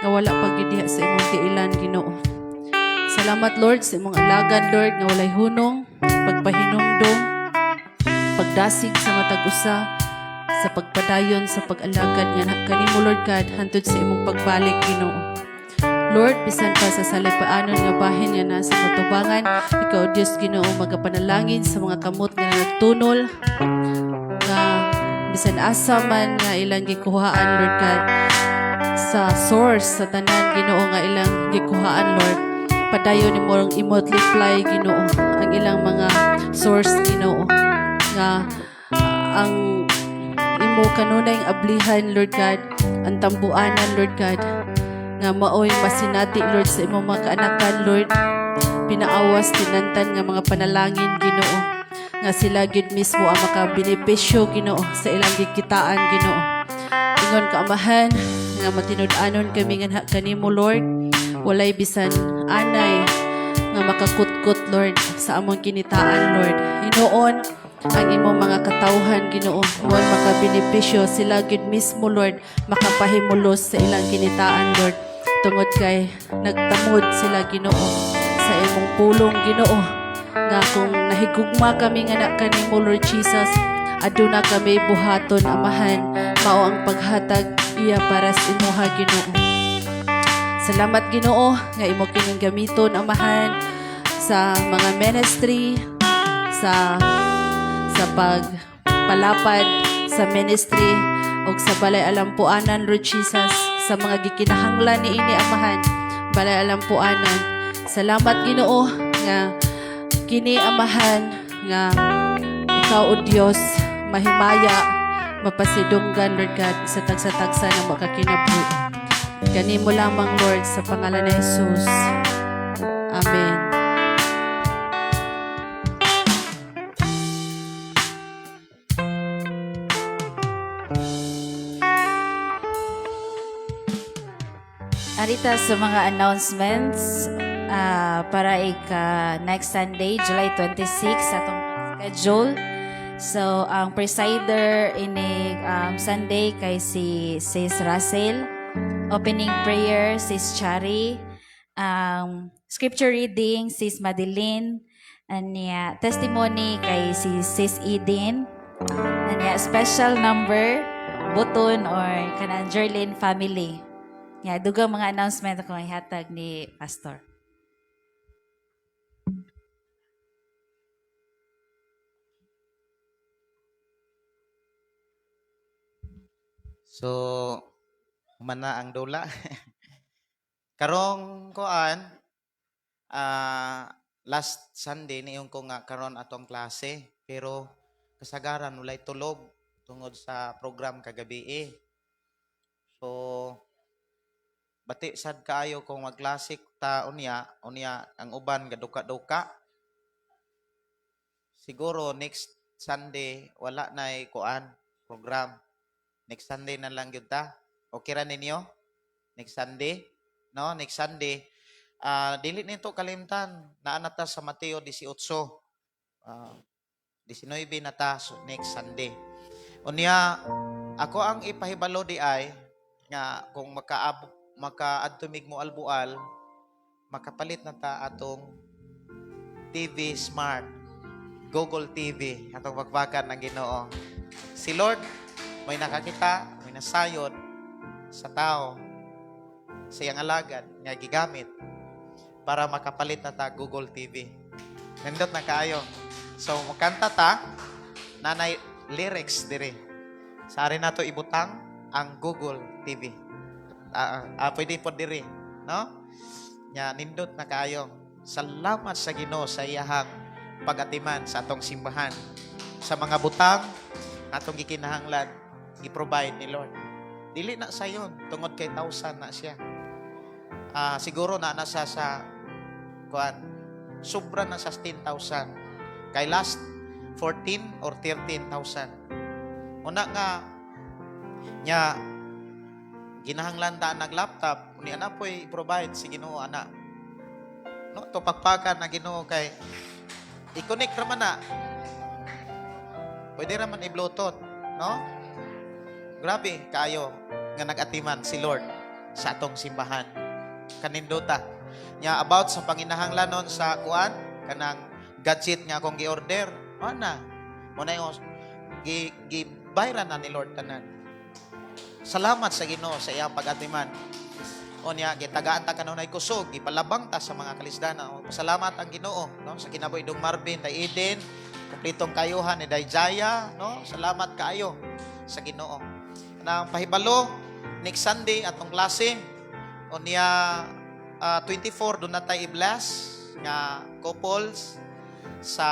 nga wala pa gyud diha sa imong tiilan, Ginoo. Salamat, Lord, sa imong alagad, Lord, nga walay hunong, pagpahinumdom, pagdasig sa matag usa, sa pagpadayon sa pag-alagad nga kanimo, Lord God, hantod sa imong pagbalik, Ginoo. Lord, bisan pa sa salipaanon nga bahin nga nasa matubangan, ikaw, Diyos Ginoo, magapanalangin sa mga kamot nga nagtunol, nga bisan asa man nga ilang gikuhaan, Lord God, sa source sa tanan, Ginoo, nga ilang gikuhaan, Lord. Padayon nimo ang i-multiply, Ginoo, ang ilang mga source, Ginoo, nga ang imo kanunay ablihan, Lord God, ang tambuanan, Lord God, nga maoy masinati, Lord, sa imong mga kaanakan, Lord, pinaawas tinantan nga mga panalangin, Ginoo, nga sila gyud mismo ang makabenepisyo, Ginoo, sa ilang gikitaan, Ginoo. Ingon ka, Amahan, nga matinud-anon kami nga kanimo, Lord, walay bisan anay nga makakutkot, Lord, sa among kinitaan, Lord. Hinuon ang imong mga katawhan, Ginoo, mo'y makabenepisyo sila gyud mismo, Lord, makapahimulos sa ilang kinitaan, Lord, tungod kay nagtamod sila, Ginoo, sa imong pulong, Ginoo, nga kung nahigugma kami nga na kanimo, Lord Jesus, aduna kami buhaton, Amahan, mao ang paghatag iya para sa imuha, Ginoo. Salamat, Ginoo, nga imo kining gamiton, Amahan, sa mga ministry, sa pagpalapad sa ministry og sa balay alampuanan, Lord Jesus, sa mga gikinahanglan niini, Amahan, balay alampuanan. Salamat, Ginoo, nga kini, Amahan, nga ikaw, O Dios, mahimaya, mapasidunggan, Lord God, sa tagsa-tagsa na makakinabuhi. Kanimo lamang, Lord, sa pangalan ni Jesus. Amen. Arita sa mga announcements para ika next Sunday, July 26, atong schedule. So, ang presider ini Sunday kay si Sis Russell. Opening prayer, Sis Chari. Scripture reading, Sis Madeline. Anya, testimony kay si Sis Eden. Anya, special number, Buton or kanang Jerlyn family. Yeah, dugang mga announcement ako ihatag ni Pastor. So, human na ang dula. Karong koan, last Sunday niyon ko nga karon atong klase, pero kasagaran walay tulog tungod sa program kagabi eh. So, bati sad kaayo kung magklase ta unya, unya ang uban gaduka-duka. Siguro next Sunday wala nay kuan program. Next Sunday na lang gyud ta. Okay ra ninyo? Next Sunday? No, next Sunday. Dili nito kalimtan. Naa na ta sa Mateo 18. 19 na ta so next Sunday. Unya ako ang ipahibalo di ay nga kung makaadto mig mo albual, makapalit na ta atong TV Smart, Google TV, atong bakbakan ng Ginoo. Si Lord may nakakita, may nasayod sa tao, sa iyang alagad nga gigamit para makapalit na ta Google TV. Nindot na kaayo. So, mukanta ta, nanay lyrics dire. Sa ari nato ibutang ang Google TV. Pwede po diri, no? Nya nindot na kaayo. Salamat sa Ginoo sa iyahang pagatiman sa atong simbahan. Sa mga butang atong gikinahanglan, gi-provide ni Lord. Dili na sayon tungod kay thousand na siya. Siguro na nasa sa kuan, sobra na sa 10,000. Kay last 14 or 13,000. Una nga nya ginahanglan ta nag laptop ni ana po'y provide si Ginoo ana. No, to pagpakan na Ginoo kay i-connect ra man na. Pwede ra man i-Bluetooth, no? Grabe kaayo nga nag-atiman si Lord sa atong simbahan. Kanindota. Nya about sa panginahanglanon sa kuan kanang gadget nga akong gi-order, ana. Mo na yung gi gi bayran na ni Lord tanan. Salamat sa Ginoo sa iyang pag-atiman. O niya, gitagaan ta kanunay kusog, gipalabang ta sa mga kalisdana. O, pasalamat ang Ginoo, no, sa kinabuhi dong Marvin, day Eden, kumpletong kayuhan ni Day Jaya, no? Salamat kaayo sa Ginoo. Na pahibalo next Sunday atong klase o niya 24 doon na tayo i-bless nga couples sa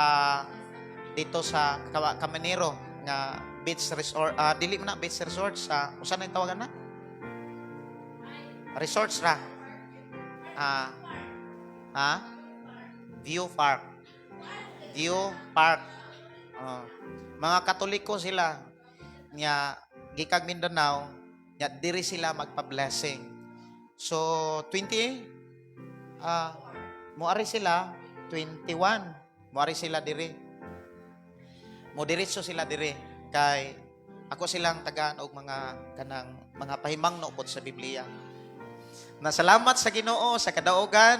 dito sa Caminero nga beach resort, dili man na beach resort, sa usa na yung tawagan na resorts ra, View Park, View Park. Oh. Mga Katoliko sila nya gikag Mindanao nya diri sila magpa-blessing. So 20 moari sila 21, moari sila diri, mo diretso sila diri kay ako silang tagaan og mga kanang mga pahimangno pod sa Biblia. Na salamat sa Ginoo sa kadaugan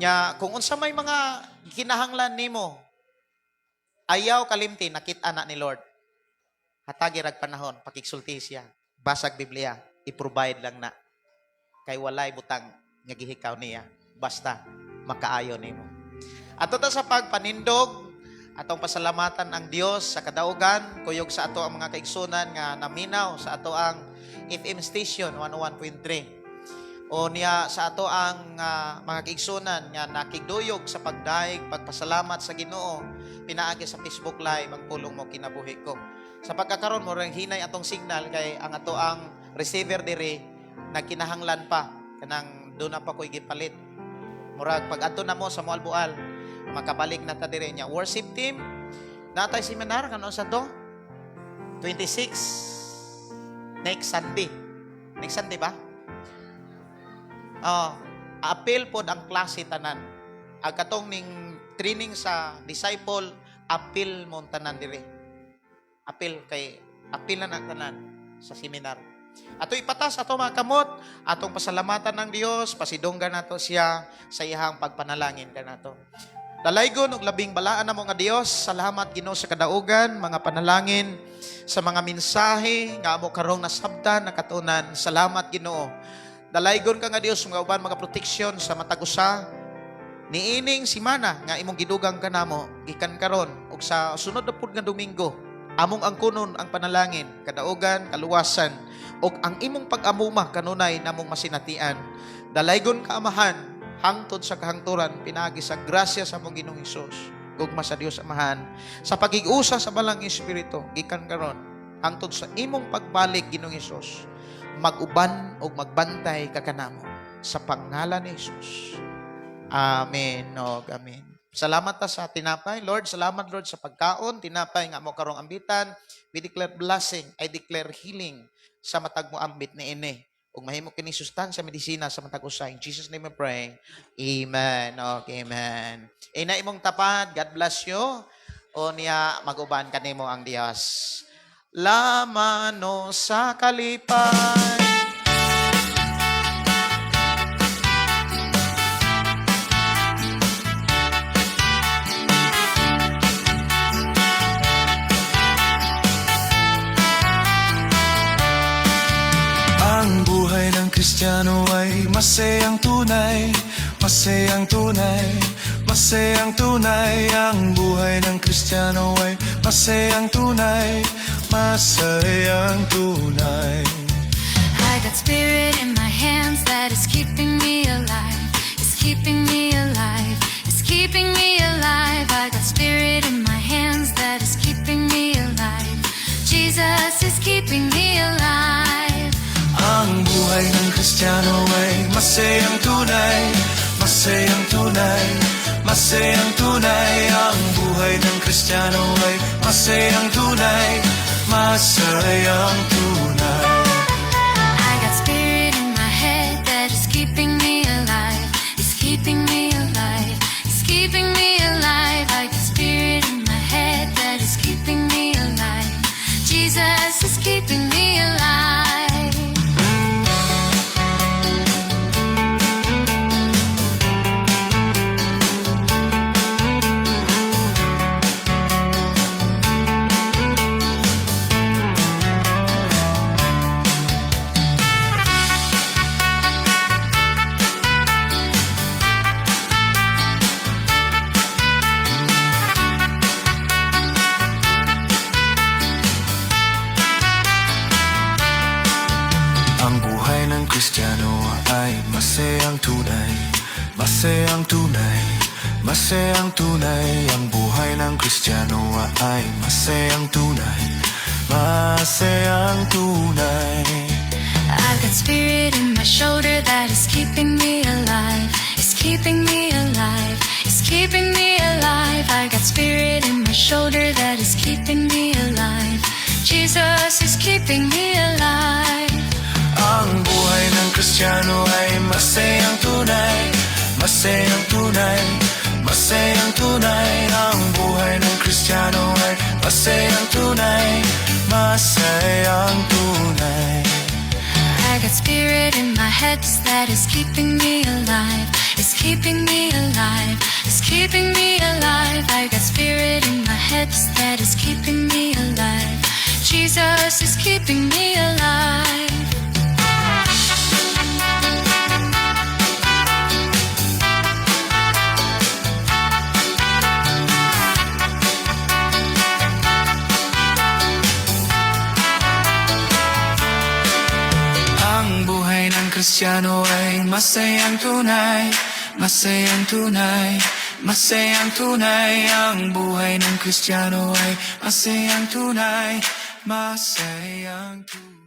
nya kung unsa may mga kinahanglan nimo, ayaw kalimti, nakit-a na ni Lord. Hatagi rag panahon, pakigsulti siya, basag Biblia, i-provide lang na kay walay butang nga gihikaw niya basta makaayo nimo. Ato ta sa pagpanindog, atong pasalamatan ang Dios sa kadaugan, kuyog sa ato ang mga kaigsunan nga naminaw sa ato ang FM station 101.3. O niya sa ato ang mga kaigsunan nga nakigduyog sa pagdaig, pagpasalamat sa Ginoo pinaagi sa Facebook Live ang pulong mo kinabuhi ko. Sa pagkakaron mo ring hinay atong signal kay ang ato ang receiver diri nagkinahanglan pa kanang do na pa ko'y gipalit. Murag pag adto na mo sa Moalboal, makabalik na ta diri nya. Worship team, natay seminar kanon sa to 26, next Sunday. Next Sunday ba? Oh, apil pod ang klase tanan. Ang katong ning training sa disciple, apil mo tanan diri. Apil kay apil na na tanan sa seminar. Ato ipatas ato mga kamot, atong pasalamatan ng Dios, pasidunggan nato siya sa iyang pagpanalangin kanato. Dalaygon og labing balaan namo nga Dios, salamat Ginoo sa kadaugan, mga panalangin, sa mga mensahe nga amo karong nasabtan, nakatunan. Salamat Ginoo. Dalaygon ka nga Dios mga uban mga proteksyon sa matag usa niining simana nga imong gidugang kanamo gikan karon ug sa sunod na pud nga Domingo. Among angkunon ang panalangin, kadaugan, kaluwasan ug ang imong pag-amuma kanunay namong masinatian. Dalaygon ka, Amahan, hangtod sa kahangturan pinaagi sa grasya sa among Ginoong Hesus, gugma sa Dios Amahan, sa pagig-usa sa Balang Espiritu, gikan karon hangtod sa imong pagbalik. Ginoong Hesus, mag-uban ug magbantay ka kanamo sa pangalan ni Hesus. Amen og amen. Salamat ta sa tinapay. Lord, salamat, Lord, sa pagkaon, tinapay nga mo karong ambitan. We declare blessing, I declare healing sa matag mo ambit ni ini. Ug mahimo kini sustansya, medisina sa matag usa. In Jesus' name we pray. Amen. Okay, amen. Ina imong tapad, God bless you. O niya maguban kanimo ang Dios. Lamano sa kalipay. Ang buhay ng Kristiyano ay masayang tunay, masayang tunay, masayang tunay. Ang buhay ng Kristiyano ay masayang tunay. Masayang tunay. I got spirit in my hands that is keeping me alive. It's keeping me alive. It's keeping me alive. I got spirit in my hands that is keeping me alive. Jesus is keeping me alive. Ang buhay ng Kristiyano ay masayang tunay, masayang tunay, masayang tunay. Ang buhay ng Kristiyano ay masayang tunay, masayang tunay. I got spirit in my head that is keeping me alive. It's keeping me alive. It's keeping me alive. I got spirit in my head that is keeping me alive. Jesus is keeping me alive. Ang buhay ng Kristiyano ay masayang tunay, masayang tunay, masayang tunay. Ang buhay ng Kristiyano ay masayang tunay, masayang tunay. I've got spirit in my shoulder that is keeping me alive. It's keeping me alive. It's keeping me alive. I got spirit in my shoulder that is keeping me alive. Jesus is keeping me alive. Ang buhay ng Kristiyano ay masayang tunay, masayang tunay, masayang tunay. Ang buhay ng Kristiyano ay masayang tunay, masayang tunay. I got spirit in my head that is keeping me alive. It's keeping me alive. It's keeping me alive. I got spirit in my head that is keeping me alive. Jesus is keeping me alive. Ang buhay ng Kristiyano ay masayang tunay, masayang tunay, masayang tunay. Ang buhay ng Kristiyano ay masayang tunay, masayang tunay.